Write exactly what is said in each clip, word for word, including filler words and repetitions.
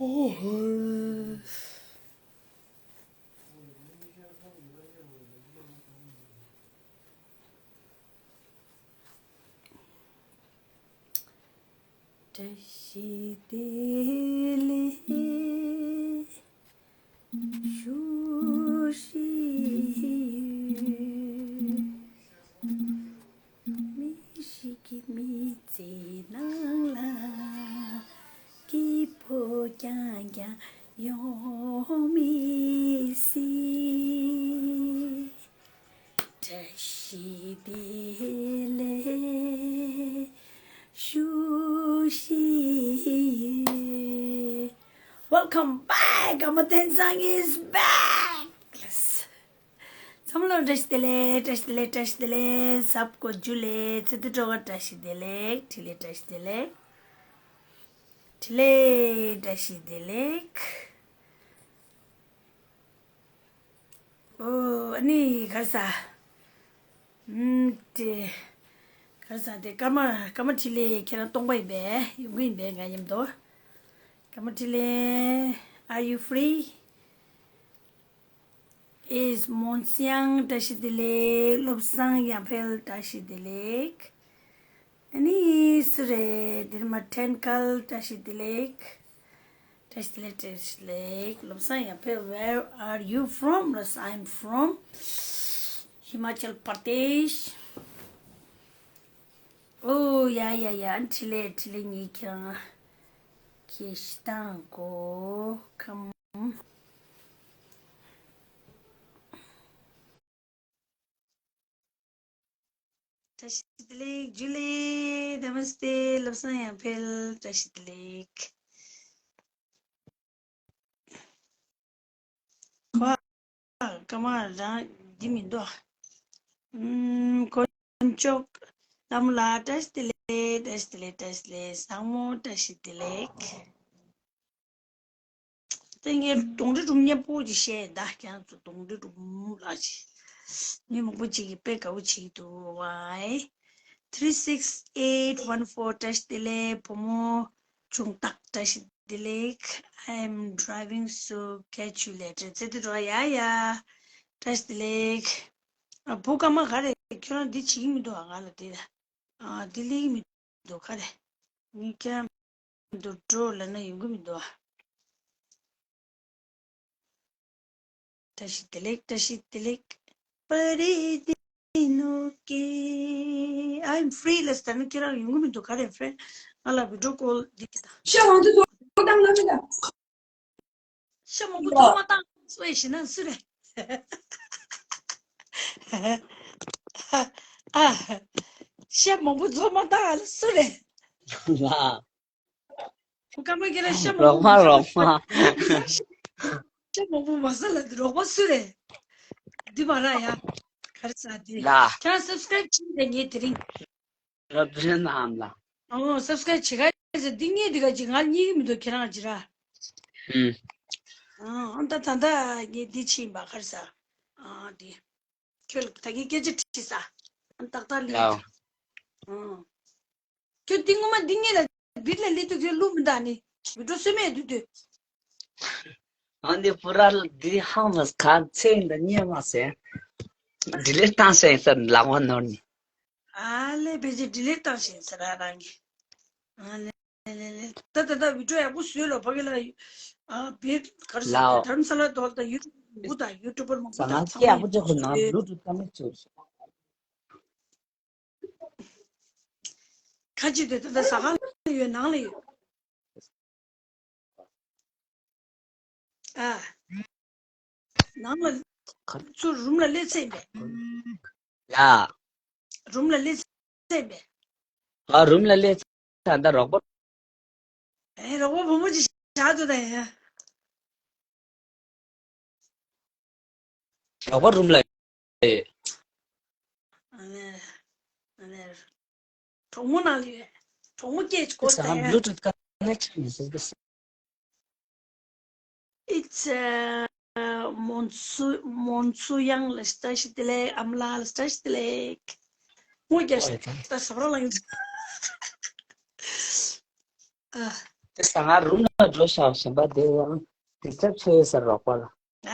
ཨོ། བཀྲ་ཤིས་བདེ་ལེགས་ཞུ་བཞིན་ཡོད། མི་ཞིག་གི་མི་ཚེ་ནང་ལ་སྐྱིད་པོ་རྐྱང་རྐྱང་ཡོང་མི་སྲིད། བཀྲ་ཤིས་བདེ་ལེགས་ཞུ་བཞིན་ཡོད། Welcome back. Ama Tensang is back. Yes. ཚང་མ་ལ་བཀྲ་ཤིས་བདེ་ལེགས། བཀྲ་ཤིས་བདེ་ལེགས། བཀྲ་ཤིས་བདེ་ལེགས། གཟབ་དགོས་རྒྱུ་ལས་ཚེ་འདི་སྤྲོ་བ། བཀྲ་ཤིས་བདེ་ལེགས། འཕྲིན་ལས་བཀྲ་ཤིས་བདེ་ལེགས། འཕྲིན་ལས་བཀྲ་ཤིས་བདེ་ལེགས། ཨོ། ཨ་ནི་ག་རེ་ཟ། ཨུམ། དེ་ག་རེ་ཟ། དེ་ཀརྨ་ཀརྨ་འཕྲིན་ལས་ཁྱེད་རང་སྟོང་པ་ཡིན་པས། ཡོང་གི་ཡིན་པས། ང་མཉམ་དུ། ཀརྨ་འཕྲིན་ལས། Are you free? Is མོན་སྲིང་། བཀྲ་ཤིས་བདེ་ལེགས། བློ་བཟང་ཡར་འཕེལ། བཀྲ་ཤིས་བདེ་ལེགས། ཨ་ནི་སུ་རེད། འདིར་མ་ཐན་ཀལ། བཀྲ་ཤིས་བདེ་ལེགས། བཀྲ་ཤིས་བདེ་ལེགས། བཀྲ་ཤིས་བདེ་ལེགས། བློ་བཟང་ཡར་འཕེལ། Where are you from? ལགས། I'm from Himachal Pradesh. ཨོ་ཡ་ཡ་ཡ། འཕྲིན་ལས་འཕྲིན་ལས། ངས་ཁྱེད་རང་ཁྱེད་ཤི་སྟངས་གོ་ཁམ། བཀྲ་ཤིས་བདེ་ལེགས། ཇུ་ལེ། Namaste. བློ་བཟང་ཡར་འཕེལ། བཀྲ་ཤིས་བདེ་ལེགས། ཁོ་ཀརྨ་རང་འདི་མི་འདུག་ཨམ། དཀོན་མཆོག་ལྷ་མོ་ལགས། བཀྲ་ཤིས་བདེ་ལེགས། བཀྲ་ཤིས་བདེ་ལེགས། བཀྲ་ཤིས་བདེ་ལེགས། བཟང་མོ། བཀྲ་ཤིས་བདེ་ལེགས། ད་ངས་གདོང་འདྲེ་སྒྲུང་སྙན་པོ་ཅིག་བཤད་ཡིན། ད་ཁྱེད་རང་ཚོ་གདོང་འདྲེ་སྒྲུང་ལ་ཅིག་མི་མང་པོ་ཅིག་གིས་དཔེ་དགའ་པོ་བྱེད་ཀྱི་འདུག Why? Three six eight one four. བཀྲ་ཤིས་བདེ་ལེགས། བུ་མོ་ཆུང་རྟགས། བཀྲ་ཤིས་བདེ་ལེགས། I am driving, so catch you later. ཚེ་འདི་འགྲོ། ཡ་ཡ། བཀྲ་ཤིས་བདེ་ལེགས། ཨ། བུ་ཀརྨ་ག་རེ། ཁྱོད་རང་འདི་བྱེད་ཀྱི་མི་འདུག་ཨ། ང་ལ་འདི། ཨ། འདི་སླེབས་ཀྱི་མི་འདུག་ག་རེ། ངས་ཁྱེད་རང་འདུག་འགྲོ་ལབ་ན་ཡོང་གི་མི་འདུག་ཨ། བཀྲ་ཤིས་བདེ་ལེགས། བཀྲ་ཤིས་བདེ་ལེགས། པ་རི་དི་ནོ་ཀེ། I'm free ལབ་ཟེར་ན་ཁྱེད་རང་ཡོང་གི་མི་འདུག་ག་རེ། ཕྲན་ང་ལ་video call འདི་གི་ད། ཤ་མང་དུ་ཐོག་བཏང་ལ་མི་ད། ཤ་མང་པོ་ཡོ། ཚོད་མ་བཏང་། སུ་ཡིན་ཞེ་ན་སུ་རེད། ཨ། ཤ་མང་པོ་ཚོད་མ་བཏང་ལ་སུ་རེད། ལ། ཁོ་ཀརྨ་ཁྱེད་རང་ཤ་མང་པོ་རོགས་མ་མ་ཟ་ལ། རོགས་མ། ཤ་མང་པོ་མ་ཟ་ལ་དེ་རོགས་པ་སུ་རེད། འདི་མ་ར་ཡ། ག་རེ་ཟ་དེ། ལ། ཁྱེད་རང་subscribe བྱེད་དེ་ངས་དེ་རིང་། རབ་རིན་ནའམ་ལ། ཨོ། subscribe བྱེད་ག་ཟེར། འདི་ངས་འདི་ག་ཅིག་ང་གཉིས་ཀྱི་མི་འདུག་ཁྱེད་རང་ཅི་ར། ཨུམ། ཨ། ཨ་ད་ད་ད་ངས་འདི་ཕྱིན་པ་ག་རེ་ཟ། ཨ་འདི། ཁྱོད་ལ་ད་ངས་སྐད་ཆ་དྲིས་ས། ཨ་ཏག་ཏག་ལི། ཡ། ཨ། ཁྱོད་འདི་ངོ་མ་འདི་ངས་ལ་བིར་ལ་ལི་དུ་ཁྱོད་ལུ་མི་འདའ་ནི། མི་འགྲོ་སོད་མེད་དུ་དུ། ཨ་འདི་པུ་ར་འདི་ཧང་མ་ག་ཚེ་འདི་ཉེ་མ་ཟེ། delete བཏང་ཟེ་ཡིན་ས་ལག་མ་ནོར་ནི། ཨ་ལེ་བེ་ཅི་delete བཏང་ཤིང་ཟེར་ར་རང་གི། ཨ་ལེ་ལེ་ལེ། ད་ད་ད་video ཡག་པོ་བཟོས་ལོ་ཕ་གི་ལ། ཨ་བེ་གར་ཟེར་ལའོ། དྷ་རམ་ས་ལ་དོ་ད་ཡུ་ཊུབ་ད་ཡུ་ཊུབ་པར་མང་པོ་ད་ཚང་མ་ཡག་པོ་ཅིག་ཁོ་ན་བཟོས། Bluetooth ཀ་མེད་ཚུལ། ཁ་ཅིག་དེ་ད་ཟ་ཁང་ལ་ཡོད། ནང་ལ་ཡོད། ཨ། ནང་ལ་ཚུར་རུམ་ལ་སླེབས་ཚེ་མེད། ཡ། རུམ་ལ་སླེབས་ཚེ་མེད། ཨ་རུམ་ལ་སླེབས་ཚེ་ད་རོགས་པ། ཨེ་རོགས་པ་བུ་མོ་ཅིག་བཞག་འདུག་ད་ཡ། རོགས་པ་རུམ་ལ། ཨ་ནེ། ཨ་ནེ། གྲོགས་མོ་ནང་ལ་ཡོད། གྲོགས་མོ་སྐད་ཅིག་གོ་ས་ཡ། Bluetooth connection is this. It's uh, Monsu Monsuyang ལ་བཀྲ་ཤིས་བདེ་ལེགས། ཨམ་ལགས་ལ་བཀྲ་ཤིས་བདེ་ལེགས། མོ་རྒྱ་ཤ་ད་ཟ་བ་ལ་ཡོད། ཨ། དེ་ཟ་ང་རུམ་ལ་འགྲོ་ཤག་གཞན་པ་དེ་ཡང་ཌིས་ཊབ་བྱས་ཡོད་ས་རོགས་པ་ལ།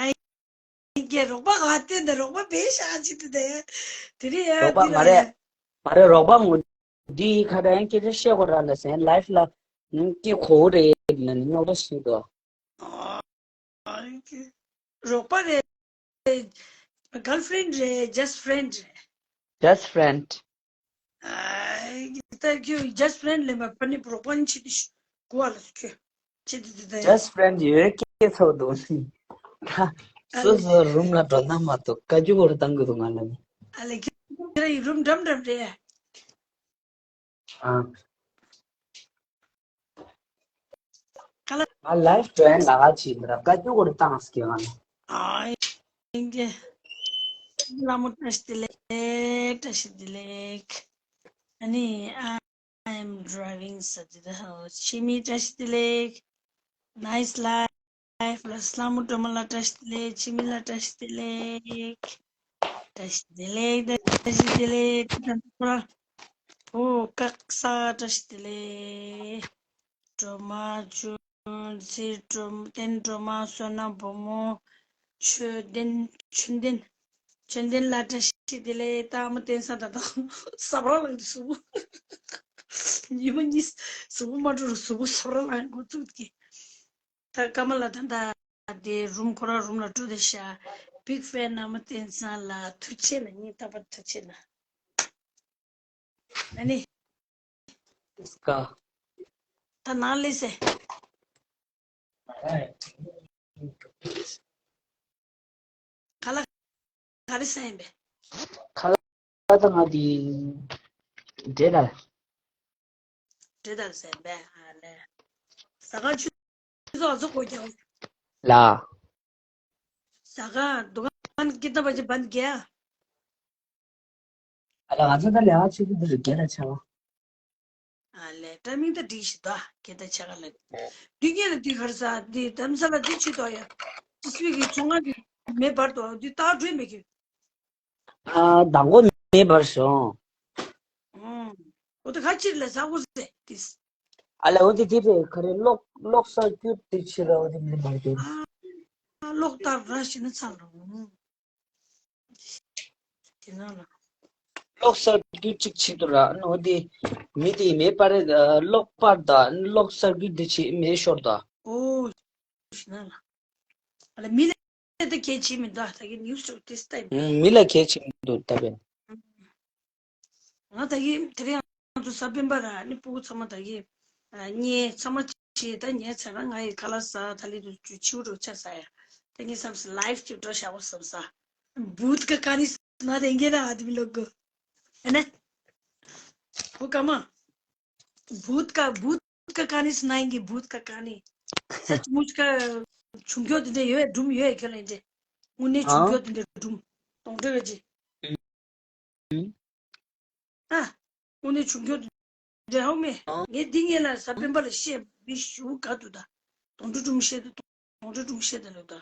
ཨ་ཡི་གེ་རོགས་པ་ག་དེ་འདི་རོགས་པ་བེ་ཤག་ཅིག་དེ་དེ་དེ་རེད་ཡ། རོགས་པ་དེ་མ་རེད། རེད་མ་རེད། རོགས་པ་ངོ་འདི་ཁ་ར་ཡང་སྐད་ཆ་བཤད་དགོས་ར་ལ་ཟེར་ལའིབ་ལ་སྐད་གོ་རེད་ལ་ནི་རྙོག་དྲ་ཞིག་འདུག་ཨ་ཡི་གེ་རོགས་པ་རེད། གརལ་ཕི་རེན་ཌི་རེད། ཇ་སི་ཕི་རེན་ཌི་རེད། ཇ་སི་ཕི་རེན་ཌི། ཨ་ད་ཁྱོད་ཇ་སི་ཕི་རེན་ཌི་ལེན་པ་ཕ་ནི་རོགས་པ་ནི་ཆེད་དུ་གོ་བ་ལ་ཁྱོད་ཆེད་དུ་དེ་ད་ཇ་ཡ། སི་ཕི་རེན་ཌི་ཡོད་སྐད་ཚོགས་འདུག་ད་ཨ་སོ་ལེ། སོ་རུམ་ལ་འགྲོ་ན་མ་གཏོགས་བཀའ་བཀྱོན་བོར་བཏང་གི་འདུག་ང་ལ་ནི། ཨ་ལེ་ཁྱོད་ར་ཡི་རུམ་འགྲམ་འགྲམ་རེད། ཨ། ཁ་ལ། ང་ལའིབ་ཇོ་ཡིན་ལ་ང་ཅི་མི་ར་བཀའ་བཀྱོན་བོར་བཏང་སྐྱེ་ང་ལ། ཨ་ཡིན་གྱི། ལ་མོ་བཀྲ་ཤིས་བདེ་ལེགས། བཀྲ་ཤིས་བདེ་ལེགས། ཨ་ནི་ཨ། I am driving ཟེར་དེ་ད་ཧོ་ཆི་མི་བཀྲ་ཤིས་བདེ་ལེགས། Nice life ལ་སླ་མོ་སྒྲོལ་མ་ལ་བཀྲ་ཤིས་བདེ་ལེགས། ཆི་མི་ལ་བཀྲ་ཤིས་བདེ་ལེགས། བཀྲ་ཤིས་བདེ་ལེགས། བཀྲ་ཤིས་བདེ་ལེགས། ད་ཁོ་རང་ཨོ་ཀག་ས་བཀྲ་ཤིས་བདེ་ལེགས། སྒྲོལ་མ་ཆུ་ཚེ་སྒྲོལ་མ་བསྟན་སྒྲོལ་མ་བསོད་ནམས་བུ་མོ་ཆོས་ལྡན་ཆོས་ལྡན། ཆོས་ལྡན་ལ་བཀྲ་ཤིས་བདེ་ལེགས། ད་ཨ་མ་བསྟན་ས་ད་ད་སབ་ར་ལངས་ཏེ་གཟུགས་པོ། ཉི་མ་གཉིས་གཟུགས་པོ་མ་འགྲོ་རུ་གཟུགས་པོ་སབ་ར་ལངས་འགོ་བཙུགས་ཀྱི། ད་ཀ་མ་ལ་ད་ད་དེ་རུམ་ཁོ་ར་རུམ་ལ་འགྲོ་དེ་ཤ། Big fan ཨ་མ་བསྟན་ས་ལ་ཐུགས་ཆེ་ན་ཉིན་རྟག་པར་ཐུགས་ཆེ་ན། ཨ་ནི། སྐ། ད་ནང་ལས་སེ། ཁ་ལག་ག་རེ་ཟ་ཡིན་པས། ཁ་ལག་ད་ང་དེ་འབྲས་དང་། འབྲས་དང་ཟ་ཡིན་པས། ཨ་ལས། ཟ་ཁང་ཆུ་ཚོད་ཚོ་གོ་རྒྱག་ལ། ཟ་ཁང་དུ་ཁང་ཀི་ཏ་བ་ཅི་བན་གྱ། ཨ་ལ་ང་ཚོ་ད་ལས་ཨ་ཆུ་ཚོད་འདི་རུ་རྒྱ་ལ་ཆ་བ། ཨ་ལས་ཏ་མིང་ད་འགྲིག་ཤི་ད་ཀི་ཏ་ཆ་ག་ལ། དུས་ངན་ལ་དུས་གར་ས་དུས་དམ་ས་ལ་དུས་ཆུ་ཏོ་ཡ། ཅི་སུ་གི་ཚོང་ང་གི་མེ་འབར་ཏོ་དུས་ཏ་གྲོས་མེ་གི། ཨ་དང་པོ་མེ་འབར་སོང་། ཨུམ། འོ་ད་ཁ་ཕྱིར་ལ་ཟ་གོ་ཟེ་ཏིས། ཨ་ལ་འོ་དེ་དེ་རེད་ཁ་རེ་གློག་གློག་ས་རྒྱུ་དེ་ཕྱིར་ར་འོ་དེ་མེ་འབར་དེ། ཨ་གློག་ལྟར་ར་ཤི་ན་ཚར་ར་འོ། དེ་ན་ལ། གློག་ས་རྒྱུ་གཅིག་ཕྱིར་དུ་ར་འོ་དེ་མེ་དེ་མེ་འབར་རེད་གློག་འབར་ད་གློག་ས་རྒྱུ་དེ་ཕྱིར་མེ་ཤོར་ད། འོ། ཤི་ན་ལ། ཨ་ལ་མི་ལ། དེ་གལ་ཆེ་མི་འདུག་ད་གི་ནིའུ་སི་ཏོག་ཏིས་ཏེ། ཨུམ། མི་ལ་གལ་ཆེ་མི་འདུག་ད་བས། ང་ད་གི་དེ་རིང་ང་ཚོ་གཟའ་སྤེན་པ་ར་ནི་སྤུ་གུ་ཚང་མ་ད་གི་ཨ་གཉེན་ཚང་མ་ཆེ་ད་ཉལ་ཚར་ན་ང་ཡི་ཁ་ལག་ཟ་ད་ལི་དུ་ཆུ་ཆུ་རུ་ཆ་ཟ་ཡ། ད་ངས་བསམ་སོང་ལའིབ་ཅིག་འགྲོ་བཞག་པ་བསམ་ས། བུད་ཀ་ཀ་ནི་ན་དེ་ངས་ན་ཨ་དི་མི་ལོ་གོ། ཨ་ན། བུ་ཀ་མ། བུད་ཀ་བུད་ཀ་ཀ་ནི་སུ་ན་ཡིན་གི་བུད་ཀ་ཀ་ནི། ས་ཆུ་མུ་ཆུ་ཀ་ཆུང་ཁྱོད་དེ་འདྲ་ཡོད་སྒྲུམ་ཡོད་ཁྱོད་ལ་འདྲ། དངོས་གནས་ཆུང་ཨང་། ཁྱོད་དེ་འདྲ་སྒྲུམ། གདོང་འདྲ་བ་ཅི། ཨང་། ཨ། དངོས་གནས་ཆུང་ཁྱོད་དེ་འདྲ་ཧོ་མེ། ཨང་། ངས་འདི་ངས་ལ་གཟའ་སྤེན་པ་ལ་བཤད་མི་ཞུ་ག་དུ་ད། གདོང་འདྲ་སྒྲུམ་བཤད་དུ་གདོང་འདྲ་སྒྲུམ་བཤད་དུ་ལོ་ད།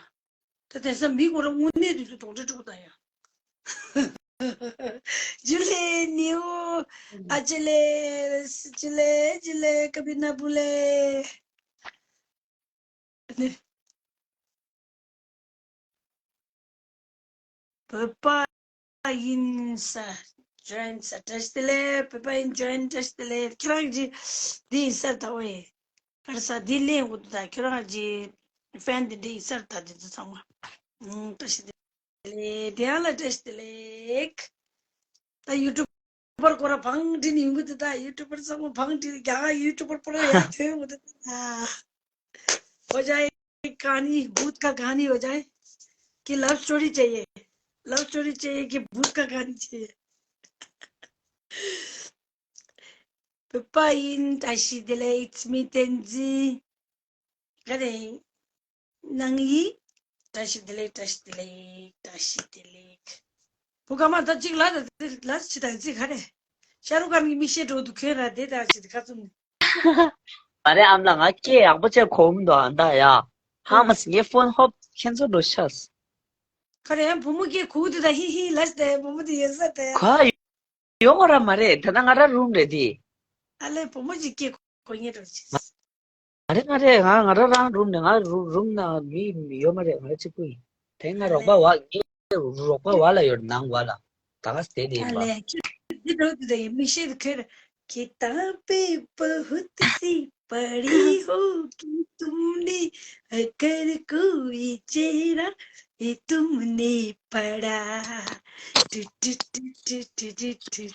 ད་དེང་སང་མི་ཁོ་རང་དངོས་གནས་དུས་ཚོད་གདོང་འདྲེ་དཀྲུག་དང་ཡ། ཇུ་ལེ་ནིའུ། ཨ་ཇུ་ལེ། ཇུ་ལེ་ཇུ་ལེ་ཀ་པི་ན་བུ་ལེ། བོད་པ་ཡིན་ས་ཇོ་ཡིན་ས་བཀྲ་ཤིས་བདེ་ལེགས། བོད་པ་ཡིན་ཇོ་ཡིན་བཀྲ་ཤིས་བདེ་ལེགས། ཁྱེད་རང་གི་འདི་ཡིན་ས་ད་ཝེ། ག་རེ་ཟ་འདི་ལེན་དགོས་འདུག་ད་ཁྱོད་རང་གི་ཧྥེན་འདི་འདྲ་ཡིན་ས་ད་འདི་ཚོ་ཚང་མ། ཨུམ་བཀྲ་ཤིས་བདེ་ལེགས། དེ་ཡང་ལ་བཀྲ་ཤིས་བདེ་ལེགས། ད་ཡུ་ཊུབ་པར་ཁོ་ར་བང་འདྲི་ནི་ཡོང་གི་འདུག་ད་ཡུ་ཊུབ་པར་ཚང་མ་བང་འདྲི་རྒྱ་གར་ཡུ་ཊུབ་པར་པོ་ར་ཡར་ཐོན་ཡོང་གི་འདུག་ད། हो जाए कहानी भूत का कहानी हो जाए कि love story चाहिए लव स्टोरी चाहिए कि भूत का कहानी चाहिए पापा इन ताशी दिले it's me तेंजी करे नंगी ताशी दिले ताशी दिले ताशी दिले भूखा माता चिक ला ला चिता जी खरे शाहरुख खान की मिशे रो दुखे रा दे ताशी दिखा तुमने ཨ་རེ་ཨ་མ་ལགས་ང་སྐད་ཡག་པོ་བྱས་གོ་མི་འདུག་ཨ་ད་ཡ། ཧ་མ་སི་ངའི་ཕོན་ཧོབ་ཁྱེད་ཚོ་འགྲོ་ཤག་ཁ་རེ་ཡང་བུ་མོ་སྐད་གོ་དུ་ད་ཧི་ཧི་ལ་སྟེ་བུ་མོ་དེ་ཡོད་ས་ད་ཡ། ག་ཡོད་གོ་ར་མ་རེད་ད་ད་ང་ར་རུམ་རེད་དེ། ཨ་ལེ་བུ་མོ་ཅིག་སྐད་གོ་ངེས་འགྲོ་ཅིག་མ་རེད་མ་རེད། ང་ང་རང་རང་རུམ་ནས། ང་རུམ་རུམ་ནང་མི་ཡོད་མ་རེད། ང་གཅིག་པུ་ཡིན། དེ་ང་རོགས་པ་བ། ངའི་རོགས་པ་བ་ལ་ཡོད། ནང་བ་ལ་ད་ག་སྟེ་དེ་ཡིན་པ། किताबें बहुत सी पढ़ी हो कि तुमने, अगर कोई चेहरा ये तुमने पढ़ा। टु टु टु टु टु टु टु।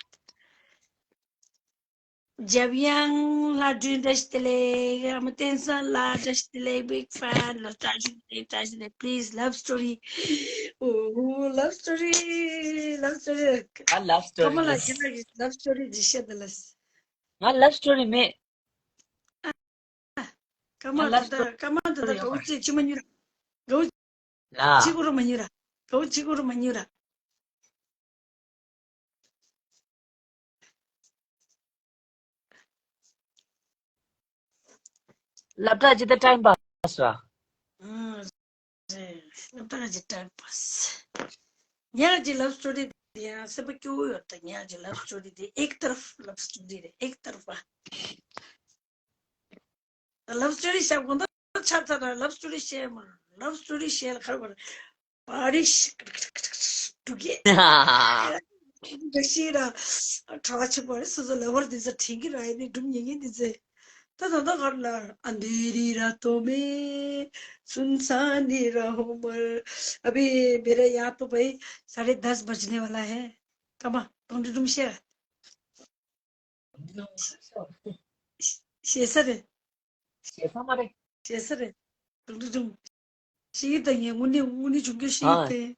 འཇམ་དབྱངས་ལྷ་སྒྲོན་བཀྲ་ཤིས་བདེ་ལེགས། ཨ་མ་བསྟན་འཛིན་ལགས་བཀྲ་ཤིས་བདེ་ལེགས། Big fan ལ་བཀྲ་ཤིས་བདེ་ལེགས། བཀྲ་ཤིས་བདེ་ལེགས། Please love story. ཨོ་love story, love story. ཨ་love story ཀ་མ་ལ་རེད། ཁྱེད་རང་གི་love story ཅིག་བཤད་དང་ལབ། ང་love story མེད། ཀ་མ་ང་love ད་ལྟ་story ཀ་མ་ད་ལྟ་ཡོད་མ་རེད། དགའ་བོ་ཅིག་ཕྱི་མ་ཉུལ། དགའ་བོ་ལ། གཅིག་པོ་རུ་མ་ཉུལ་ར། དགའ་བོ་གཅིག་པོ་རུ་མ་ཉུལ་ར། སློབ་གྲྭ་ཇི་ལྟར་time pass ར། ཨང་། རེད། སློབ་གྲྭ་ཇི་time pass། ཉག་ཅིག་love story དེ་ཡང་སེམས་པ་སྐྱོ་བོ་ཡོད་ད། ཉག་ཅིག་love story དེ་एक तरफ love story རེད། एक तरफा love story བཤད་དགོས་ད། ཆ་ཚང་ལ་love story བཤད་མ། love story བཤད་ལ་ཁར་བར་པར་རིས་འདུག་གས། འགའ་ཤས་ར་གྲྭ་ཆེན་པོ་རེད། སོ་སོ་ལ་བར་འདི་ཚོ་དྲན་གྱི་ར། ཡིན་ནི་སྒྲུང་ཉན་མཁན་འདི་ཚོས་ད་ད་ལྟ་གར་ལ་अंधेरी रातों में सुनसान राहों में अभी मेरा यार तो भाई साढ़े दस बजने वाला है། ཀ་མ་གདོང་འདྲེ་སྒྲུང་བཤད། ཞེ་ས་རེད། ཞེ་ས་མ་རེད། ཞེ་ས་རེད། གདོང་འདྲེ་སྒྲུང་། ཤེས་ཀྱི་ད། ངས་དངོས་གནས་དངོས་གནས་བྱུང་རྒྱུ་ཤེས་ཀྱི་ད།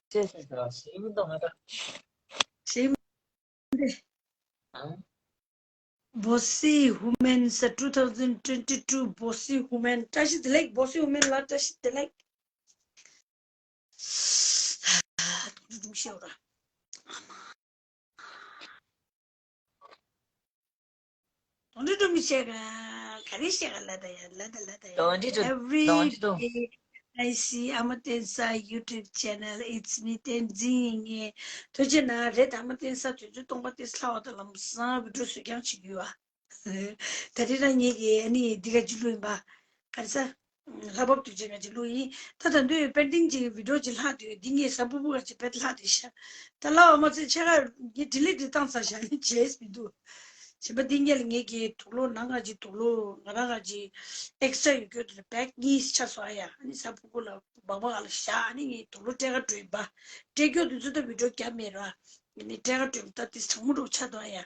ཤེས་ཤེས་ཤེས་ཤེས་མི་འདུག་ང་ད། ཤེས་མི་འདུག་ཨང་། Bossy Women ཟེར། two thousand twenty-two Bossy Women། བཀྲ་ཤིས་བདེ་ལེགས། Bossy Women ལ་བཀྲ་ཤིས་བདེ་ལེགས། གདོང་འདྲེ་སྒྲུང་བཤད་ར། གདོང་འདྲེ་སྒྲུང་བཤད་ག་ག་རེ་བཤད་ག་ལབ་ད་ཡ། ལབ་ད་ལབ་ད་ཡ། གདོང་འདྲེ་སྒྲུང་། Every གདོང་འདྲེ་སྒྲུང་། Day I see ཨ་མ་བསྟན་འཛིན་YouTube channel, it's me བསྟན་འཛིན་ཡིན། ངས་ཐུགས་རྗེ་གནང་། རེད་ད། ཨ་མ་བསྟན་འཛིན་དུས་ཚོད་སྟོང་པ་དེ་ལྷག་པ་དང་ལམ་སང་video བཟོ་རྐྱང་བྱེད་རྒྱུ་ཡོད་ཨ། ད་རེས་རང་ངེད་ཀྱིས་ཨ་ནི་འདི་ག་ཅིག་བླུགས་ཡིན་པ། ག་རེ་ཟ། ལྷ་བབས་དུས་ཆེན་ག་ཅིག་བླུགས་ཡིན། ད་ད་དུང་pending གི་video ཅིག་ལྷག་དུས། འདི་ངས་གཟའ་ཕུར་བུ་ག་ཅིག་བེད་ལྷག་དུས་ཤ། ད་ལྷག་པ་མ་ཚད་ཕྱེད་ཀ་ངས་delete དེ་བཏང་ཚར་ཤག་ཨ་ནི་བྱས་མི་འདུག་གཞན་པ་འདི་ངས་ལ་ངེད་ཀྱིས་དུག་ལོག་ནང་ག་ཅིག་དུག་ལོག་ང་རང་ག་ཅིག་extra ཡོད་རྒྱུ་དེ་ལ་bag གཉིས་ཆགས་སོང་ཨ་ཡ། ཨ་ནི་གཟའ་ཕུར་བུ་ལ་སྦག་སྦག་ལ་བཞག་ཨ་ནི་ངས་དུག་ལོག་སྤྲད་ག་འགྲོ་ཡིན་པ། སྤྲད་རྒྱུ་དེ་ཚོ་ད་video བརྒྱབ་མེད་ར། ཡིན་ནའི་སྤྲད་ག་འགྲོ་ཡིན། ད་དེ་གྲང་མོ་འདྲ་ཆགས་འདུག་ཨ་ཡ།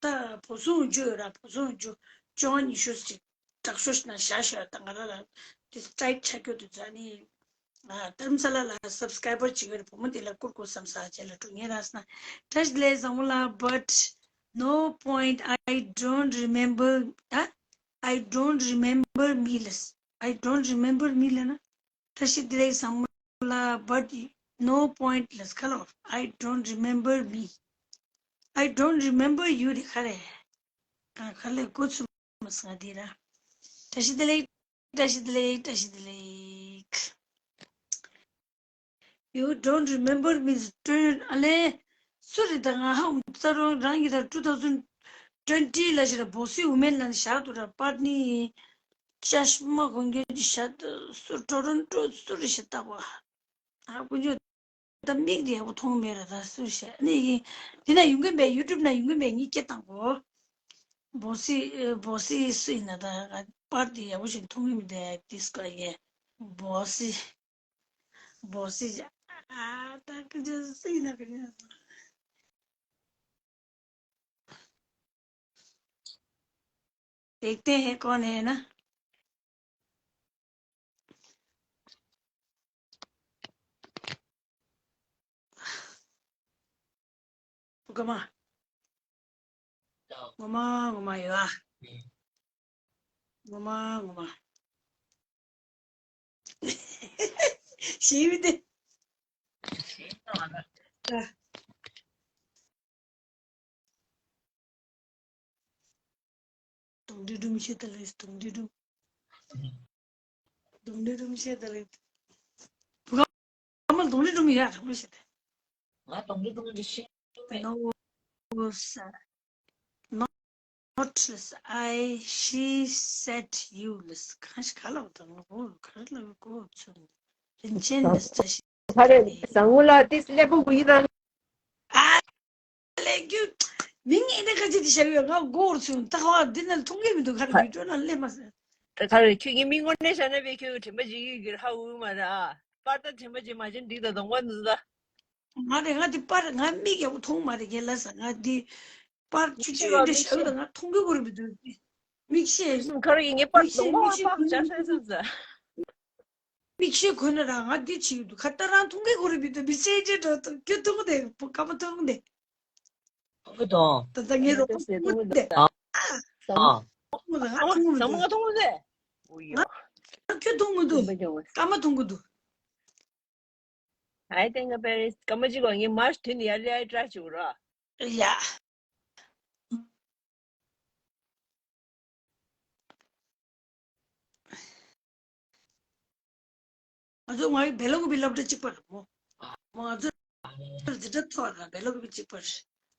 ད་བོ་སོ་འོན་ཆུ་ཡོད་ར། བོ་སོ་འོན་ཆུ་བཅོ་ལྔ་ཉི་ཤུ་ཅིག་དྲག་ཤོས་ཤིག་ན་བཞག་ཤོག་ད་ང་རང་ལ་དེ་tight ཆགས་རྒྱུ་དེ་ཚོ་ཨ་ནི། ཨ། དྷ་རམ་ས་ལ་ལ་subscriber གཅིག་ཡོད་རེད། བུ་མོ་དེ་ལ་བསྐུར་དགོས་བསམ་ས་བྱས་ལ་འགྲོ་ངེས་ར་སོང་ན། བཀྲ་ཤིས་བདེ་ལེགས་བཟང་མོ་ལགས། But no point, I don't remember. ཨ། I don't remember me ལབ། I don't remember me ལབ་ན། བཀྲ་ཤིས་བདེ་ལེགས་བཟང་མོ་ལགས། But no point ལབ་ག་ལོ། I don't remember me. I don't remember you རེད། ག་རེ། ཨ། ག་ལེ་ཀོ་ཚུ་མ་སང་དེ་ར། བཀྲ་ཤིས་བདེ་ལེགས། བཀྲ་ཤིས་བདེ་ལེགས། བཀྲ་ཤིས་བདེ་ལེགས། You don't remember me སྟོན་ཨ་ལེ། སུ་རེད་ད། ང་ཧ་གོ་ས་རོ། རང་གི་ད་two thousand twenty ལ་ཞིག་ལ་Bossy Women ལ་བཞག་འདུག་ར། པར་ནི་ཅ་ཤ་མ་གོན་རྒྱུ་ཅིག་བཞག་འདུག་སུ་Toronto སུ་རེད་ཤག་ལྟ་བ། ཨ་ཀུན་སྤྱོད་ད་མིག་དེ་ཡག་པོ་མཐོང་མེད་ར། ད་སུ་ཤ་ནི་ཡིན། དེ་ན་ཡོང་གི་མེད། YouTube ན་ཡོང་གི་མེད། ངས་སྐད་བཏང་གོ། Bossy Bossy སུ་ཡིན་ན་ད་པར་དེ་ཡག་པོ་ཞིག་མཐོང་གི་མི་འདུག་དེ་སྐོར་ཡེ། Bossy Bossy ཨ་ད་ཀུན་སྤྱོད་སུ་ཡིན་ན་ཀུན་སྤྱོད། देखते हैं कौन है ना। ངོ་མ། ངོ་མ་ངོ་མ་ཡོད་ཨ། ངོ་མ་ངོ་མ། ཞེས་མི་དེ། གདོང་འདྲེ་སྒྲུང་བཤད་ད་ལེ། གདོང་འདྲེ་སྒྲུང་། གདོང་འདྲེ་སྒྲུང་བཤད་ད་ལེ། བུ་ག་ཨ་མ་གདོང་འདྲེ་སྒྲུང་ཡ་རང་བཤད་དེ། ང་གདོང་འདྲེ་སྒྲུང་འདི་ཤེས་ཀྱི་མེད། No sir. No not I, she said you ལས་གང་ཞིག་ག་ལབ་དང་ངོ་ག་ལབ་གོ་ཚོད་རིན་ཆེན་ལས་བཀྲ་ཤིས་ཁ་རེ་བཟང་མོ་ལ་ཏིས་སླེབས་པོ་གུ་ཡི་རང་ཨ་ལས་རྒྱུ་མིང་ངས་ནས་ཁ་ཅིག་ཏི་བྱ་ཡོད་ང་གོ་བར་ཚུན་ད་ཁ་བ་འདི་ནས་མཐོང་གི་མི་འདུག་ཁ་རེ་བི་ཌིའོ་ནང་སླེབས་མ་ཟེར། ད་ཁ་རེ་ཁྱོད་ཀྱི་མིང་ངོ་ནས་བྱ་ན་བས་ཁྱོད་དྲན་པ་བརྗེད་ཀྱི་གི་ཧ་འུ་མ་ར་ཨ་པར་ད་དྲན་པ་བརྗེད་མ་བྱེད་འགྲིག་ད་གདོང་པ་འདུག་ད། ང་རེ་ང་འདི་པར་ང་མིག་ཡག་པོ་མཐོང་མ་རེད་ངས་ལ་ས་ང་འདི་པར་ཆུ་ཆུ་འདི་ཞབས་ད་ང་མཐོང་གི་གོ་རེ་མི་འདུག་མིག་ཤེས་ཁ་རེ་ངས་པར་མིག་ཤེས་གདོང་པ་མིག་ཤེས་པར་གོ་ཆ་ཤེས་སེམས་ས། མིག་ཤེས་གོ་ན་ར་ང་འདི་བྱེད་ཀྱི་འདུག་ཁ་ད་རང་མཐོང་གི་གོ་རེ་མི་འདུག་མི་ཤེས་ཅེས་འགྲོ་ཐུབ་ཁྱོད་མཐོང་གི་དེ་བུ་ཀ་པ་མཐོང་གི་དེ། མཐོང་གི་དང་། ད་ལྟ་ངའི་རོགས་པ་མཐོང་གི་དེ། ཨ། ཨ། མཐོང་གི་ང་མཐོང་གི་ཟ་མོ་ང་མཐོང་གི་དེ། ཨོ་ཡ། ང་ཁྱོད་མཐོང་གི་འདུག་ཀ་མ་མཐོང་གི་འདུག I think about it. ཀ་མ་ཅིག་གོ་ངའི་མར་དུས་ནི་ཡར་ལི་ཨའི་ཏྲ་ཅིག་ར། ཡ། ང་ཚོ་ང་ཡི་བེ་ལ་ཀུ་པི་སློབ་གྲྭ་གཅིག་པ་རེད་མོ། མོ་ང་ཚོ་འཛིན་གྲྭ་ཐོག་ར་བེ་ལ་ཀུ་པི་གཅིག་པ་རེད།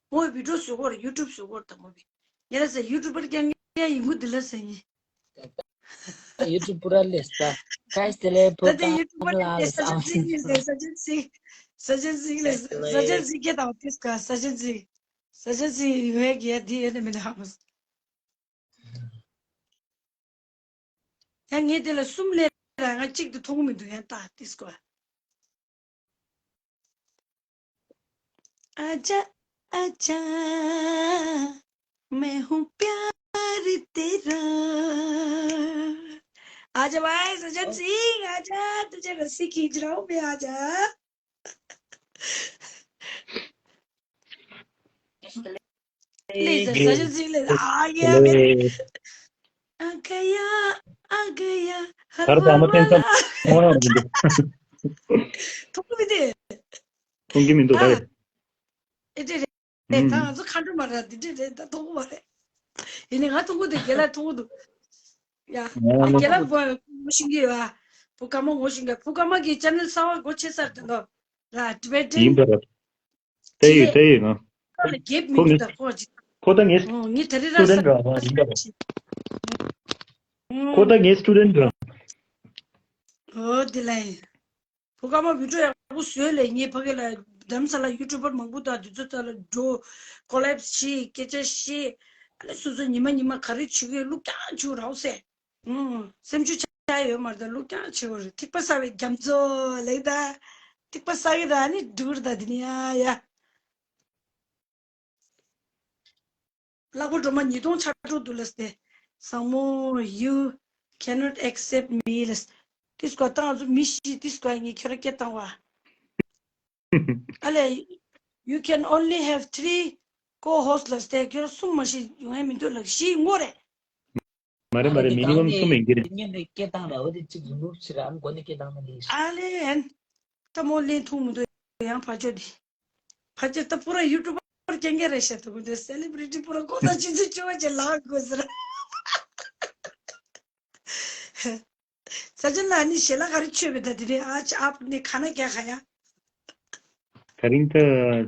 མོ་བི་ཌིའོ་བཟོ་གོ་ར་ཡུ་ཊུབ་བཟོ་གོ་ར་ད་མོ་བི། ངེ་ར་ས་ཡུ་ཊུབ་པར་ཀྱང་ངེ་ཡིན་གུ་འདི་ལ་ས་ཡིན། ཡུ་ཊུབ་པུ་ར་ལས་ས་ཁ་སི་ལེ་པུ་ད་ད་ཡུ་ཊུབ་པར་ལ་ས་ཅན་སིང་ལས་ས་ཅན་སིང་ས་ཅན་སིང་ལས་ས་ཅན་སིང་ལས་ས་ཅན་སིང་ཁྱེད་དང་ཏིས་ཀ་ས་ཅན་སིང་ས་ཅན་སིང་ཡུ་ཧེ་གི་ཡ་དི་ཡ་ནི་མི་ནི་ཧ་མོ། ཡང་ངས་དེ་ལ་གསུམ་ལས་ར་ང་གཅིག་ཏུ་མཐོང་མི་འདུག་ཡང་ཏག་ཏིས་ཀོ། आजा आजा मैं हूँ प्यार तेरा। आजा भाई सजन सिंह आजा तुझे रस्सी खींच रहा हूँ मैं आजा। ले जा, सजन सिंह ले जा। आ गया मेरे। आ गया, आ गया। हर बार मैं तेरे साथ। थोड़ा भी दे। थोड़ा भी दे। ཨེ་དེ་རེད། ད་ང་ཚོ་མཁའ་འགྲོ་མ་རེད་དེ་འདྲ་རེད་ད་མཐོང་གི་མ་རེད། ཡིན་ནའི་ང་མཐོང་གི་འདུག་རྒན་ལགས་མཐོང་གི་འདུག་ཡ། ཨ་རྒན་ལགས་བུ་ངོ་ཤེས་ཀྱི་ཡོད་ཨ། བུ་ཀརྨ་ངོ་ཤེས་ཀྱི་བུ་ཀརྨ་གི་ཅེ་ནལ་གསར་པ་སྒོ་ཕྱེ་ཚར་དེ་ལོ། ར་ཊི་བེ་ཊན། ཡིན་པ་རེད། ལྟ་ཡི་ལྟ་ཡི་ང་། ཁོ་ལ་རྒྱབ་མི་འདུག་ད་ཁོ་ཅིག་ཁོ་ད་ངའི་ངའི་ད་རེ་ར་སི་ཊུ་ཌེན་ཊི་ར་ཡིན་པ་རེད། ཁོ་ད་ངའི་སི་ཊུ་ཌེན་ཊི་ར། ཨོ་དེ་ལ་ཡིན། བུ་ཀརྨ་བི་ཌིའོ་ཡག་པོ་བཟོས་ལས་ངས་ཕ་གི་ལ་རྡ་རམ་ས་ལ་ཡུ་ཊུབ་པར་མང་པོ་དང་དུས་ཚོད་ལ་འགྲོ་ཀོ་ལེབ་བྱེད་སྐད་ཆ་བཤད་ཨ་ནི་སོ་སོ་ཉི་མ་ཉི་མ་ག་རེ་བྱེད་ཀྱི་ཡོད་ལུགས་ཀྱང་བྱེད་རོགས་ཟེར། ཨུམ། སེམས་ཤུགས་ཆག་ཡོད་མ་རེད་ད་ལུགས་ཀྱང་བྱེད་དགོས་རེད་ཐིགས་པ་གསར་བའི་རྒྱ་མཚོ་ལེགས་ད། ཐིགས་པ་གསར་གི་ད་ནི་འགྲུར་ད་དེ་ནི་ཡ་ཡ། གླ་ཕོགས་སྒྲོལ་མ་ཉིས་སྟོང་ཆགས་འགྲོ་འདུག་ལ་སྟེ། བཟང་མོ། You cannot accept me ལ། ཏིས་ཀ་ཏང་ཚོ་མི་ཤི་ཏིས་ཀ་ངས་ཁྱོད་ར་སྐད་བཏང་བ། ཨ་ལས། You can only have three co-host ལ་སྟེ་ཁྱོད་ར་གསུམ་མ་ཤི་ཡོང་ཡ་མི་འདུག་ལ་ཤི་ངོ་རེད། མ་རེད་མ་རེད་མི་ནི་མམ་གསུམ་ཡིན་གྱི་རེད། ཉན་པའི་སྐད་བཏང་ལ་འོ་དེ་གཅིག་རིམ་པོ་ཆེ་ར་ཨམ་མགོ་ནས་སྐད་བཏང་ན་ལས་ཤི། ཨ་ལས། ད་མོ་ལེན་ཐུང་མི་འདུག་ཡང་ཕ་ཆོ་དེ། ཕ་ཆོ་ད་པུ་ར་ཡུ་ཊུབ་པར་རྐྱང་རྐྱང་རེད་ཤག་ད་གུ་དེ་སེ་ལི་བི་རི་ཊི་པུ་ར་ཁོ་ད་ཆུ་ཚོད་བཅུ་པ་ཅན་ལག་དགོས་ཟེར། ས་ཆེན་ལགས་ནི་ཞལ་ལག་ག་རེ་མཆོད་པའི་ད་དེ་རིང་ཨ་ཅག་ཨ་ཕ་ནི་ཁ་ན་རྒྱག་ག་ཡ། དེ་རིང་ད་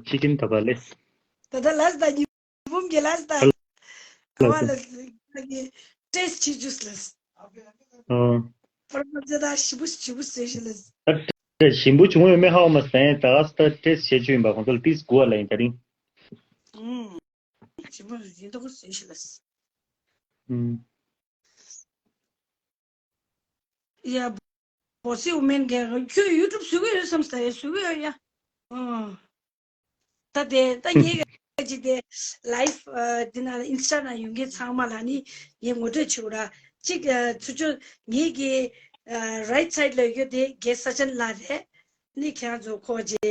ཅི་ཀིན་ད་པ་ལེ། ད་ད་ལས་ད་ཉི་འབུམ་གྱི་ལས་ད། ཨ་མ་ལ་ལ་གི་ཏེས་ཆི་ཇུས་ལས། ཨོ། པར་མ་ཇ་ད་ཞིབ་པོ་ཞིབ་པོ་ཟེར་ཞིག་ལས། ད་ཞིམ་པོ་བྱུང་ཡོད་མེད་ཧ་གོ་མ་སོང་ད་ག་ས་ད་ཏེས་བྱེད་རྒྱུ་ཡིན་པ་ཁོང་ཚོ་ལ་ཏིས་གོ་བ་ལ་ཡིན་དེ་རིང་། ཨུམ། ཞིམ་པོ་ཡིན་ད་གོ་ཟེར་ཞིག་ལས། ཨུམ། ཡ། བོ་སི་ཝུ་མེན་གྱི་ཁྱོད་ཡུ་ཊུབ་བཟོ་གི་ཡོད་བསམ་ས་ཡ་བཟོ་གི་ཡོད་ཡ། ཨོ། ད་དེ་ད་ངའི་ག་ཅི་དེ་ལའིབ་འདི་ན་ཨིན་སི་ཊ་ན་ཡོང་མཁན་ཚང་མ་ལ་ནི་ངས་ངོ་སྤྲོད་བྱེད་དགོས་ར་གཅིག་ཚུར་ཕྱོགས་ངའི་གི་རའིཊ་སའིཌ་ལ་ཡོད་དེ་རྒན་ས་ཆེན་ལགས་རེད། ནི་ཁྱེད་རང་ཚོ་ཁོ་ཅི་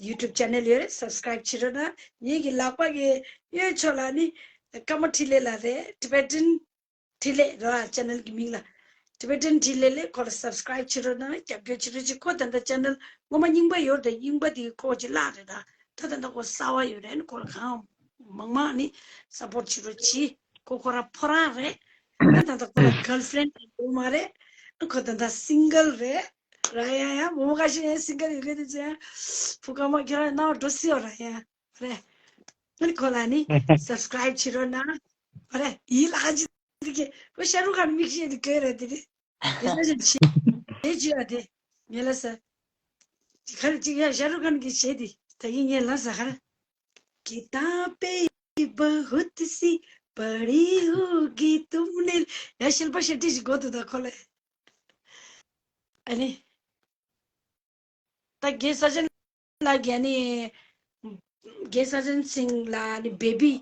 ཡུ་ཊུབ་ཆེ་ནལ་ཡོད་རེད་སབ་སི་ཀ་རའིབ་བྱེད་རོགས་གནང་། ངའི་གི་ལག་པ་གི་གཡོན་ཕྱོགས་ལ་ནི་ཀརྨ་འཕྲིན་ལས་ལགས་རེད་ཊི་བེ་ཊན། འཕྲིན་ལས་ར་ཆེ་ནལ་གྱི་མིང་ལ། ཊི་བེ་ཊན་འཕྲིན་ལས་ལས་ཁོ་ལ་སབ་སི་ཀ་རའིབ་བྱེད་རོགས་གནང་རྒྱབ་སྐྱོར་བྱེད་རོགས་གྱིས། ཁོ་ད་ལྟ་ཆེ་ནལ་ངོ་མ་རྙིང་པ་ཡོད་རེད་རྙིང་པ་དེ་ཁོ་ཅིག་བརླག་རེད་ད། ད་ད་ལྟ་ཁོ་གསར་བ་ཡོད་རེད་ཁོ་ལ་གང་མང་མང་ནི་སབ་པོར་བྱེད་རོགས་གྱིས། ཁོ་ཁོ་ར་ཕོ་རང་རེད། ད་ད་ལྟ་ཁོ་ལ་གརལ་ཕི་རེན་ཡོད་མ་རེད། ཁོ་ད་ལྟ་སིང་གལ་རེད། ར་ཡ་ཡ་མོ་མོ་ཁ་ཤས་ཡང་སིང་གལ་ཡོད་གི་དེ་ཚོ་ཡང་ཕུ་ཀ་མ་ཁྱེད་རང་ནང་འགྲོ་སྲིད་ཡོད་ར་ཡ། རེད། ཨ་ནི་ཁོ་ལ་ནི་སབ་སི་ཀ་རའིབ་བྱེད་རོགས་གནང་། རེད། ཡིད་ལ་ཧ་ཅི་དེ་གི་ཁོ་ཤ་རུ་ཁ་ནི་མིག་ཤེས་དེ་གོས་རེད་དེ་རེད། དེ་ས་ཞིག་བྱེད་བྱེད་བྱེད་ཨ་དེ་ངེས་ལ་ས། དེ་ཁ་ཅིག་ཡ་ཤ་རུ་ཁ་ནི་གི་བྱེད་དེ་ད་ཡིན་ངེས་ལ་ས་ཁ་ར། किताबें बहुत सी पढ़ी होगी तुमने। ཡ་ཤིལ་པ་ཤ་ཏི་ཞིག་གོ་དུ་ད་ཁོ་ལ། ཨ་ནི། ད་རྒན་ས་ཅན་ལགས་ཀྱིས་ནི། རྒན་ས་ཅན་སིང་ལ་ནི་བེ་བི་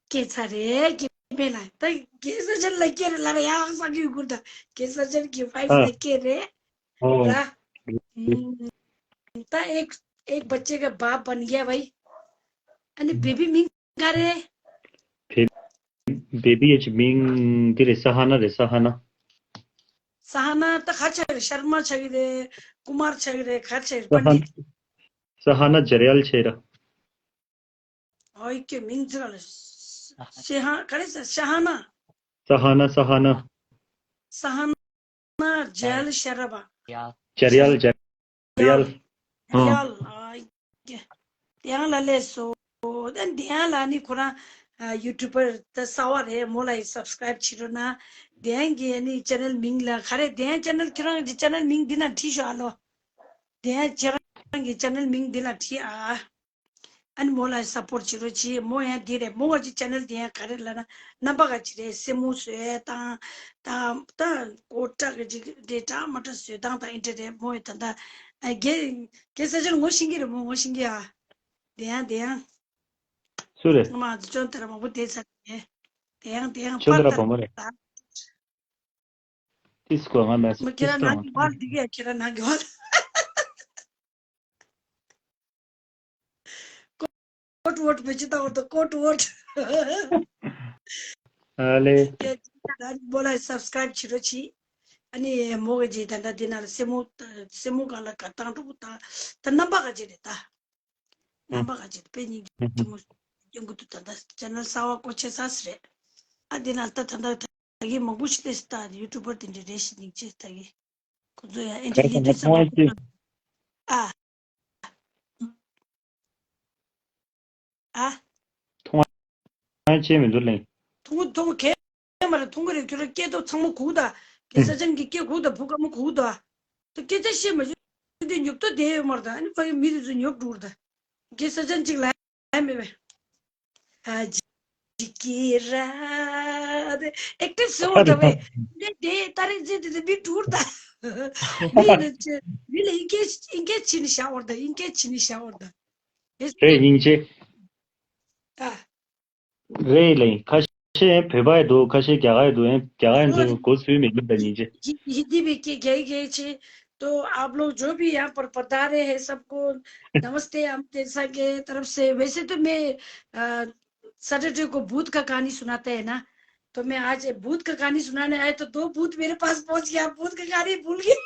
སྐྱེས་ཚར་རེད་ཀྱི་མེད་ལ། ད་རྒན་ས་ཅན་ལ་སྐྱེས་རེད་ལ་རེད་ཡག་ས་ཀྱི་གུར་ད་རྒན་ས་ཅན་གྱི་ཝའིཕ་ལ་སྐྱེས་རེད་ཨོ། ར། ད་ཨེག་ཨེག་བཅེ་ག་བ་བན་ཡ་བའི། ཨ་ནི་བེ་བི་མིང་ག་རེད། བེ་བེ་བི་ཡ་ཅི་མིང་འདི་རེད། ས་ཧ་ན་རེད། ས་ཧ་ན། ས་ཧ་ན་ད་ག་ཆགས་རེད། ཤར་མ་ཆགས་ཀྱི་རེད། ཀུ་མར་ཆགས་ཀྱི་རེད། ག་ཆགས་རེད། ས་པ་ཧ་ནི། ས་ཧ་ན་ཇར་ཡལ་ཆེ་ར། ཨོ་ཡི་ཀེ་མིང་ཙི་ར་ལ། ཤེ་ཧ་ག་རེ་ས་ཤ་ཧ་ན། ས་ཧ་ན། ས་ཧ་ན། ས་ཧ་ན་ཇར་ཡལ་ཤ་ར་བ། ཇར་ཡལ་ཇར་ཡལ། ཡལ། ཨ། ཡལ། ཨ་ཡ། དེ་ཡང་ལ་ལས་སོ། ད་དེ་ཡང་ལ་ནི་ཁོ་རང་ཡུ་ཊུབ་པར་ད་གསར་བ་རེད། མོ་ལ་ཡི་སབ་སི་ཀ་རེབ་བྱེད་རོགས་གནང་། དེ་ཡང་གི་ནི་ཅེ་ནལ་མིང་ལ་ག་རེ། དེ་ཡང་ཅེ་ནལ་ཁྱོད་རང་གི་ཅེ་ནལ་མིང་འདི་ན་བྲིས་ཤོག་ཨ་ལོ། དེ་ཡང་ཁྱོད་རང་གི་ཅེ་ནལ་མིང་འདི་ལ་བྲིས་ཨ། ཨ་ནི་མོ་ལ་སཔོར་བྱེད་རོགས་གྱིས། མོ་ཡང་འདི་རེད། མོ་བ་ཅི་ཅེ་ནལ་དེ་ཡང་ག་རེ་ལབ་ན་རྣམ་པ་ག་ཅི་རེད། སེན་མོ་བཟོས་དང་དང་ད་ཀོ་ཏྲ་གི་ཅིག་རེད། འདྲ་མ་འདྲ་བཟོས་སྟངས་དང་ཨེ་འདྲ་རེད། མོ་ཡི་ད་ལྟ་རྒན་རྒན་ས་ཅན་ངོ་ཤེས་ཀྱི་རེད། མོ་ངོ་ཤེས་ཀྱི་ཨ། དེ་ཡང་དེ་ཡང་། སུ་རེད། ང་མ་ཅོན་ཏེ་ར་མང་པོ་དེ་ཚ་རེད། དེ་ཡང་དེ་ཡང་ཅོན་ཏེ་ར་པར་བུ་མོ་རེད། ད་ཏིས་ཀོ་ང་མེད་སོ་མ་ཁྱེད་ཏིས་རང་ཀོ་ནང་གི་བར་འདི་གས་ཁྱེད་རང་ནང་གི་བར། ཀོ་ཀོ་ཊི་ཝོཊ་བེད་སྤྱོད་བཏང་བ་དང་ཀོ་ཊི་ཝོཊ། ཨ་ལེ། ཡ་ཅི་ད་ད་མོ་ལ་སབ་སི་ཀ་རེབ་བྱེད་རོགས་གྱིས། ཨ་ནི་མོ་གི་ཅི་ད་ད་འདི་ན་ལ་སེན་མོ་སེན་མོ་གང་ལ་ག་བཏང་འགྲོ་གི་ད་ད་རྣམ་པ་ག་ཅི་རེད་ད། རྣམ་པ་ག་ཅི་དཔེ་སྙིང་རྗེ་མོ་སྐྱོན་གི་འདུག་ད་ལྟ་ཅེ་ནལ་གསར་བ་སྐོར་ཆེ་ས་སི་རེད། ཨ་འདི་ན་ལྟ་ད་ལྟ་ད་གི་མང་པོ་ཞིག་ལས་སི་ད་ཡུ་ཊུབ་པར་དེ་འདྲ་རེ་ཞིག་སྙིང་རྗེ་ད་གི་ཁོ་ཚོ་ཡང་ཨེ་འདྲ་ལི་འདྲ་ཚང་མ་ཁོ་ཚོ་ཨ། ཨ། ཐུང་བ་ཅེས་མི་འདུག་ལེ། ཐུང་གུ་ཐུང་གུ་གས་མ་རེད། ཐུང་གུ་རེད། ཁྱོད་རང་སྐད་ཐོག་ཚང་མ་གུག་ད། སྐད་ས་ཅན་གྱི་སྐད་གུག་ད། བུ་ག་མ་གུག་ད། ད་སྐད་ཆ་བཤད་མ་བྱུང་དེ་ཉོབ་ཏོ་བསྡད་ཡོད་མ་རེད་ད། ཨ་ནི་ཕ་གི་མི་དེ་ཚོ་ཉོབ་འགྲོ་རེད་ད། སྐད་ས་ཅན་གཅིག་ལ་ཡ་མེད་པས། ཨ་ཇི་ཀི་ར་དེ་ཨེག་ཊིབ་བཟོ་བ་ད་བས། དེ་དེ་ད་རེས་རྗེས་དེ་དེ་མི་འགྲོ་རེད་ད། མི་ཡིན་ན་ཅི་མི་ལ་ཨིན་སྐད་ཨིན་སྐད་བྱིན་ནི་བཞག་བར་ད། ཨིན་སྐད་བྱིན་ནི་བཞག་བར་ད། རེད་སྙིང་རྗེ། ཨ། རེད་ལེ། ཁ་ཤས་བོད་པ་ཡི་འདུག་ཁ་ཤས་རྒྱ་གར་ཡི་འདུག་ཨེ་རྒྱ་གར་ཡི་ཚོ་གོ་སུས་མི་ལུག་ད་སྙིང་རྗེ། हिंदी में क्या क्या क्या छे तो आप लोग जो भी यहाँ पर पधारे हैं सबको नमस्ते। हम तेलसा के तरफ से। वैसे तो मैं सैटरडे को भूत का कहानी सुनाते हैं ना, तो मैं आज भूत का कहानी सुनाने आए तो दो भूत मेरे पास पहुंच गया। भूत का कहानी भूल गया।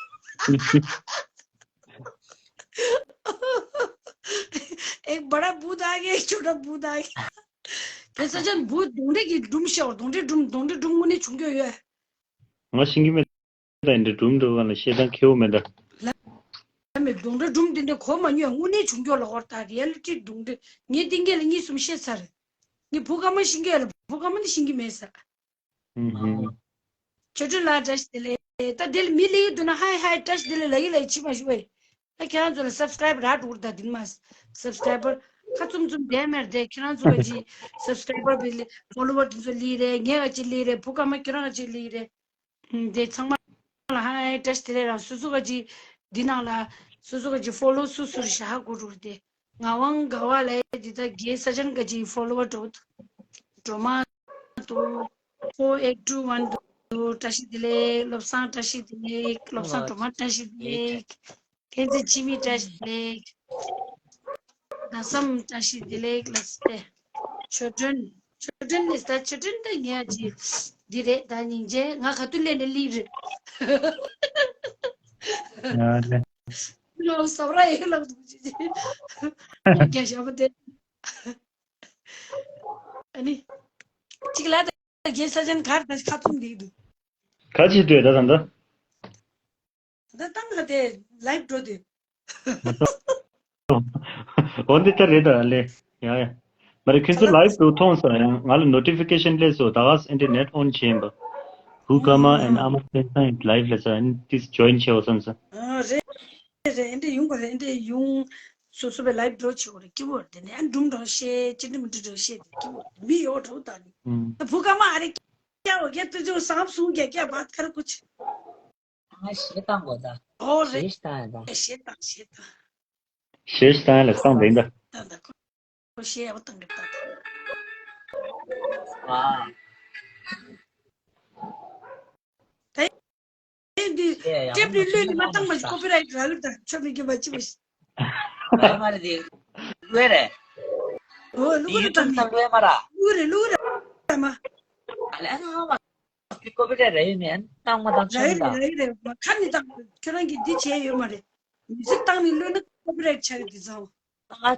एक बड़ा भूत आ गया, एक छोटा भूत आ गया। དེ་ས་ཅན་བུ་གདོན་འདྲེ་གི་སྒྲུང་ཤོག་གདོན་འདྲེ་སྒྲུང་། གདོན་འདྲེ་སྒྲུང་དངོས་གནས་བྱུང་རྒྱུ་ཡོད། ང་ཤེས་ཀྱི་མེད། ད་འདྲེ་སྒྲུང་འདྲ་བ་ལ་ཤེས་སྟངས་ཁེའུ་མེད་ད། ལ་མེད། གདོན་འདྲེ་སྒྲུང་དེ་འདྲ་གོ་མ་མྱོང་། དངོས་གནས་བྱུང་རྒྱུ་ལ་ཧོར་ད་རི་ཡལ་ཊི་གདོན་འདྲེ། ངས་ཏིང་གེ་ལ་གཉིས་གསུམ་བཤད་ཚར། ངས་བུ་ག་མ་ཤེས་ཀྱི་ཡོད་ལ་བུ་ག་མ་ནི་ཤེས་ཀྱི་མེད་ས། ཨུ་ཧུ། ཆོས་སྒྲོན་ལགས་བཀྲ་ཤིས་བདེ་ལེགས། ད་དེ་ལ་མི་ལེགས་འདུག་ན་ཧའི་ཧའི་བཀྲ་ཤིས་བདེ་ལེགས་ལབ་ཀྱི་ལབ་ཀྱི་བྱེད་མ་ཞུ་བས། ད་ཁྱེད་རང་ཚོ་ལ་སབ་སི་ཀ་རེབ་རག་འགྲོ་གི་རེད་ད། དེ་མ་སབ་སི་ཀ་རེ་བར་ཁ་བཙུམ་བཙུམ་བསྡད་མེད་རེད། ཁྱེད་རང་ཚོ་ག་ཅི་སབ་སི་ཀ་རེ་བར་བི་ལི་ཕོ་ལོ་ཝར་དེ་ཚོ་ལེགས་རེད། ངས་ག་ཅི་ལེགས་རེད། བུ་ག་མ་ཁྱེད་རང་ག་ཅི་ལེགས་རེད། ཨུམ། དེ་ཚང་མ་ལ་ཧའི་བཀྲ་ཤིས་བདེ་ལེགས་རང་། སོ་སོ་ག་ཅི་འདི་ནང་ལ་སོ་སོ་ག་ཅི་ཕོ་ལོ་སུ་སུ་རེད་ཤག་ཧ་གོ་འགྲོ་གི་རེད་དེ། ངག་དབང་དགའ་བ་ལ་འདི་ད་རྒན་ས་ཅན་ག་ཅི་ཕོ་ལོ་ཝར་འགྲོ་འགྲོ་མ་འདུག four eight two one འདུག་བཀྲ་ཤིས་བདེ་ལེགས། བློ་བཟང་བཀྲ་ཤིས་བདེ་ལེགས། བློ་བཟང་སྒྲོལ་མ་བཀྲ་ཤིས་བདེ་ལེགས། མཁྱེན་བརྩེ་འཆི་མེད་བཀྲ་ཤིས་བདེ་ལེགས། ཟླ་གསུམ་བཀྲ་ཤིས་བདེ་ལེགས་ལགས་སེ། ཆོས་སྒྲོན། ཆོས་སྒྲོན་ནི་ད་ཆོས་སྒྲོན་ད་ངས་ཅི་འདི་རེད་ད། སྙིང་རྗེ། ང་ག་དུས་སླེབས་ནས་སླེབས་རེད། ཡ་ལེ། ལོ་སོ་ར་ཡེ་ལོ་འདུག་ཅི་ཅི། རྒྱ་ཞབས་པ་དེ། ཨ་ནི། གཅིག་ལ་ད་རྒན་ས་ཅན་གར་ད་ཁ་བཙུམ་བསྡད་འདུག་ག་ཅི་ལྟོས་ད་ད་ད། ད་ཏང་ལ་དེ་ལའིབ་འགྲོ་དུས། འོ་འདི་ལྟར་རེད་ད་ལེ། ཡ་ཡ། མ་རེད། ཁྱོད་ཚོ་live་འགྲོ་མཐོང་སོང་ཡང་ང་ལ་notification་སླེབས་སོང་། ད་ག་internet on་བྱས་ཡིན་པ། བུ་ཀ་མ་and ཨ་མ་སེང་སང་live་སླེབས་སོང་། ཨ་ནི་ཏིས་join་བྱས་འོ་བསམ་སོང་། ཨ་རེད་རེད། ཨེ་འདྲས་ཡོང་གི་རེད། ཨེ་འདྲས་ཡོང་། སོ་སོ་བའི་live་འགྲོ་བྱེད་དགོས་རེད། སྐྱིད་པོ་རེད། དེ་ནས་ཨ་འགྲུམ་འགྲོ་བཤད་ཅི་འདྲ་མི་འདྲ་འགྲོ་བཤད་དེ་སྐྱིད་པོ་རེད། མི་ཡོད་འགྲོ་ད་ནི། ཨུམ། ད་བུ་ཀ་མ་ཨ་རེ་སྐྱ་བོ་སྐྱ་ཏུ་ཅོ་སང་བསུང་རྒྱ་སྐྱ་བ་ཁར་ཀུ་ཆི། ང་ཞེ་བཏང་དགོས་ད། ཨོ་རེད། ཞེ་བཏང་ཡ་ད། ཞེ་བཏང་ཞེ་བཏང་། ཞེ་བཏང་ལ་བཏང་དེ་འདྲ། ད་ད་ཁོ་ཞེ་ཡ་བཏང་གི་ད་ད། ཨ། ད་ཡིན་དུས་ཞེ་ཡ་ཊེབ་ནི་བློས་ནི་མ་བཏང་མ་ཞིག་copyright་རག་གི་ད་ཆོ་མི་གི་མ་ཅི་མ་ཞིག། ཨ་མ་རེད་དེ། བློས་རེད། ཨོ་ལུག་རེ་བཏང་། ལུག་རེ་ལུག་རེ་མ། ཨ་ལེ་ཨ་མ། ཀོ་པི་རའེ་ཊི་རེད་ཡོད་མེད་བཏང་མ་བཏང་ཆོག་རེད་ད། རེད་རེད། ཁ་ནས་བཏང་། ཁྱོད་རང་གིས་འདི་བྱས་ཡོད་མ་རེད། མི་ཚེ་བཏང་ནས་བློས་ན་ཀོ་པི་རའེ་ཊི་ཆགས་ཀྱི་འདི་ཚང་། ང་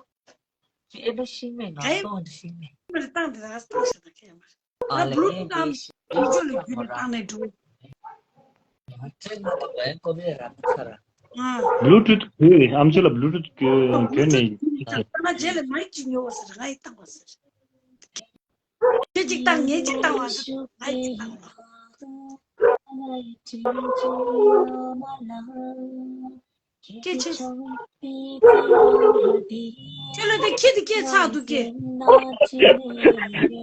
ཅི་ཨེ་ལོ་ཤིང་མེད། ང་གཏོང་འདི་ཤིང་མེད། མ་རེད། བཏང་དེ་ར་བཏང་ཤ་ད་ཁྱེད་མ་རེད། ཨ་ང་ལེ་Bluetooth་ཨེ་དང་ཤིང་བི་ཌི་ཡོ་ལ་བརྒྱུད་ནས་བཏང་ནས་འགྲོ། ང་ཁྲེལ་མ་ཐུབ་པའི་ཀོ་པི་རའེ་ཊི་རག་ཚར། ཨ། Bluetooth་གྱོན་ནས་ཨམ་ཅོག་ལ་Bluetooth་གྱོན་གྱོན་ནས། ད་ང་རྗེས་ལ་མའིག་ཅིག་ཉོ་བ་ཟེར། ང་ཡི་བཏང་བ་ཟེར། ཁྱེད་ཅིག་བཏང་། ངས་ཅིག་བཏང་བ་ཟེར། ང་ཡི་ཅིག་བཏང་བ། སྐད་ཆ། ཁྱེད་ལ་དེ་ཁྱི་དེ་སྐད་ཚགས་འདུག་གས།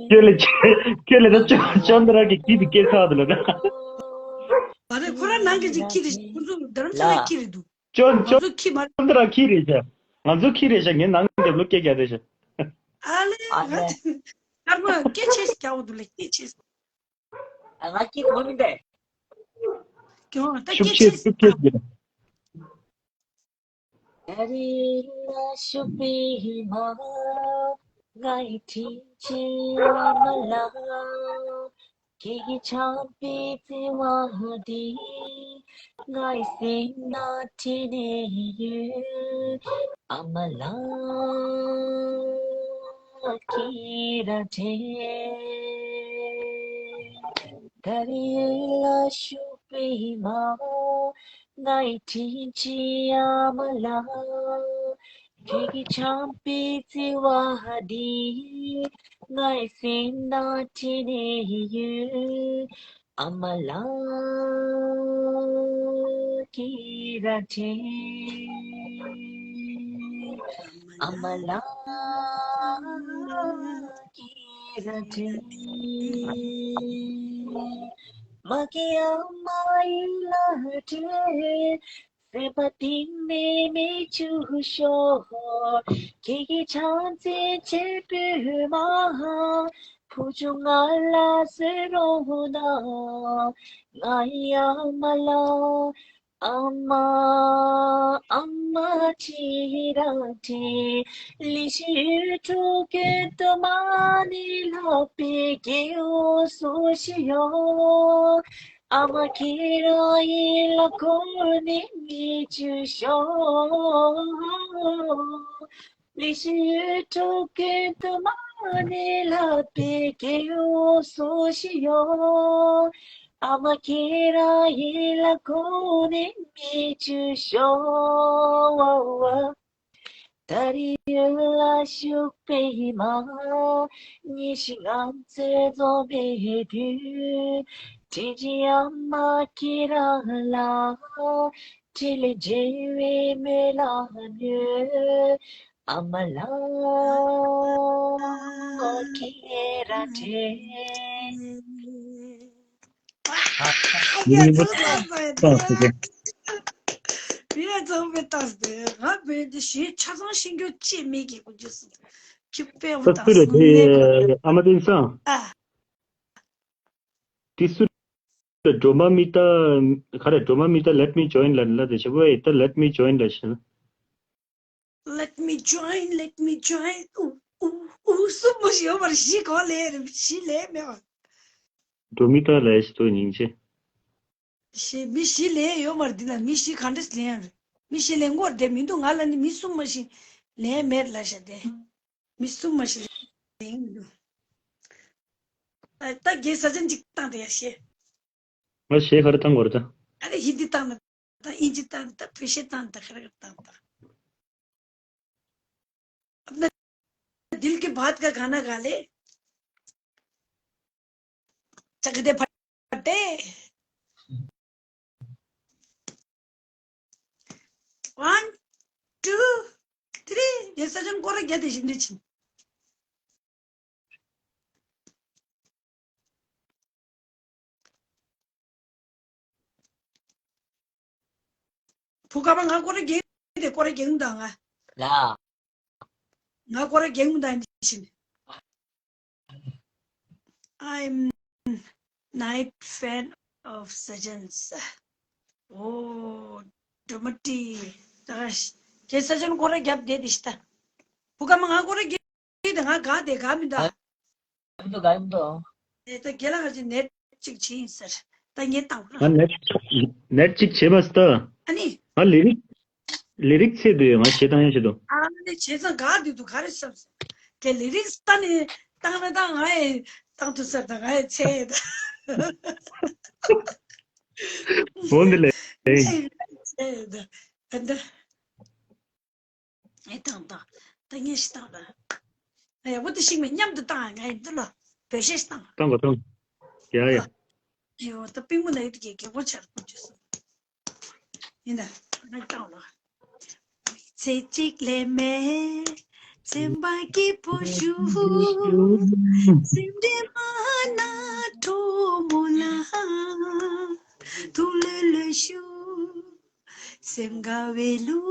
ཁྱེད་ལ་ཁྱེད་ལ་ད་ཅོ་ཅོ་འདི་ར་གི་ཁྱི་དེ་སྐད་ཚགས་འདུག་ལ་ད། མ་རེད། ཁོ་རང་ནང་གི་ཅིག་ཁྱི་རེད། ཁོ་ཚོ་རྡ་རམ་ས་ལ་ཁྱི་རེད་འདུག་ང་ཚོ་ཁྱི་མ་རེད། འདི་ར་ཁྱི་རེད་ཤག་ང་ཚོ་ཁྱི་རེད་ཤག་ངའི་ནང་རྒྱབ་ལོ་སྐད་རྒྱག་རེད་ཤག་ཨ་ལེ། ཨ་ང་ལེ། ཚོ་སྐར་མ་སྐད་ཆེ་ཞིག་རྒྱག་འོ་འདུག་ལེ། སྐད་ཆེ་ཞིག་ང་སྐྱིད་གོ་མི་འདུག་ཀྱང་ད་ཤུགས་སྐད་ཆེ་ཆེ་ཞིག་ཤུགས་ཆེ་ཞིག་ད་རེས་ལ་ཤུག་པའི་མ། ང་ཡི་དྲིན་ཆེ་ཨ་མ་ལགས། ཁྱེད་ཀྱི་ཆགས་པའི་བརྩེ་བ་འདི་ང་ཡི་སེམས་ནང་དྲན་ནས་ཡོད། ཨ་མ་ལགས་ཁྱེད་རང་དྲན། ད་རེས་ལ་ཤུག་པའི་མ། ང་ཡི་དྲིན་ཆེ་ཨ་མ་ལགས། ཁྱེད་ཀྱི་ཆགས་པའི་བརྩེ་བ་འདི་ང་ཡི་སེམས་ནང་དྲན་ནས་ཡོད། ཨ་མ་ལགས་ཁྱེད་རང་དྲན། ཨ་མ་ལགས་ཁྱེད་རང་དྲན། མ་སྐྱེས་ཨ་མ་ཡིད་ལ་དྲན། སེམས་པ་གཏིང་ནས་མིག་ཆུ་ཤོར། ཁྱེད་ཀྱི་ཕྱག་མཛེས་ཆེན་པོའི་མ། བུ་ཆུང་ང་ལ་གསོལ་རོགས་གནང་། ང་ཡི་ཨ་མ་ལགས། ཨ་མ། ཨ་མ་ཁྱེད་རང་དྲན། ལི་ཤི་ཡུལ་གྲུ་ཁྱེད་དུ་མ་ནི་ལྷག་པའི་སྐྱེ་བོ་སུ་ཞིག་ཡོད། ཨ་མ་ཁྱེད་རང་ཡིད་ལ་འཁོར་ནས་མིག་ཆུ་ཤོར། ལི་ཤི་ཡུལ་གྲུ་ཁྱེད་དུ་མ་ནི་ལྷག་པའི་སྐྱེ་བོ་སུ་ཞིག་ཡོད། ཨ་མ་ཁྱེད་རང་ཡིད་ལ་འཁོར་ནས་མིག་ཆུ་ཤོར། ད་རེས་ཡུལ་ལ་ཤུག་པའི་མ། ཉིན་ཞིག་ང་ཚོའི་འཛོམས་པའི་དུས། དྲིན་ཆེ་ཨ་མ་ཁྱེད་རང་ལ། འཕྲིན་ལས་འབྲེལ་བའི་སྨོན་ལམ་ཡོད། ཨ་མ་ལགས་ཁྱེད་རང་དྲན། ཡ་ཡིན་པ་ཚོ་ལྟ་ས་ཡ་ད། ཡ་ཚང་མས་ལྟ་ས་ཡ། ང་བོད་འདི་ཞེས་ཆ་ཚང་ཤེས་རྒྱུ་ཅི་མེད་ཀྱི་ཀུན་སྤྱོད་སུ་ཁྱི་དཔེ་བོ་ད་སུ་ལ་སུ་མེད་པ་དེ་ཨ་མ་དེང་སང་ཨ། དེ་སུ་ལ་སྒྲོལ་མ་མི་ལྟ་ག་རེ་སྒྲོལ་མ་མི་ལྟ་let me join་ལ་ལ་དེ་ཞེ་པོ་ཡི་ད་let me join་ལ་ཞེ་ན། Let me join, let me join. ཨུ་ཨུ་ཨུ་སུ་མོ་ཞིག་ཡོད་མ་རེད། ཞི་གོ་ལས་རེད། ཞི་ལས་མེད་པ། འགྲོ་མི་ལྟར་ལས་ཞི་ཏོ་སྙིང་རྗེ། ཞི་མི་ཞི་ལས་ཡོད་མ་རེད། འདི་ལ་མི་ཞི་ག་འདྲས་ལས་ཡང་རེད། མི་ཞི་ལས་ངོར་བསྡད་མི་འདུག་ང་ལ་ནི་མི་གསུམ་མ་ཞིག་ལས་མེད་ལ་ཤ་དེ། མི་གསུམ་མ་ཞིག་ལས་ཡིན་འདུག་ད་ད་རྒྱལ་ས་ཆེན་གཅིག་བཏང་དེ་ཡ་ཤེ། ང་ཞེ་ག་རེ་བཏང་དགོས་རེད་ད། ཨ་རེ་ཧིན་དི་བཏང་ན་ད་ཨིན་ཇི་བཏང་ད་བོད་ཤེ་བཏང་ད་ག་རེ་ག་རེ་བཏང་ད། ཨ་ན་ दिल के बात का गाना गा ले। चक दे फटे। One, two, three. ये सजन को रे क्या दे जिंदगी। ཕུ་ཀ་མ་ང་ཀོ་རེ་རྒྱན་དེ་ཀོ་རེ་རྒྱན་དང་ང་། ལ། ང་ཀོ་རེ་རྒྱན་དང་འདི་བཞིན། I'm night fan of Sajan's. Oh, dramatic. ད་ཁྱེད་སེ་ཇན་ཀོ་རེ་རྒྱབ་བསྡད་དེ་ཤི་ད། ཕུ་ཀ་མ་ང་ཀོ་རེ་རྒྱན་དེ་ང་དགའ་དེ་དགའ་མི་འདུག་ཨ། མི་འདུག་ག་མི་འདུག་ཨེ་ད་རྒན་ལགས་ཀྱི་ནེཊ་གཅིག་བྱས་ཡིན་ཟེར། ད་ངས་བཏང་ར། ང་ནེཊ་ནེཊ་གཅིག་བྱས་མ་སྟ། ཨ་ནི། ང་ལི་རིག་ལི་རིག་ཚད་དུ་ཡོད། ང་བྱེད་སྟངས་ཡང་བྱེད་དོ། ཨ་ནི་བྱས་ཙང་ག་དུས་དུ་ག་རེ་བསམ་སོང་། དེ་ལི་རིག་ལྟ་ནི་བཏང་མེད་ད་ང་ཡི་བཏང་ཐུབ་ཟེར་ད་ང་ཡི་ཚད་ཡོད་ད། འོ་འདི་ལས། ཚད་ཡོད་ད། ཨེ་དང་དང་། ད་ངས་ཤི་དང་ལ། ཨ་ཡག་པོ་དེ་ཤིག་མེད་མཉམ་དུ་བཏང་ང་ཡིན་འདི་ལ། བེད་ཤེས་ཤི་དང་། བཏང་གོ་བཏང་། ཡ་ཡ། ཨ་ཡོ་ད་པིང་པོ་ན་ཡོད་དེ་རྒྱལ་པོ་ཆར་པོ་ཅུ་སོང་། ཡིན་ད། ང་བཏང་ལ། ཚེ་གཅིག་ལས་མེད། སེམས་པ་སྐྱིད་པོ་ཞུ། སེམས་འདྲེ་མ་ན་གྲོ་མོ་ལ། ཐུགས་ལྷོད་ལྷོད་ཞུ། སེམས་དགའ་བའི་གླུ་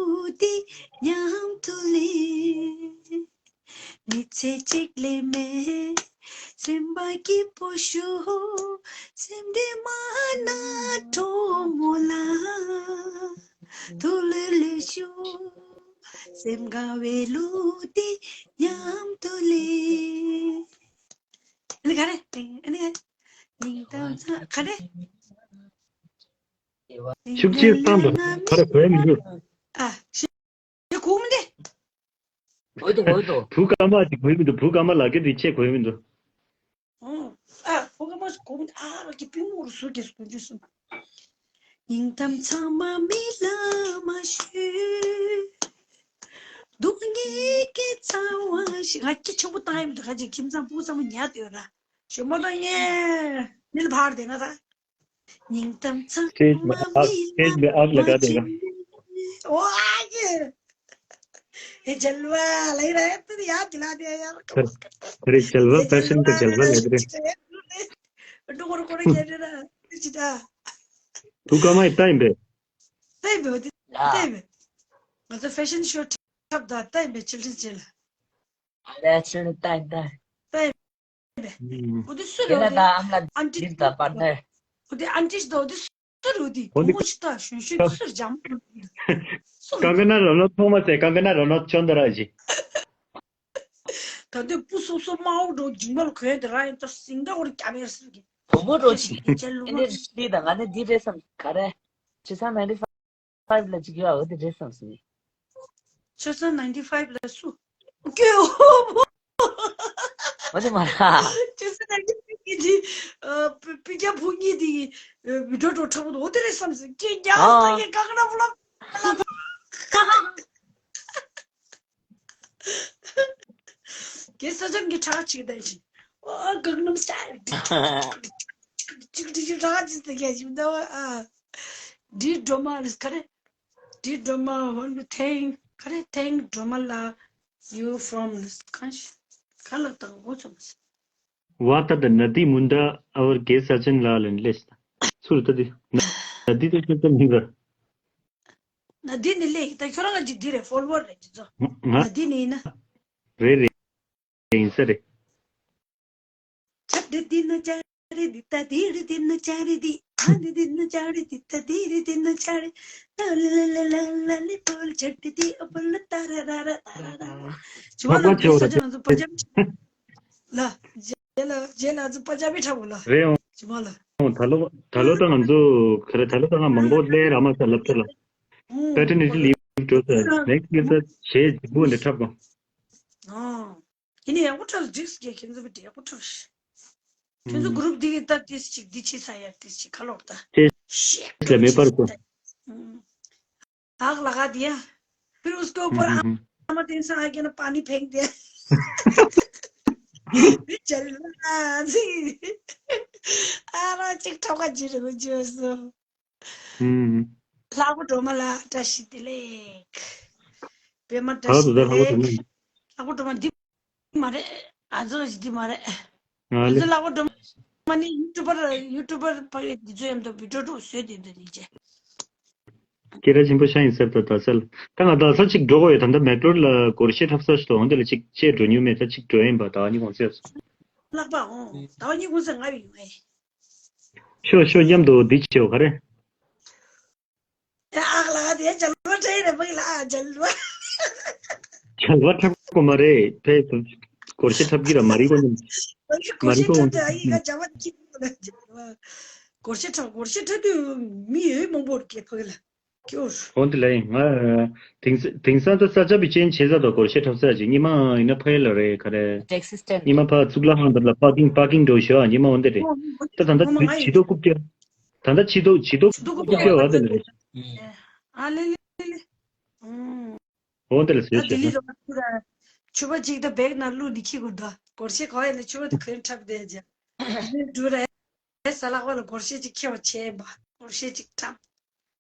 འདི་མཉམ་དུ་ལེན། མི་ཚེ་གཅིག་ལས་མེད། སེམས་པ་སྐྱིད་པོ་ཞུ། སེམས་འདྲེ་མ་ན་གྲོ་མོ་ལ། ཐུགས་ལྷོད་ལྷོད་ཞུ། སེམས་དགའ་བའི་གླུ་འདི་མཉམ་དུ་ལེན། ཨ་ནི་ག་རེ། ཨ་ནི་ག་རེ། ཉིན་དང་ཚ་ག་རེ། ཤུགས་ཆེ་བཏང་དང་ག་རེ་གོ་མི་འདུག་ཨ། ཤི་གོ་མི་འདུག་འོས་དོ་འོས་དོ། བུ་ཀ་མ་ཅིག་གོ་མི་འདུག་བུ་ཀ་མ་ལ་གེ་དེ་ཆེ་གོ་མི་འདུག་ཨོ། ཨ་བུ་ཀ་མ་ཅིག་གོ་མི་འདུག་ཨ་རོ་གི་པི་མོ་རུ་སུ་གེ་སུ་གོ་རྒྱུ་སུ། སྙིང་གཏམ་ཚང་མ་མི་ལ་མ་ཤོད། སྡུག་བསྔལ་གྱི་ཚ་བ་ཞིག་ང་སྐྱིད་ཆེན་པོ་བཏང་ཡིན་འདུག་ཁ་ཅིག་ཁྱིམ་ཚང་སྤུ་གུ་ཚང་མ་ཉལ་དུ་ཡོད་ར། ཞོ་མོ་དང་ངས་མིལ་ཕར་དེ་ན་ད། སྙིང་གཏམ་ཚང་མ་མི་ལ་མ་ཤོད། ཨོ་ཨ་ཀེ། ཨེ་ཇལ་བ་ལ་ཡ་ར་ཏི་ཡ་གི་ལ་དེ་ཡ་ར་ཀ་མ་ཀ་ཏ། རེ་ཇལ་བ་ཕེ་ཤན་དེ་ཇལ་བ་ལ་དེ་རེ། འགྲོ་གོ་ར་གོ་ར་ཉལ་རེ་ར་ཏི་ཅི་ད། བུ་ཀ་མ་ཡི་ལྟ་ཡིན་པས། ལྟ་ཡིན་པས་འོ་དེ་ལྟ་ཡིན་པས། ང་ཚོ་ཕེ་ཤན་ཤོ་འཁྲབ་ད་ལྟ་ཡིན་པས་ཆིལ་ཌྲན་ཅེ་ལ། ཨ་ལས་ཆིལ་ལྟ་ཡིན་ལྟ་ཡིན། ལྟ་ཡིན་པས། ཨུམ། འོ་དེ་སུ་རེད་འོ་དེ། ཨ་མ་ཨན་ཊི་འདི་ད་པར་ཐེ། འོ་དེ་ཨན་ཊི་ད་འོ་དེ་སུ་རེད་འོ་དེ་འོ་དེ་བུ་མོ་ཞིག་ད་གཞོན་གཞོན་དེ་སུ་རེད་འཇམ་པོ། སུ་རེད། ཀང་ཀ་ན་ར་ནོ་ཐོང་མ་ཚེ་ཀང་ཀ་ན་ར་ནོ་ཆོན་ད་ར་ཞིག་ད་དེ་སྤུ་སོབ་སོབ་དམར་པོ་འགྲོ་འཇིགས་མེད་ལ་གོན་དེ་ར་ཡིན་ད་སིང་ད་འོ་ར་རྒྱ་མེར་སུ་གི། བུ་མོ་འགྲོ་ཅིག་ཨེ་ནི་ལི་ད་ང་ནི་འདི་རེད་བསམ་ག་རེ། ཆི་ས་ན་རི་ཧྥ་ལ་ཅིག་ཡོད་འོ་དེ་རེད་བསམ་སོང་། ཆོས་ཚན་ནའིན་ཊི་ཕའིབ་ལ་སུ། སྐྱོ་བོ། འོ་དེ་མ་ར། ཆོས་ཚན་ནའིན་ཊི་ཕའིབ་གི་དེ། ཨ། པི་ཀྱ་ཕུ་གཉིས་དེ། ཨ། མི་འགྲོ་འགྲོ་ཁྲ་བོ་འོ་དེ་རེད་བསམ་སོང་། སྐྱེ་རྒྱ་ཨ། ལྟ་ཡེ་ག་ག་ན་བུ་ལ། གེ་ས་ཅན་གྱི་ཁྲག་ཅིག་ལྡན་ཞིང་། ཨོ་གང་ནམ་སྟ་ཡལ། ཅིག་ཅིག་ཅིག་ཁྲག་ཅིག་ལྡན་ཞིང་ད་བ་ཨ། འདི་སྒྲོལ་མ་རེད་ག་རེ། འདི་སྒྲོལ་མ་want to thank ག་རེ། thank སྒྲོལ་མ་ལ། you from གང་ཞིག་ག་ལ་དང་འོ་ཙམ། ཝ་ཏ་ད་ན་དི་མུན་ད་ཨ་བར་གེ་ས་ཅན་ལ་ལན་ལེས། ཚུར་ད་དི། ན་དི་དེ་ཤོད་ཙམ་མིན་པར། ན་དི་ནི་ལེགས་ད་ཁྱོད་རང་ང་ཅིག་འདི་རེད་ཕོལ་ཝར་རེད་ཅི་ཚོ། ང་། ན་དི་ནི་ཡིན་ན། རེད་རེད། ཡིན་ས་རེད། ཆབ་དི་དི་ན་ཅ་རི་དི་ད་དི་རི་དི་ན་ཅ་རི་དི། ཨ་དི་དི་ན་ཅ་རི་དི་ད་དི་རི་དི་ན་ཅ་རི། ལ་ལ་ལ་ལ་ལ་ལི་པོལ་ཆ་དི་དི་ཨ་པ་ལ་ཏ་ར་ར་ར་ཏ་ར་ར་ར། ཅི་བ་ལ་དེ་ས་ཅི་ང་ཚོ་པ་ཅ་མི་ལ། རྗེས་ལ་རྗེས་ལ་ང་ཚོ་པ་ཅ་མི་ཁྲ་བོ་ལ། རེད་འོང་། ཅི་མ་ལ། ད་ལོ་ད་ལོ་ད་ང་ཚོ་ག་རེ་ད་ལོ་ད་ང་མང་པོ་ལས་ར་མ་ས་ལབ་ཚ་ལ། Paternity leave འགྲོ་ས་next year ས་བྱེད་ཇི་བུ་འདི་འཁྲབ་གོ། ཨ། ཡིན་ནའི་ཡག་པོ་འཁྲབ་འགྲིག་སི་ཀྱི་ཁྱེད་ཚོ་བི་ཡག་པོ་འཁྲབ་ཤི། ཁྱེད་ཚོ་གུ་རུབ་འདི་གི་ད་ཏིས་ཅིག་འདི་ཅི་ས་ཡ་ཏིས་ཅིག་ཁ་ལོག་ད། ཤེས་ལ་མེད་པར་གོ། ཨག་ལ་ག་དི་ཡ། फिर उसके ऊपर आमा तेंसा आके ना पानी फेंक दिया। མི་བྱ་ལ་ཚིག་ཨ་རོ་ཅིག་ཁྲོ་ཁ་ཅི་རེད་གོ་ཅི་སོ། ཨུམ། ལྷག་པ་སྒྲོལ་མ་ལགས་བཀྲ་ཤིས་བདེ་ལེགས། པད་མ་བཀྲ་ཧ་ཤིས་དུ་ད་བདེ་ལྷག་པ་སྒྲོལ་མ། ལེགས། ལྷག་པ་སྒྲོལ་མ་འདི་མ་རེད། ཨ་ཛོ་ཞིག་འདི་མ་རེད། ང་ཨ་ལེ། ཛོ་ལྷག་པ་སྒྲོལ་མ་ནི་ཡུ་ཊུབ་པར་ཡུ་ཊུབ་པར་ཕ་གི་འདི་ཚོ་མཉམ་དུ་བི་ཌིའོ་འདྲ་བཟོས་བསྡད་འདུག་ནི་ཅེ། སྐད་གྲགས་ཆེན་པོ་ཤ་ཡིན་ཟེར་ད་ད་སལ། ད་ང་ད་སལ་ཅིག་འགྲོ་དགོས་ཡོད། ད་ལྟ་མེག་ལོར་ལ་སྒོར་གཞས་འཁྲབ་ས་ཞིག་འདུག་འོན་ཏེ་ལ་ཅིག་ཅེས་འགྲོ་མྱོང་མེད། ད་ཅིག་འགྲོ་ཡིན་པ་ད་གཉིས་གོང་ཚེ། ལྷག་པ་འོང་ད་གཉིས་གོང་ཚེ་ང་ཡོང་ཨེ། ཤོ་ཤོ་མཉམ་དུ་འདི་བྱེད་ག་རེ། ཨ་ལ་དེ་ཇལ་བ་ཁྲེ་རེ་བ་ལ་ཇལ་བ། ཇལ་བ་འཁྲབ་གོ་མ་རེད་ཕེ། སྒོར་གཞས་འཁྲབ་ཀྱི་ར་མ་རིག་གོ་ནི། སྒོར་མ་རིག་གོ་གཞས་འཁྲབ་དེ་ཨ་ཡི་ག་ཇལ་བ་ཅི་སྒོར་གཞས་འཁྲབ་སྒོར་གཞས་འཁྲབ་དུས་མི་ཡོད་མང་པོ་རེད་ཕ་གི་ལ་སྐྱོར། འོན་ཏེ་ལ་ཡིན་ང་། དེང་དེང་སང་ད་ས་ཆ་བི་ཅན་བྱེད་ས་དང་སྒོར་གཞས་འཁྲབ་ས་ཅིག་ཉི་མ་ཡིན་ན་ཕ་གི་ལ་རེད་ག་རེ། ཊེག་སི་སི་ཊེན་ཌི། ཉི་མ་ཕ་གཙུག་ལག་ཁང་དེ་ལ་པར་ཀིང་པར་ཀིང་འགྲོ་ཤོག་ཉི་མ་འོན་ཏེ་རེད། ད་ད་ད་ཕྱི་ཏོག་རྐུབ་བཀྱག་ད་ལྟ་ཕྱི་ཏོག་ཕྱི་ཏོག་ཕྱི་ཏོག་རྐུབ་བཀྱག་བ་དེ་ལ། ཨ་ལེ་ལེ་ལེ། ཨུམ། འོ་དེ་ལ་ད་བཟོས་ལྡི་ལི་བྱས་རོ་ཆུ་ར། ཆུ་བ་གཅིག་ད་བེག་ནང་བླུགས་ནས་འཁྱེར་དགོས་འདུག་སྒོར་གཞས་གོ་ཡ་ལ་ཆུ་བ་དེ་གོན་འཁྲབ་བསྡད་ཅག་འདི་འགྲོ་ར། ས་ལག་པ་ལ་སྒོར་གཞས་གཅིག་འཁྱེར་བ་བྱས་པ་སྒོར་གཞས་གཅིག་འཁྲབ།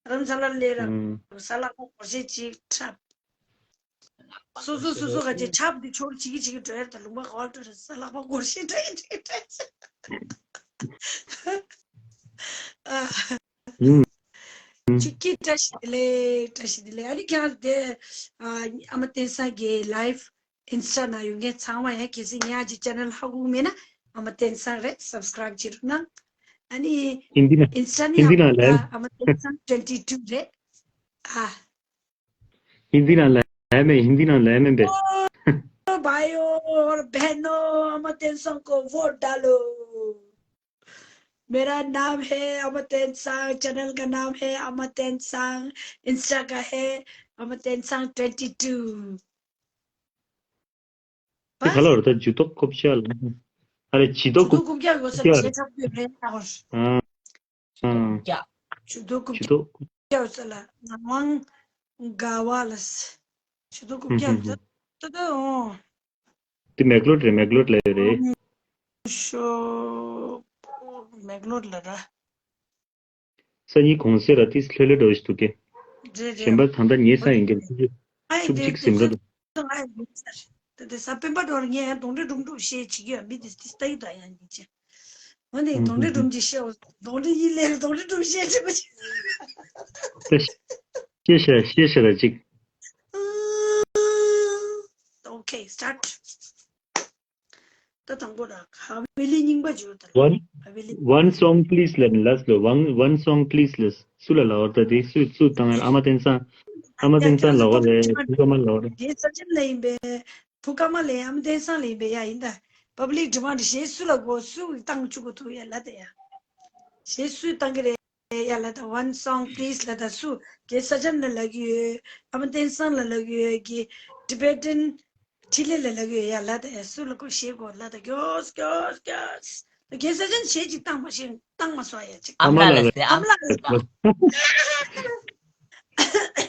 རྡ་རམ་ས་ལར་སླེབས་ར། ཨུམ། ས་ལག་པ་སྒོར་གཞས་གཅིག་འཁྲབ། སོ་སོ་སོ་སོ་ག་ཅེ་ཆབ་འདི་ཆོར་བྱེད་ཀྱི་བྱེད་ཀྱི་འགྲོ་ཡ་ད་ལུང་པ་ག་བ་འགྲོ་རེད་ས་ལག་པ་སྒོར་གཞས་འདྲ་ཡི་འདྲ་ཡི་འདྲ་ཡི། ཨ། ཨུམ། ཆུ་སྐྱིད་བཀྲ་ཤིས་བདེ་ལེགས་བཀྲ་ཤིས་བདེ་ལེགས། ཨ་ནི་ཁྱེད་རང་དེ་ཨ་ཨ་མ་བསྟན་སངས་ཀྱི་ལའིབ་ཨིན་སི་ཊ་ནང་ཡོད་མཁན་ཚང་མ་ཡང་གལ་སྲིད་ངའི་ཨ་ཅེ་ཅེ་ནལ་ཧ་གོ་གི་མེད་ན་ཨ་མ་བསྟན་སངས་རེད་སབ་སི་ཀ་རའིབ་བྱེད་རོགས་གནང་། ཨ་ནི་ཧིན་དི་ན་ཨིན་སི་ཊ་ནི་ཧིན་དི་ཨ་ན་ལབ། ཨ་མ་བསྟན་སངས་ཊུ་ཝེན་ཊི་ཊུ་རེད། ཨ། ཧིན་དི་ནང་ལབ་མེད། ཧིན་དི་ནང་ལབ་མེད་པས། ओ भाइयों और बहनों, अमर तेंसंग को वोट डालो। मेरा नाम है अमर तेंसंग, चैनल का नाम है अमर तेंसंग, इंस्टा का है अमर तेंसंग ट्वेंटी टू। དེ་ག་ལ་བར་ད་ཇུ་ཏོག་རྐུབ་བཀྱག་ལ། ཨ་རེ་ཇུ་ཏོག་ཇུ་ཏོག་རྐུབ་རྐུབ་བཀྱག་ཡོད་ས་རེད་བྱས་འཁྲབ་ཡོད་རེད་ཨ་ཧོར། ཨ། ཨ། ཇུ་ཏོག་རྐུབ་ཇུ་ཏོག་རྐུབ་བཀྱག་ཡོད་ས་ལ་ངག་དབང་དགའ་བ་ལ་ཇུ་ཏོག་རྐུབ་ཧུམ་ཧུམ་བཀྱག་ད་ཧུམ། ད་ད་འོང་། དེ་མེག་ལོར་རེད། མེག་ལོར་ལ་ཡོད་རེད། ཤོ་མེག་ལོར་ལ་ར། སང་ཉིན་གུང་སེང་ར་ཏིས་ལྷོད་ལྷོད་འགྲོ་ཞིག་འདུག་གི། རེད་རེད། གཞན་པ་ད་ལྟ་ཉལ་ས་ཡིན་གྱི་ཨ་ཡིན་བཅུ་གཅིག་ཟིན་འགྲོ་འདུག་ང་ཡང་ཡིན་ས་རེད། ད་དེ་ས་སྤེན་པ་འགྲོ་ར་ངས་ཡང་གདོང་འདྲེ་སྒྲུང་སྒྲུང་བཤད་བྱེད་ཀྱི་ཡ་མི་དེ་ཏིས་ལྟ་ཡི་ད་ཡང་ཡིན་ཅེ། འོ་ནི་གདོང་འདྲེ་སྒྲུང་ཅིག་བཤད་འོ་གདོང་འདྲེ་ཡིན་ལས་གདོང་འདྲེ་སྒྲུང་བཤད་བྱེད་པ་ཅིག་ད་ཤེས་ཤ་ཤེས་ཤ་ར་ཅིག Okay, start. ད་དང་པོ་ར་ཧ་ཝེ་ལི་རྙིང་པ་བརྗོད་དང་། One, ཧ་ཝེ་ལི། One song please ལབ་ནས་ལབ་སོང་། One, one song please ལབ། སུ་ལ་ལབ་པ་རེད་ད། དེ་སུས་སུས་བཏང་ཡ་རེད། ཨ་མ་བསྟན་སངས། ཨ་མ་བསྟན་སངས་ལབ་པ་རེད། ཕུ་ཀ་མ་ལབ་པ་རེད། དེ་ས་ཆེན་ལ་ཡིན་པས། ཕུ་ཀ་མ་ལ་ཡིན། ཨ་མ་བསྟན་སངས་ལ་ཡིན་པས་ཡ་ཡིན་ད། པབ་ལིག་ཌི་མཱན་ཌི་གཞས་སུ་ལ་དགོས། སུ་བཏང་བཅུག་གོ་ཐུག་ཡ་ལབ་ད་ཡ། གཞས་སུས་བཏང་གི་རེད། ཡ་ལ་ད། One song please ལ་ད་སུ་གེ་ས་ཅན་ལ་ལ་གི་ཡོད། ཨ་མ་བསྟན་སངས་ལ་ལ་གི་ཡོད་གི། Tibetan ཁྲི་ལེ་ལ་ལ་གི་ཡོད། ཡ་ལ་ད་ཡ་སུ་ལ་གོ་ཤེས་གོ་ལ་ད་གྱོས་གྱོས་གྱོས། ད་གེ་ས་ཅན་གཞས་ཅིག་བཏང་མ་ཤེས་བཏང་མ་སོང་ཡ་ཅིག་ཨ་མ་ལ་ལ་ཟེར། ཨ་མ་ལ་ལ་ཟེར།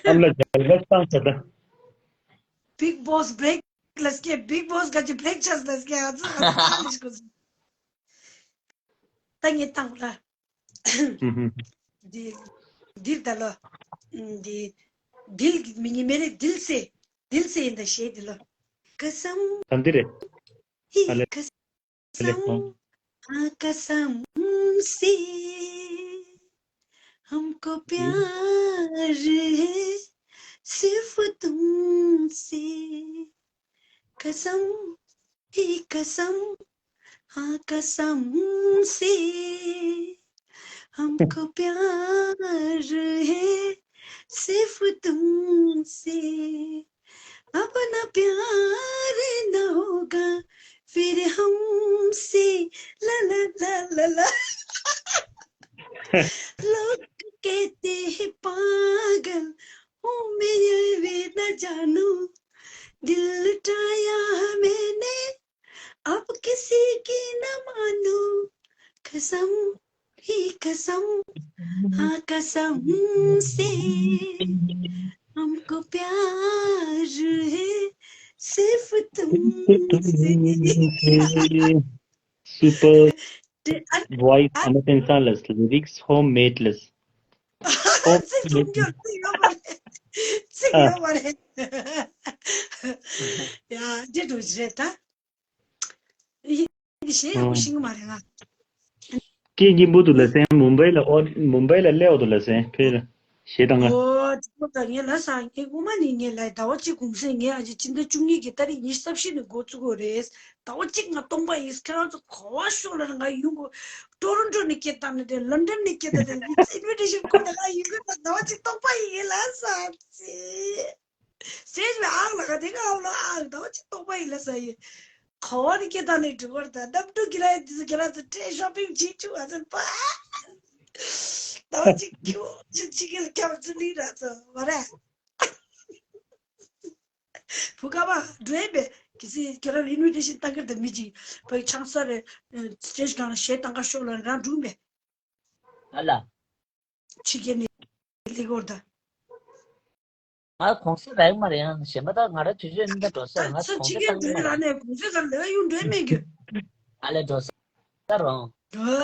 ཨ་མ་ལ་ལ་བཏང་ས་ད། Big Boss break ལ་སྐད། Big Boss ག་ཅི་break ཆགས་ལ་སྐད། ཨ་ཙི་ཨ་ཙི་ཨ་ཙི་ཞིག་གོ་ཟེར། ད་ངས་བཏང་ལ། འདི་འདིར་ད་ལོ། འདི་དིལ་མི་ཉི་མེ་རེ་དིལ་སེ་དིལ་སེ་ཡིན་ད་གཞས་འདི་ལོ། कसम་ད་འདི་རེད། ही ཨ་ལེ། कसम हाँ कसम से हमको प्यार है सिर्फ तुमसे कसम ही कसम हाँ कसम से हमको प्यार है सिर्फ तुमसे अपना प्यार न होगा फिर हमसे ला ला ला ला ला लोग कहते हैं पागल हूँ मैं ये भी न जानू दिल लुटाया मैंने अब किसी की न मानू कसम ही कसम हाँ कसम से हमको प्यार है Super voice, ཨ་མ་བསྟན་འཛིན་ལགས། Lyrics homemade ལགས། ཚིག་ཚུགས་རྒྱུ་ཚིག་ཡོད་མ་རེད། ཚིག་ཡོད་མ་རེད། ཡ་འདི་འདྲ་རེད་ད། ཡིན་གྱི་ཞེ་ཡག་པོ་ཤེས་ཀྱི་མ་རེད་ང་། སྐད་སྙན་པོ་འདུག་ལགས་སེ། མུམ་བྷའི་ལ་ཨོ། མུམ་བྷའི་ལ་སླེབས་འདུག་ལགས་སེ། ཕེབས་ལ་གཞས་བཏང་ག་ཨོ་ཅི་པོ་ད་ངས་ལབ་སོང་། ངས་སྔོན་མ་ནས་ངས་ལབ། ཟླ་བ་གཅིག་གོང་ཚད་ངས་ཨ་ཅེ་སྤྱི་ཟླ་བཅུ་གཉིས་ཀྱི་ཏ་རིག་ཉི་ཤུ་རྩ་བཞི་ནས་འགོ་བཙུགས་དགོས་རེད། ཟླ་བ་གཅིག་ང་སྟོང་པ་ཡིན། ཁྱེད་རང་ཚོ་ག་པར་ཤོག་ལབ་ན་ང་ཡོང་གི། ཊོ་རོན་ཊོ་ནས་སྐད་བཏང་ནས་དེ། ལོན་ཌོན་ནས་སྐད་བཏང་ནས། ཨིན་ཝི་ཊེ་ཤན་བསྐུར་ནས་ང་ཡོང་གི། ཟླ་བ་གཅིག་སྟོང་པ་ཡིན་ལབ་སོང་ཅི། ཟེར་བའི་ཨང་ལ་ག་དེ་ག་ཨང་ལ་ཨང་ཟླ་བ་གཅིག་སྟོང་པ་ཡིན་ལབ་ས་ཡིན། ག་བ་ནས་སྐད་བཏང་ནས་འགྲོ་བར་ད། གནམ་གྲུ་གི་ར་ཡིན་དུས་ཁྱེད་རང་ཚོ་ཏྲེ་ཤོ་པིང་བྱེད་བཅུག་ཨ་ཚོ་པ། ཟླ་བ་གཅིག་ཁྱོད་ཚོ་ཕྱི་རྒྱལ་ཁྱབ་ཚུལ་ལི་ར་ཚོ་བ་ར། བུ་ཀ་མ་འགྲོ་ཡས་མེད། གལ་སྲིད་ཁྱེད་རང་ལ་ཨིན་ཝི་ཊེ་ཤན་བཏང་གི་རེད་ད། མི་གཅིག་བའི་ཆང་ས་རེད། སི་ཊེ་ཇི་སྒང་ལ་གཞས་བཏང་ག་ཤོག་ལབ་ན་རང་འགྲོ་མེད། ཨ་ལ། ཕྱི་རྒྱལ་ནས་སླེབས་ཀྱི་ཡོད་རེད་ད། ང་གོང་ས་རག་མ་རེད། ཡང་གཞན་པ་དག་ང་རང་དུས་ཚོད་འདི་འདྲ་འགྲོ་ས་རེད། ད་ང་ཚོ་གོང་ས་ཕྱི་རྒྱལ་བཏང་གི་འགྲོ་མ་རེད། ར་ནས་གོང་ས་ག་ལ་ཡོང་འགྲོ་མེད་གི། ཨ་ལས་འགྲོ་ས་རོང་། འགྲོ།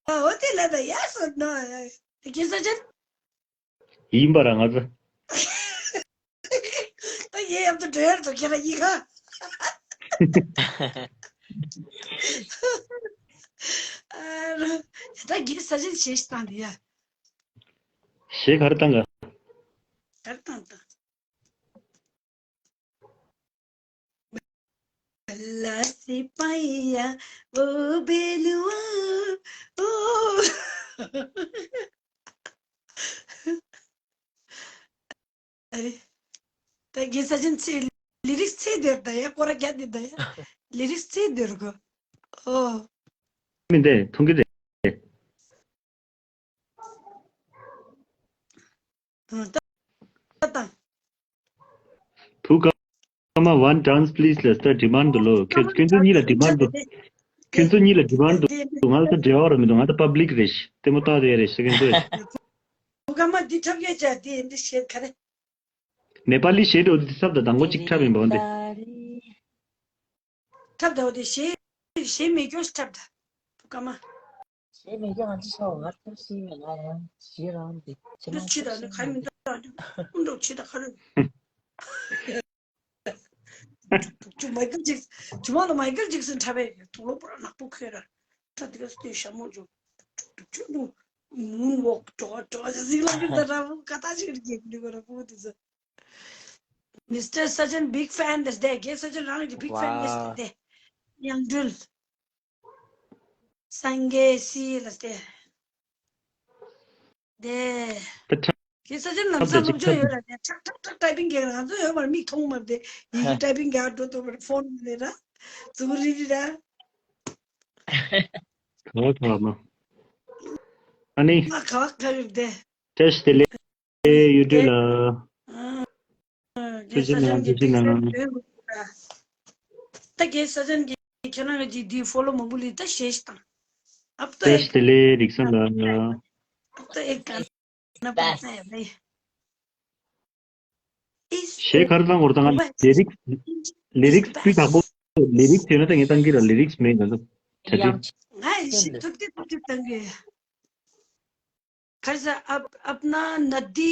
ཨ་འོ་དེ་ལ་ད་ཡ་སོ་ནོ། དེ་གེ་ས་ཅན། ཡིན་པ་ར་ང་ཚོ། ད་ཡེ་ཡབ་ཏུ་འགྲོ་ཡར་དུ་ཁྱེད་ར་ཡི་ག་ཨ་ར། ད་གེ་ས་ཅན་ཞེས་བཏང་དེ་ཡ། གཞས་ག་རེ་བཏང་ག་ག་རེ་བཏང་ད། ལ་སི་པ་ཡ་འོ་བེ་ལུ་ཨ་འོ། ཨ་རེ། ད་གེ་ས་ཅན་ཚེ་ལི་རིགས་ཚེ་སྡེར་ད་ཡ་སྐོར་ར་རྒྱ་དེ་ད་ཡ། ལི་རིགས་ཚེ་སྡེར་གོ། ཨོ། མི་འདི་མཐོང་གི་རེད། ད་ད་ད། བུ་ཀ་མ་one dance please ལ་ད་ཌི་མན་ཌི་འདུག་ལོ། ཁྱོད་ཁྱོད་ཚོ་གཉིས་ལ་ཌི་མན་ཌི་འདུག་ཁྱོད་ཚོ་གཉིས་ལ་ཌི་མན་ཌི་འདུག་ང་ལ་ད་འབྲེལ་བ་ར་མི་འདུག་ང་ད་པབ་ལིག་རེད། ལྟད་མོ་ལྟ་དེ་རེད་ཟེར་མཁན་ཚོས། བུ་ཀ་མ་འདི་འཁྲབ་ཡས་བྱ་དེ་འདི་བཤད་ག་རེ། ནེ་པ་ལི་གཞས་འགྲོ་འདི་ཚབ་ད་དང་པོ་གཅིག་འཁྲབ་ཡིན་པ་འདི། འཁྲབ་ད་འོ་དེ་གཞས་གཞས་མེད་སྐྱོ་འཁྲབ་ད། བུ་ཀ་མ། གཞས་མེད་སྐྱོ་ང་ཚོ་ཤོག་ང་ཚོ་ཤི་ཡོད་ང་ཡང་གཞས་རང་འདི་ཕྱི་ནང་འདི་ཕྱི་ད་ནི་ག་ཡིན་ད་འདི་ཀུན་འགྲོ་ཕྱི་ད་ག་རེ། ཅུ་མའི་ཀལ་ཇེག་ཅུ་མ་ལ་མའི་ཀལ་ཇེག་སན་འཁྲབ་པའི་དུག་ལོག་པོ་ར་ནག་པོ་ཁོས་ར་ད་འདི་ག་སྟོད་ཞྭ་མོ་ཅུ་ཅུ་ཅུ་ཅུ་མུན་ཝོག་འགྲོ་འགྲོ་ཟིག་ལ་ཀིར་ད་ར་བུ་ཀ་ད་ཅིག་རྒྱབ་འདི་ག་ར་བུ་དུ་ཟ། Mister Sajan, big fan ལས་དེ། རྒན་ས་ཇན་རང་གི་big fan ལས་དེ། དེ་ཡང་འགྲུལ། སངས་རྒྱས་སི་ལས་དེ། དེ། ད་ཁྲབ་རྒན་ས་ཇན་ལམ་སང་སློབ་སྦྱོང་ཡོད་ལ་དེ་ཁྲག་ཁྲག་ཁྲག་ཊའི་པིང་རྒྱག་ང་ཚོ་ཡོད་མར་མིག་མཐོང་མར་དེ་ཡི་གེ་ཊའི་པིང་རྒྱག་འགྲོ་ཐུབ་པར་ཕོན་མ་རེད་ར། ཙུ་རི་རི་ར། ག་བ་ག་བ་མ། ཨ་ནི། ང་ག་བ་ག་རེད་དེ། བཀྲ་ཤིས་བདེ་ལེགས། ཨེ་ཡུ་ཊུབ་ལ། ཨ། ཐུགས་རྗེ་གནང་ཐུགས་རྗེ་གནང་། ད་རྒན་ས་ཇན་གྱིས་ཁྱེད་རང་གི་འདི་ཕོ་ལོ་མང་པོ་ལི་ད་ཤེས་ཤིག་དང་། ཨབ་ཏོ་བཀྲ་ཤིས་བདེ་ལེགས་རིག་སང་ལ། ཨབ་ཏོ་ཨེ་ཀ་ན་པ་ན་ཡ་ལེ། གཞས་ག་རེ་བཏང་དགོས་རེད་ད། ང་ལི་རིགས་ལི་རིགས་སྤུས་དག་པོ། ལི་རིགས་ཡོད་ན་ད་ངས་བཏང་གི་ར། ལི་རིགས་མེད་ང་ཚོ་གྲ་སྒྲིག་ང་ཡི་ཤི་ཐུབ་ཏེ་ཐུབ་ཏེ་བཏང་གི། खर्च अब अपना नदी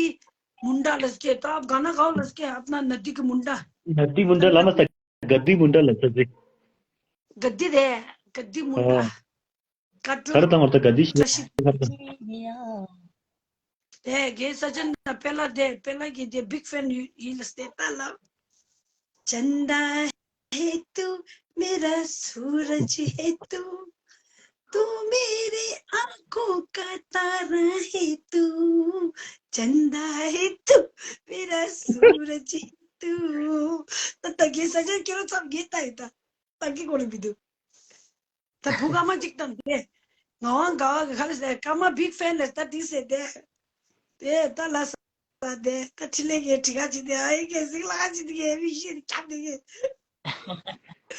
मुंडा लसके तो आप गाना गाओ लसके अपना नदी के मुंडा। नदी मुंडा लामा ता गद्दी मुंडा लसके। गद्दी दे गद्दी मुंडा। हाँ। कटो खरता मरता गद्दी कशी। दे गे सजन ना पहला दे पहला की दे बिग फैन यू ही लसते ताला। चंदा है तू, मेरा सूरज है तू, तू मेरे आंखों का तारा है तू, चंदा है तू, मेरा सूरज है तू। ད་ད་གེ་ས་ཅན་ཁྱེད་རང་ཚོ་གེ་ལྟ་ཡི་ད། ད་གེ་གོ་རེ་མི་འདུག་ད་བུ་ཀ་མ་གཅིག་དང་དེ། ང་དབང་ག་བ་གི་ཁ་ལ་ཟེར་ཀ་མ་བིག་ཕེན་ལ་ད་དེ་ཟེར་དེ། དེ་ད་ལ་ས་དེ་ད་ཁྲི་ལེ་གེ་ཁྲི་ཁ་ཅི་དེ་ཨ་ཡི་གེ་ཟིག་ལ་ཁ་ཅི་དེ་གེ་མི་ཤེས་ཁྱབ་དེ་གེ།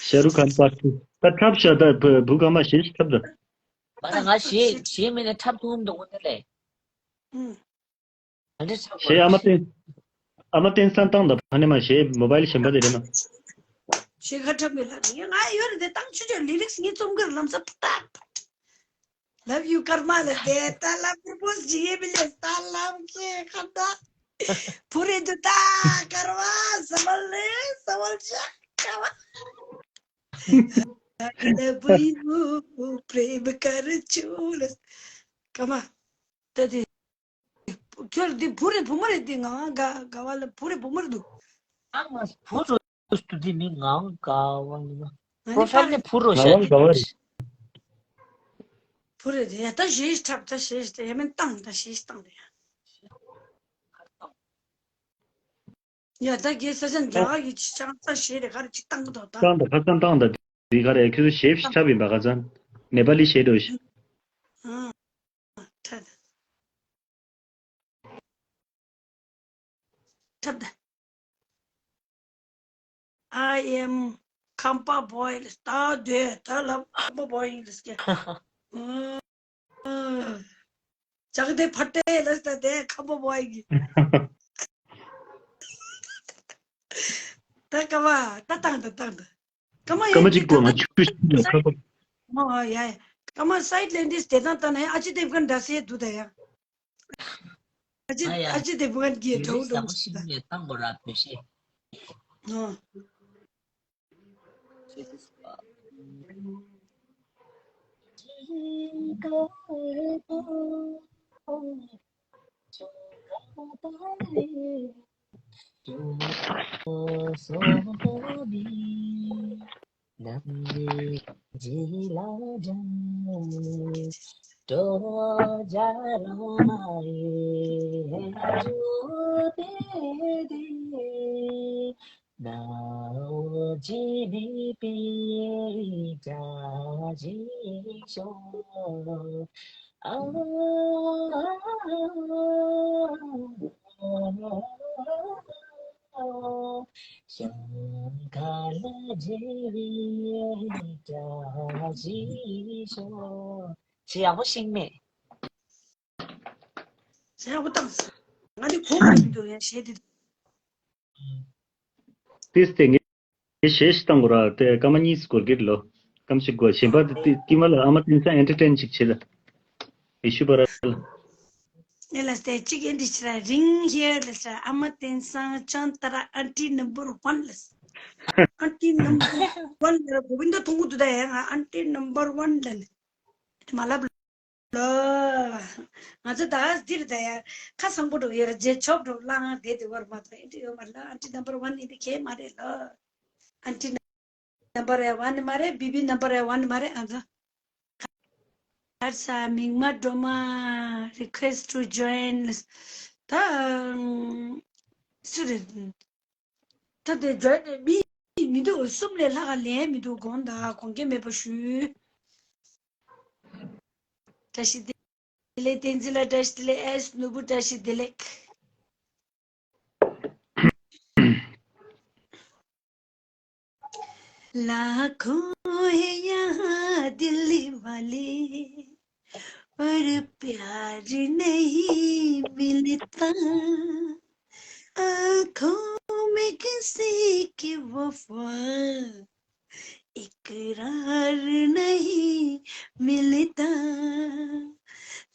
ཤ་རུ་ཁན་པར་ཊུ། ད་འཁྲབ་ཤ་ད་བུ་ཀ་མ་ཤེས་ཤི་འཁྲབ་ད། མ་ན་ང་ཞེས་ཞེས་མེད་ན་འཁྲབ་ཐུབ་འདུག་འོ་ན་ལས། ཨུ། གཞས་ཨ་མ་བསྟན། ཨ་མ་བསྟན་སང་བཏང་ད་ཕ་ནས་མ་གཞས་མོ་བྷའིལ་གཞན་པ་དེ་རེད་མ། ཆེ་ཁ་ཁྲབ་མི་ལ་ནི་ང་ཡོད་རེད་དེ་བཏང་ཆུ་ཆོས་ལི་རིགས་ངའི་རྩོམ་གར་ལམ་སང་ཕུ་ཏག་ཕུ། Love you ཀརྨ་ལ་དེ་ད་ལ་པུར་པོས་ཇི་ཡེ་བི་ལེ་ད་ལམ་ཁེ་ཁ་ད་བུ་རེད་དུ་ད་ཀརྨ་ས་བ་ལེ་ས་བ་ཇ་ཀ་བ་ལ་བུ་ཡུ་པྲེམ་ཀར་ཆུ་ལེ་ཀརྨ་ད་དེ། ཁྱོད་འདི་བུ་རེད་བུ་མོ་རེད། འདི་ང་དགའ་དགའ་བ་ལ་བུ་རེད་བུ་མོ་རེད་འདུག་ཨ་མ་བུ་རུ་སུ་འདི་མི་ང་དགའ་བ་ལ། ང་ནི་པྲོ་ཕའིལ་ནས་བུ་རུ་ང་བ་བཞག་གི་ག་བ་རེད། བུ་རེད་དེ་ཡ་ད་ཞེས་འཁྲབ་ད་ཞེས་དེ་ཡ་མིན་བཏང་ད་ཞེས་བཏང་དེ་ཡ། ཡ་ད་རྒྱལ་ས་ཅན་རྒྱ་གར་གྱི་ཅི་ཅང་ས་ཞེས་དེ་ག་རེ་ཅིག་བཏང་གི་འདུག་ད། བཏང་ད་ཁ་ཚང་བཏང་ད་འདི་ག་རེ་ཁྱོད་ཚོ་ཞེས་འཁྲབ་ཡིན་པ་ཁ་ཚང་ནེ་པ་ལི་ཞེས་འགྲོ་ཞེས། ཨང་། ཁྲབ་ད། ཁྲབ་ད། I am ཁམས་པ་བོའི་ལ་ད་དེ་ད་ལབ་ཁམས་པ་བོའི་ལ་སྐྱེ། ཇག་དེ་ཕ་ཏེ་ལ་ད་དེ་ཁམས་པ་བོའི་གི། ད་ཀ་བ་ད་བཏང་ད་བཏང་ད། ཀ་མ་ཀ་མ་ཡོད་ཅིག་གོ་ང་ཆུ་ཤིང་ལ་ཁ་པ། ཨོ་ཡ་ཡ། ཀ་མ་སའིཌ་ལེན་དིས་དེ་དང་ད་ནས་ཨ་ཅི་དེབ་གན་འདྲ་སེ་འདུག་ད་ཡ། ཨ་ཅི་ཨ་ཡ། ཨ་ཅི་དེབ་གན་གྱི་ཡུ་དྲའུ་རི་ཟ་འགྲོ་མོ་ཞིག་ནས་བཏང་དགོས་ར་བོད་ཤེས། ཨོ། ཞེས་ཡག་པོ་ཤེས་མེད། ཞེས་ཡག་པོ་བཏང་སོང་། ང་ནི་གོ་མ་མི་འདུག་ཡ་ཞེས་དེ། ཏིས་དེ་ངས་ཞེས་ཤིག་བཏང་དགོས་ར་དེ་སྐར་མ་གཉིས་སྐོར་གྱི་ལོ་སྐམ་ཞིག་དགོས་གཞན་པ་དེ་ཏི་ཏི་མ་ལ་ཨ་མ་ཏིན་ས་ཨེན་ཊར་ཊེན་ཞིག་བྱེད་ལ་ཡེ་ཤུ་པ་ར་ལ། ཨེ་ལ་སྟེ་གཅིག་ཨེ་འདྲི་ཕྱི་ར་རིང་ཧེར་ལ་ས་ཨ་མ་ཏིན་ས་ཅང་ཏ་ར་ཨན་ཊི་ནམ་བར་ཝན་ལ་ས་ཨན་ཊི་ནམ་བར་ཝན་ལ་གོ་བིན་ད་ཐུང་གུ་དུ་ད་ཡ་ང་ཨན་ཊི་ནམ་བར་ཝན་ལ་ནི་མ་ལབ། ལོ། ང་ཚོ་ད་འདིར་ད་ཡ་ཁ་སང་པོ་འགྲོ་ཡོད་ར་རྗེས་ཆོག་འགྲོ་ལང་དེ་དེ་བར་མ་ཐོ་ཨེ་འདྲི་ཡོད་མ་ལ་ཨན་ཊི་ནམ་བར་ཝན་ཨེ་འདྲི་ཁེ་མ་རེད་ལོ། ཨན་ཊི་ནམ་བར་ཝན་མ་རེད། བི་བི་ནམ་བར་ཝན་མ་རེད། ཨ་ཚོ་ཁར་ས་མིག་མ་སྒྲོལ་མ་request to join ད་སུ་རེད། ད་དེ་འཇོན་ནས་མི་མི་འདུག་གསུམ་ལས་ལྷག་ག་ལེན་མི་འདུག་དགོངས་དག་དགོངས་འགལ་མེད་པ་ཞུ། བཀྲ་ཤིས་བདེ་ལེགས་བསྟན་འཛིན་ལགས། བཀྲ་ཤིས་བདེ་ལེགས། ཨེས་ནོར་བུ་བཀྲ་ཤིས་བདེ་ལེགས། लाखों है यहाँ दिल वाले, पर प्यार नहीं मिलता। आंखों में किसी की वफा, इकरार नहीं मिलता।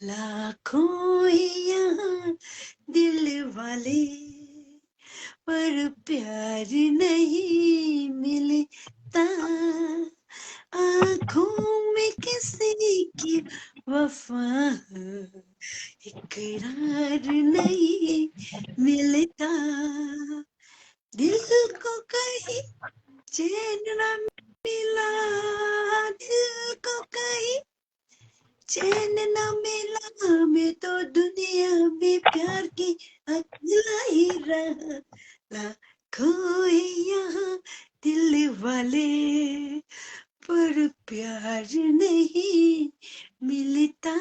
लाखों हैं यहाँ दिल वाले, पर प्यार नहीं मिलता। आंखों में किसी की वफा, इकरार नहीं मिलता। दिल को कहीं चैन ना मिला, दिल को कहीं चैन ना मिला, मैं तो दुनिया में प्यार की अकेला ही रहा। लाखों हैं यहाँ दिल वाले, पर प्यार नहीं मिलता।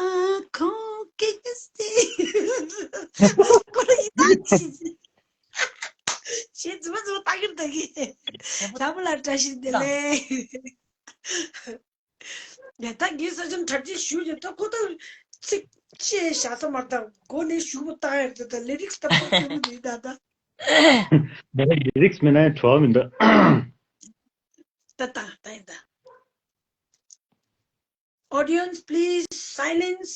आंखों के से कोई ना चीज ཞེས་རྫུན་མ་རྫུན་མ་ལྟ་གིར་ལྟ་གི། ལྷ་མོ་ལ་བཀྲ་ཤིས་བདེ་ལེགས། ཡ་ད་ངའི་ས་ཆེན་གྲ་སྒྲིག་ཞུ་ཡོད་ད་ཁོ་ད་ཚིག་ཅེས་བཞག་ས་མ་ད་མགོ་ནས་ཞུ་བོ་ལྟ་ཡར་ད་ད་ལེ་རིགས་ལྟ་བུ་ལྟ་བུ་རེད་ད་ད། ད་ལིརིགས་མེད་ན་བྲོ་བ་མི་འདུག་ད་ད་ད་ཡིན་ད། Audience, please silence.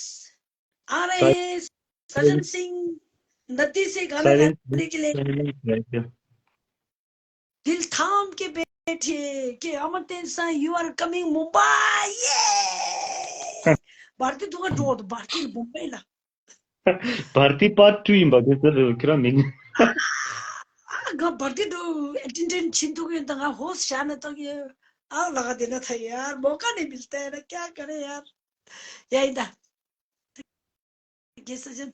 आ रहे हैं सजन सिंह, नदी से गाना गाने के लिए। दिल थाम के बैठे कि अमर तेन सा, you are coming Mumbai. Yeah! Bharti दुआ जोड़ दो, भारती मुंबई ला। भारती पार्ट टू ཡིན་པ་དེ་ཚོ་ཁྱེད་རང་མིན། ང་भारती དུ་ཨེ་ཊེན་ཌེན་ཊི་ཕྱིན་ཐུག་ཡོད་ད། ང་ཧོ་སི་ཤ་ན་ཐག་ཡོད། ཨ་ལ་ག་དེ་ན་ཐག་ཡོད། ཡར་མོ་ཀ་ནི་མིལ་ཏེ་ན་ཀྱ་ཀ་རེ་ཡར། ཡ་ཡིན་ད། རྒྱལ་ས་ཅན།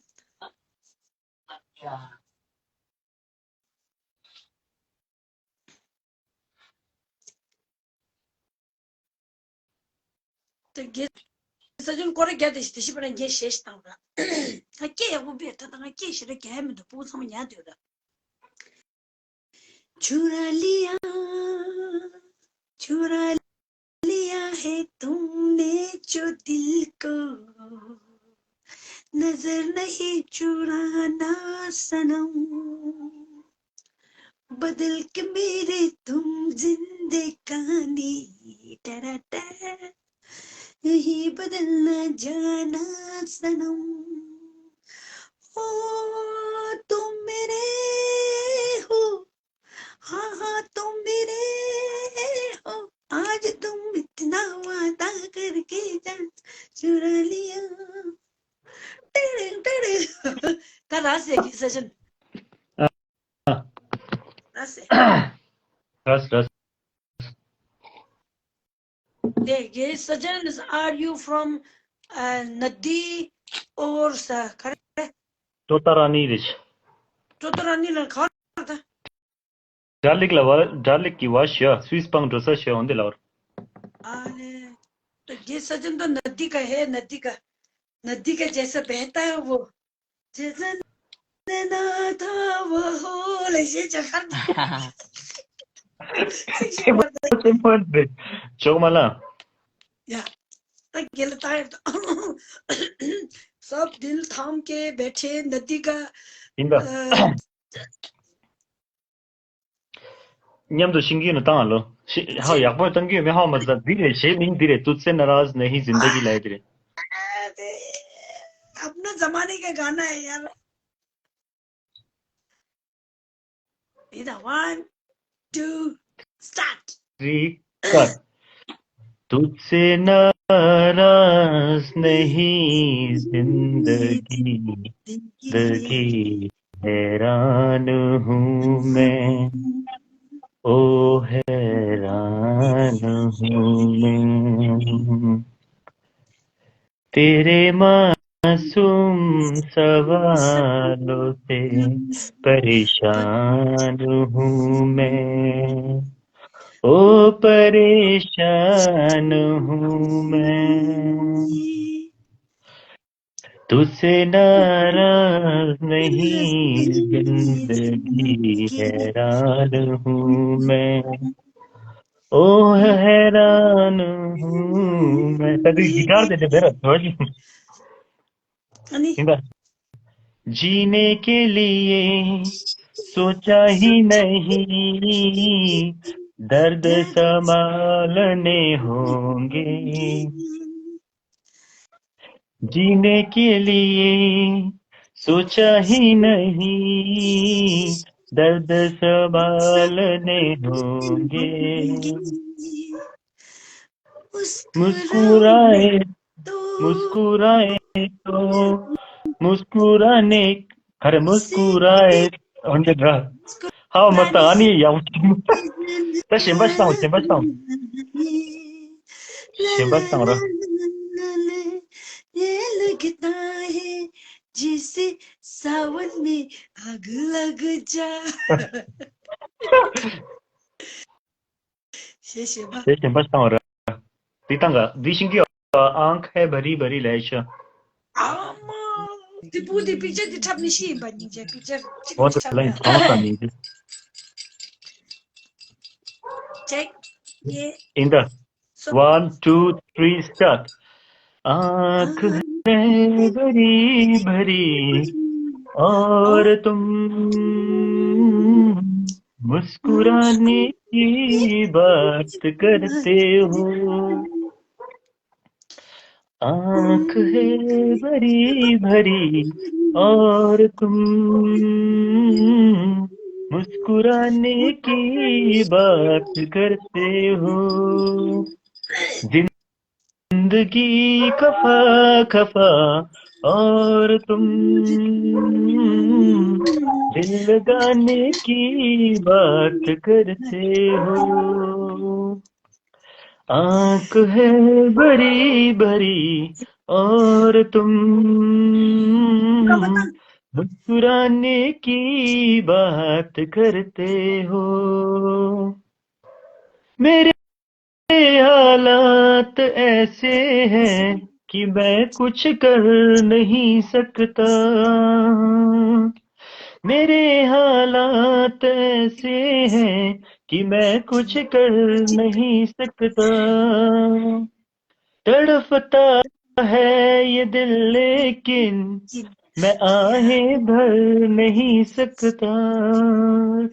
དེ་རྒྱལ་ས་ཅན་སྐོར་རྒྱ་དེ་ཞིག་དེ་ཞིག་པ་ན་རྒྱལ་ཞེ་ཞིག་བཏང་ར། ད་སྐད་ཡག་པོ་བས་ད་ད་ང་སྐད་ཞེ་ར་རྒྱ་ཡ་མི་འདུག་སྤུ་གུ་ཚང་མ་ཉར་འདོད་ར། चुरा लिया, चुरा लिया है तुमने जो दिल को, नजर नहीं चुराना सनम, बदल के मेरे तुम जिंदगानी, टरा टा। नहीं बदलना जाना सनम। ओ तुम मेरे हो, हाँ हाँ तुम मेरे हो। आज तुम इतना वादा करके जान चुरा लिया। टिड़िंग टिड़िंग। ད་ར་སེ་གི་སེ་ཤན། ཨ། ར་སེ། ར་སེ་ར་སེ། དེ་གི་སེ་ཤན། Are you from, uh, Nadi or sa- ག་རེ། ཅོ་ཏ་ར་ནི་རེད། ཅོ་ཏ་ར་ནི་ལ་ག་རེ་ད། སྒྲ་ལེགས་ལ་བ། སྒྲ་ལེགས་ཀྱི་བ་ཞུ་ཨ། སུད་སི་སྤང་འགྲོ་ས་ཞུ་ཨ། འོན་ཏེ་ལ་བར། ཨ་ལེ། དེ་གི་སེ་ཤན་ད་ནི་དི་ཀ་ཧེ། ནི་དི་ཀ། ནི་དི་ཀ་जैसा बहता है वो। जैसा नैना था वो हो ले ཞེས་བྱ་ཁར། ཚིག་ཤེས་པར་དང་། ཚེ་མོ་འདི་ཅོག་མ་ལ། ཡ། ད་དགེ་ལ་ད་ཡ། सब दिल थाम के बैठे नदी का། ཡིན་ད། ཨ། མཉམ་དུ་ཤིང་གི་ནི་བཏང་ཨ་ལོ། ཤི་ཧ་ཡག་པོ་བཏང་གི་ཡོད་མེད་ཧ་མ་ཟ། འདི་རེད། གཞས་མིང་འདི་རེད། तुझसे नाराज नहीं जिंदगी ལབ་ཡ་འདི་རེད། अपना जमाने का गाना है यार। इधर one, two, start. तुझसे नाराज नहीं जिंदगी, जिंदगी हैरान हूँ मैं, ओ हैरान हूँ मैं। तेरे मासूम सवालों से परेशान हूँ मैं, ओ परेशान हूँ मैं। तुझसे नाराज नहीं जिंदगी, हैरान हूँ मैं, ओ हैरान हूँ मैं। तभी गिटार दे दे मेरा थोड़ी। अनि? जीने के लिए सोचा ही नहीं, दर्द संभालने होंगे। जीने के लिए सोचा ही नहीं, दर्द संभालने होंगे। मुस्कुराए, मुस्कुराए तो, मुस्कुराने, अरे मुस्कुराए, འོན་ཏེ་འདྲ། ཧ་མ་ད་ཨ་ནི་ཡག་པོ། ད་གཞན་པ་ཞིག་བཏང་། གཞན་པ་ཞིག་བཏང་། གཞན་པ་ཞིག་བཏང་ར། ये लगता है जैसे सावन में आग लग जा। ཞེས་ཞེས་པ། ཞེས་ཞེས་པ་བཏང་བ་ར། འདི་བཏང་ག་འདི་ཤིང་གི་आंख है भरी भरी ལས་ཤ། ཨ་མ། འདི་པུ་འདི་པིག་ཅར་འདི་འཁྲབ་མི་ཤེས་ཡིན་པ། སྙིང་རྗེ། པིག་ཅར་གཅིག་འོ་འདི་འཁྲབ་ལན་ཡ། གང་ལ་ཡིན་འདི། Check. Yeah. In the one, two, three, start. आंख है भरी भरी और तुम मुस्कुराने की बात करते हो। आंख है भरी भरी और तुम मुस्कुराने की बात करते हो। जिंदगी खफा खफा और तुम दिल लगाने की बात करते हो। आंख है भरी भरी और तुम मुस्कुराने की बात करते हो। मेरे हालात ऐसे हैं कि मैं कुछ कर नहीं सकता। मेरे हालात ऐसे हैं कि मैं कुछ कर नहीं सकता। तड़पता है ये दिल लेकिन मैं आहें भर नहीं सकता।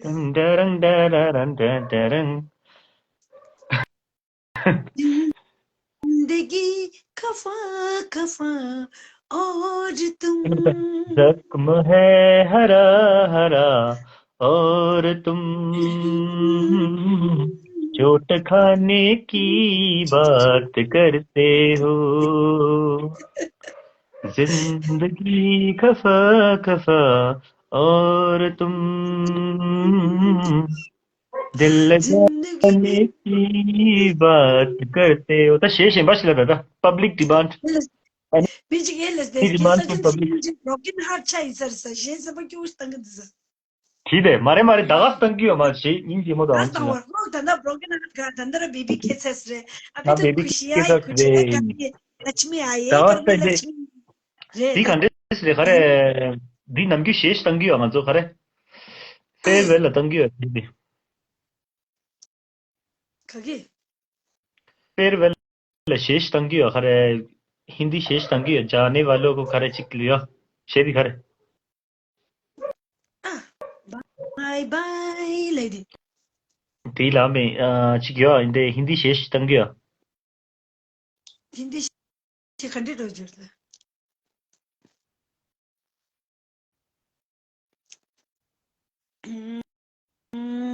डंग डरंग डरंग डरंग। जिंदगी खफा खफा और तुम जख्म है हरा हरा और तुम चोट खाने की बात करते हो। जिंदगी खफा खफा और तुम दिल लगाने की बात करते हो. ད་གཞས་གཞན་པ་ཞིག་ལ་ད་ད་public demand. མི་གཅིག་ཡེ་ལས་དེ་demand from public. Broken heart ཆ་ཡིན་ས་རེད་ས་གཞན་ས་པ་སྐྱོ་བོ་ཞིག་བཏང་གི་འདུག་ས། དེ་དེ་མ་རེད་མ་རེད་ད་ག་བཏང་གི་ཡོད་མ་རེད་ཞེས་སྙིང་རྗེ་མོ་དང་ད་ཅི་ལ། བར་ལོག་ད་ན་broken heart ག་ད་ན་ར་baby ཁེ་ཚས་རེད་ཨ་ད་བི་ད་baby ཁུ་ཤི་ཁེ་ཡ་ཚས་ཁུ་ཤི་ཡ་རེད། ག་ཡེ་ལ་ཆི་མི་ཨ་ཡེ་ད་ད་ལ་ཆི་མི་རེད། འདི་ག་འདྲས་རེད་ག་རེ། འདི་ནམ་རྒྱུན་གཞས་ཤིག་བཏང་གི་ཡོད་ང་ཚོ་ག་རེ། Farewell ལ་བཏང་གི་ཡོད་འདི་འདི། ག་གི། Farewell ལ་གཞས་ཤིག་བཏང་གི་ཡོད་ག་རེ། ཧིན་དི་གཞས་ཤིག་བཏང་གི་ཡོད། जाने वालों को ག་རེ་ཅིག་ལ་ཡོད། གཞས་འདི་ག་རེ། Bye bye lady. དེ་ལ་མེ་ཨ་ཅིག་ཡོད་འདི་ཧིན་དི་གཞས་ཤིག་བཏང་གི་ཡོད། དེ་འདི་ཞིག་ག་འདྲི་འགྲོ་རྒྱུ་རེད།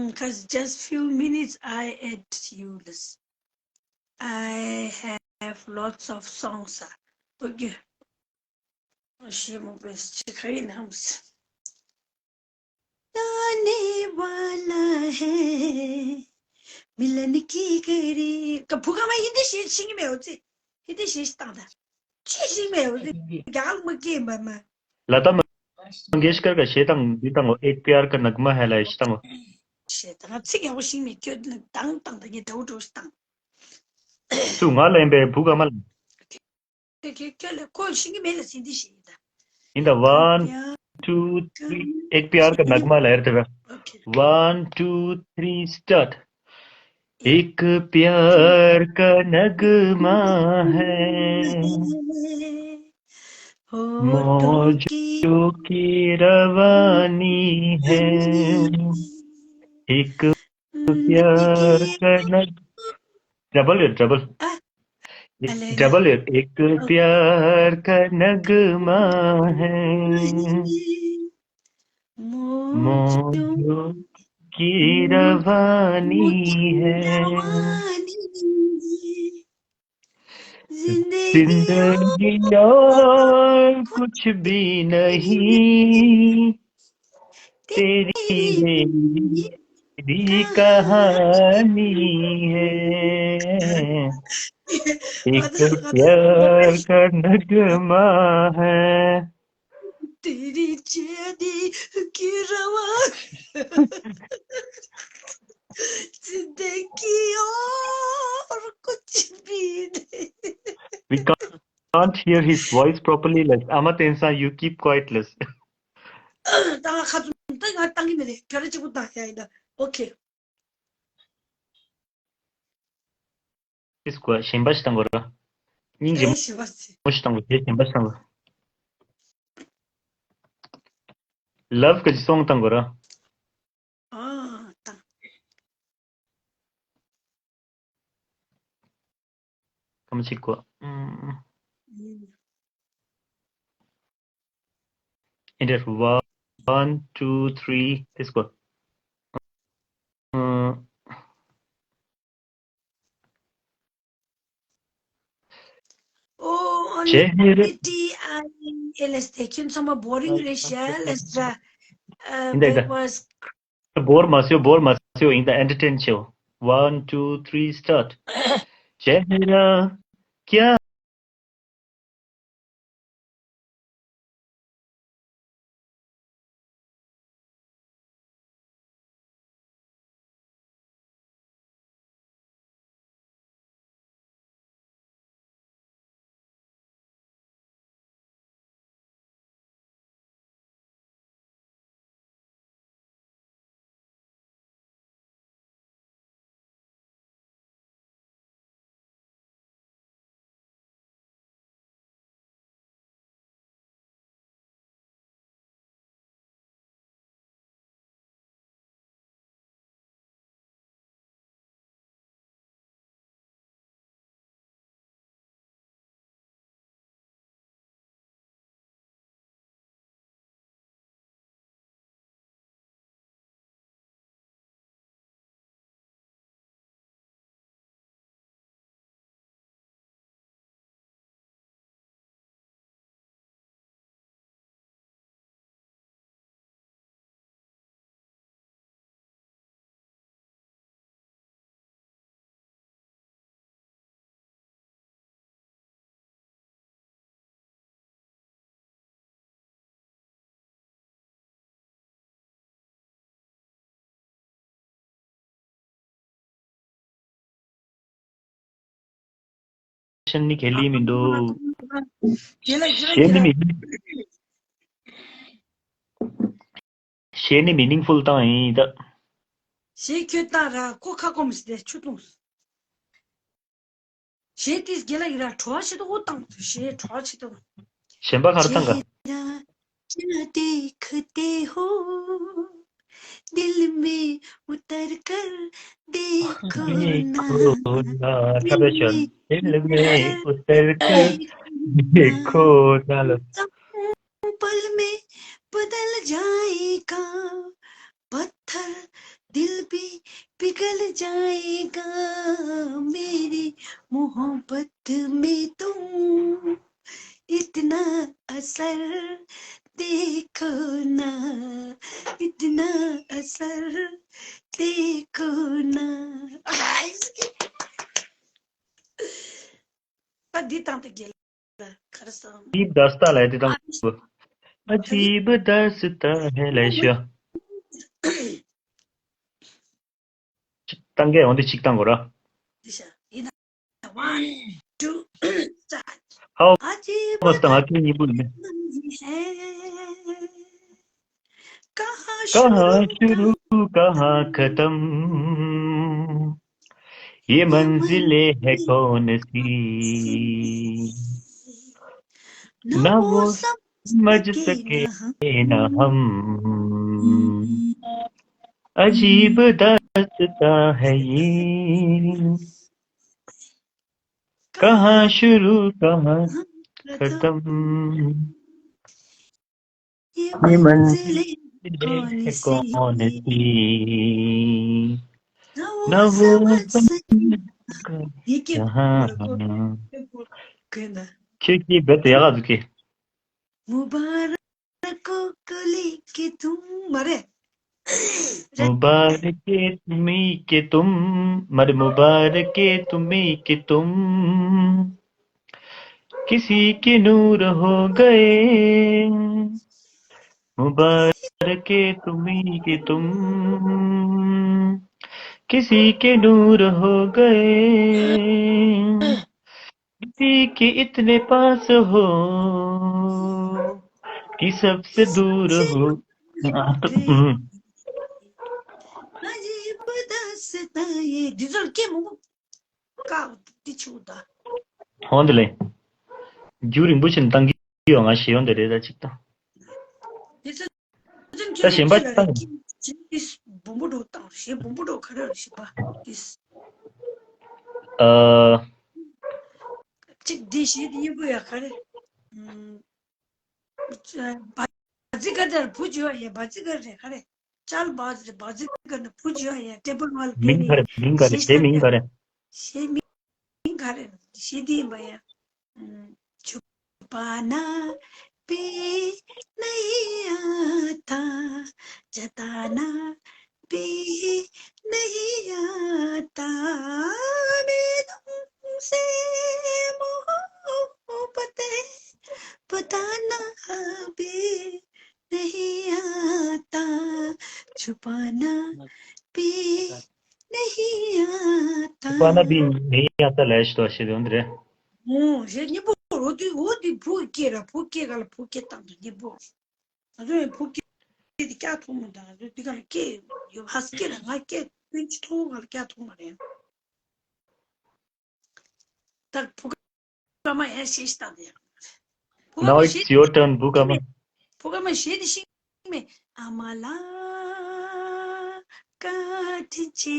Because just few minutes I add you this. I have lots of songs. Okay. ཞེས་མོ་པས་ཅི་ཁ་ཡིན་ཧམ་སི། जाने वाला है मिलन की घड़ी ཀ་བུ་ག་མ་ཧིན་དི་གཞས་ཤེས་ཀྱི་མེད་འོ་ཙི། ཧིན་དི་གཞས་ཤིག་བཏང་ད། ཅི་ཤེས་མེད་འོ་ཙི། རྒྱ་གར་མ་སྐད་མ་མ། लता मंगेशकर ག་གཞས་བཏང་འདི་བཏང་འོ། एक प्यार का नगमा है ལ་ཤི་བཏང་འོ། གཞས་བཏང་ཚིག་ཡག་པོ་ཤེས་མེད་ཁྱོད་ནི་བཏང་བཏང་ད་ངས་འདྲ་བོ་འདྲ་བོ་ཞིག་བཏང་། ཚུ་ང་ལ་ཡིན་པའི་བུ་ག་མ་ལ། ཁྱོད་ཁྱོད་ཁྱོད་ལ་ཁོ་ཤེས་ཀྱི་མེད་ལ་ཟིན་འདི་ཞིག་ཡིན་ད། ཡིན་ད། One, two, three. एक प्यार का नगमा ལ་ཡར་དེ་བ། Okay. One, two, three, start. एक प्यार का नगमा है, मौजों की रवानी है। एक प्यार का नग-, double है, double। डबल एक, एक प्यार का नगमा है, मौजों की रवानी है। जिंदगी और कुछ भी नहीं, तेरी मेरी कहानी है, एक प्यार का नगमा है। तेरी चेहरे की रवा जिंदगी और कुछ भी नहीं। We can't hear his voice properly. Like, Ama Tensa, you keep quiet, less. ད་ང་ཁ་ཚུམ་ད་ང་བཏང་གི་མེད་རེད། བྲ་ར་གཅིག་པུ་བཏང་ཡ་ཡིན་ད། Okay. ཨིས་ཀོ་གཞན་པ་ཞིག་བཏང་དགོས་ར། སྙིང་རྗེ་མོ་ཞིག་བཏང་དགོས། གཞས་གཞན་པ་ཞིག་བཏང་དགོས། love གི་སོང་བཏང་དགོས་ར། ཨ་ད། ཁམ་ཅིག་གོ། ཨིན་ཏེར། One, two, three. This go. Oh, only T I L S. They can some boring racial as the uh, In the- was Bore masio, bore masio in the entertain show. One, two, three, start. Chehra kya ཤན་ནི་ཁེ་ལི་མི་འདུག་ཡིན་ལ་ཡིན་ལ་གཞས་ནི་ཡིན་ལ། མི་གཞས་ནི་meaningful བཏང་ཡིན་ད། གཞས་ཁྱོད་བཏང་ར་ཁོ་ཁ་སྐོམ་སྟེ་ཆུ་བཏུང་། གཞས་དེ་རྒྱལ་ལ་ཡིན་ར་བྲོ་བ་ཆེ་ཏོག་བཏང་། གཞས་བྲོ་བ་ཆེ་ཏོག་གཞན་པ་ག་རེ་བཏང་ག चेहरा क्या देखते हो दिल में उतर कर देखो ना देखो ना, दिल में उतर कर देखो ना. पल में बदल जाएगा पत्थर दिल भी पिघल जाएगा मेरी मोहब्बत में तुम इतना असर देखो ना इतना असर देखो ना. ད་འདི་དང་དེ་རྒྱལ་ལ་གར་སོང་། अजीब दास्तां ལ་དེ་དང་། अजीब दास्तां है ལ་ཤོ། བཏང་གི་འོན་ཏེ་གཅིག་བཏང་དགོས་ར། དེ་ཤ་ཡིན་ན། One, two, start. ཧའོ། अजीब མོ་སྟངས་ཨ་ཁྱོད་གཉིས་པོ་ཡིན། है कहाँ कहाँ शुरू शुरू कहाँ खत्म, ये मंजिलें है कौन सी, ना वो समझ सके ना हम, अजीब दास्तां है ये, कहाँ शुरू कहाँ खत्म, ये मंजिलें है कौन सी, ना वो समझ सके ना हम. ཁྱོད་ཀྱིས་རྦད་དེ་ཡག་ག་འདུག་གི. मुबारक को लेके तुम मरे. मुबारक तुम्हें के तुम, मरे मुबारक तुम्हें के तुम, किसी के नूर हो गए. मुबारक तुम्हें के तुम, किसी के नूर हो गए, किसी के इतने पास हो कि सबसे दूर हो. हम्म. अजीब दास्तां ये दिजल के मुंगो का दिचुदा. ཧོན་དེ་ལེ། རྒྱུ་རིང་པོ་ཞིག་བཏང་གི་ཡོད། ང་ཞེ་ཡོན་དེ་རེད་ད་ཅིག་ད། This is ད་གཞན་པ་བཏང་། གཞན་ཏིས་སྦོམ་པོ་འགྲོ་བཏང་། གཞན་སྦོམ་པོ་འགྲོ་ག་རེ་རེད། གཞན་པ་ཏིས། ཨ། གཅིག་འདི་གཞས་འདི་སྙན་པོ་ཡ་ག་རེ། ཨམ། བ་ཛི་ག་དར་བུ་ཇོ་ཡ་བ་ཛི་ག་རེ་ག་རེ། ཅལ་བ་ཛི་བ་ཛི་ག་ནི་བུ་ཇོ་ཡ་ཏེ་པར་ཝལ་པེ་མིང་ག་རེ། མིང་ག་རེ། གཞས་མིང་ག་རེ། གཞས་མིང་ག་རེ། གཞས་འདི་ཡིན་པ་ཡ། ཨམ། ཆུ་པ་ན་པི་ནི་ཡ་ཐ། ཇ་ད་ན་པི་ནི་ཡ་ཐ། མེ་དུང་སེ་མོ་པ་ཏེ་པ་ད་ན་པི་ནི་ཡ་ཐ། ཆུ་པ་ན་པི་ནི་ཡ་ཐ། པ་ན་པི་ནི་ཡ་ཐ་ལས་ཤི་དོ་ཤི་དོན་རེད། ཨོ་ཞེས་སྙན་པོ་རོ་དུས་འོ་དེ་བུ་སྐད་ར་བུ་སྐད་ག་ལ་བུ་སྐད་བཏང་དུས་སྙན་པོ། ང་ཚོ་ཡང་བུ་སྐད་དེ་སྐྱག་ཐོག་མ་དང་ང་ཚོ་དེ་ག་ལ་སྐད་ཡོད་ཧ་སྐད་ལ་ང་སྐད་ཀུན་གྱི་ཐོག་ག་ལ་སྐྱག་ཐོག་མ་རེད། ད་བུ་ག་མ་ཡང་ཤེས་ཤི་ད་དེ་ཡང་བུ་ག་Now མ it's ཤེས། Your turn བུ་ག་མ། བུ་ག་མ་ཤེས་དེ་ཤེས། མེ་ཨ་མ་ལ་བཀའ་དྲིན་ཆེ།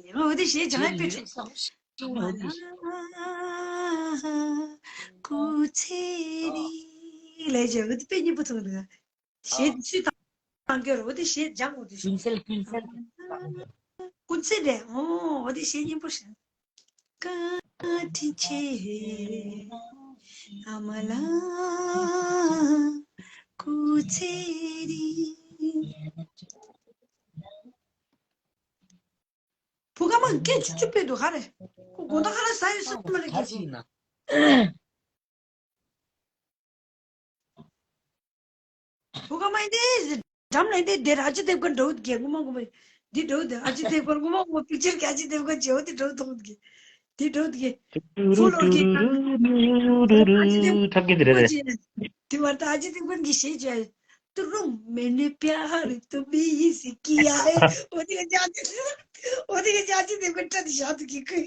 ལེ་མ་འོ་དེ་ཞེས་ཅང་ཡང་དཔེ་ཆེ། ཨ་མ་ལ་སྐུ་ཚེ་རིང་ལེ་ཅེ་འོ་དེ་དཔེ་སྙན་པོ་ཐོག་ལ་ཞེས་སུས་བཏང་གི་རོ་དེ་ཞེས་ལྗང་འོ་དེ་ཞེས། ཀུན་གསལ་ཀུན་གསལ། ཀུན་གསལ་རེད། ཨོ་འོ་དེ་ཞེས་སྙན་པོ་ཞེས། བཀའ་དྲིན་ཆེ། ཨ་མ་ལགས་སྐུ་ཚེ་རིང་། བུ་ག་མ་སྐད་ཆུ་ཆུ་དཔེ་འདུག་ག་རེ། ཁོ་དགོང་དག་ཁ་ལག་ཟ་ཡོད་ས་མ་རེད། སྐད་ཆུ། བུ་ག་མ་ཡིན་ཏེ། འགྲམ་ལ་ཡིན་ཏེ་དེར་ཨ་ཅེ་དེབ་ཀ་འགྲོ་འདུག་གེ། ངོ་མ་ངོ་མ་འདི་འགྲོ་འདུག་ཨ་ཅེ་དེབ་ཀ་ངོ་མ་ངོ་མ་པིག་ཅར་གྱི་ཨ་ཅེ་དེབ་ཀ་བྱེད་འོ་དེ་འགྲོ་འདུག་གེ། དེ་འགྲོ་འདུག་གེ། ཕུ་ལོ་གེ། ཨ་ཅེ་དེབ་ཐབ་ཀྱི་དེ་རེད། དེ་བར་ད་ཨ་ཅེ་དེབ་ཀ་གི་ཞེས་བྱ། तू रूम मैंने प्यार तुम्ही से किया है। འོ་དེ་ག་ཅེ། འོ་དེ་ག་ཅེ་དེབ་ཀ་ཏྲ་དེ་ཞག་ཏུ་གི་ཁུ།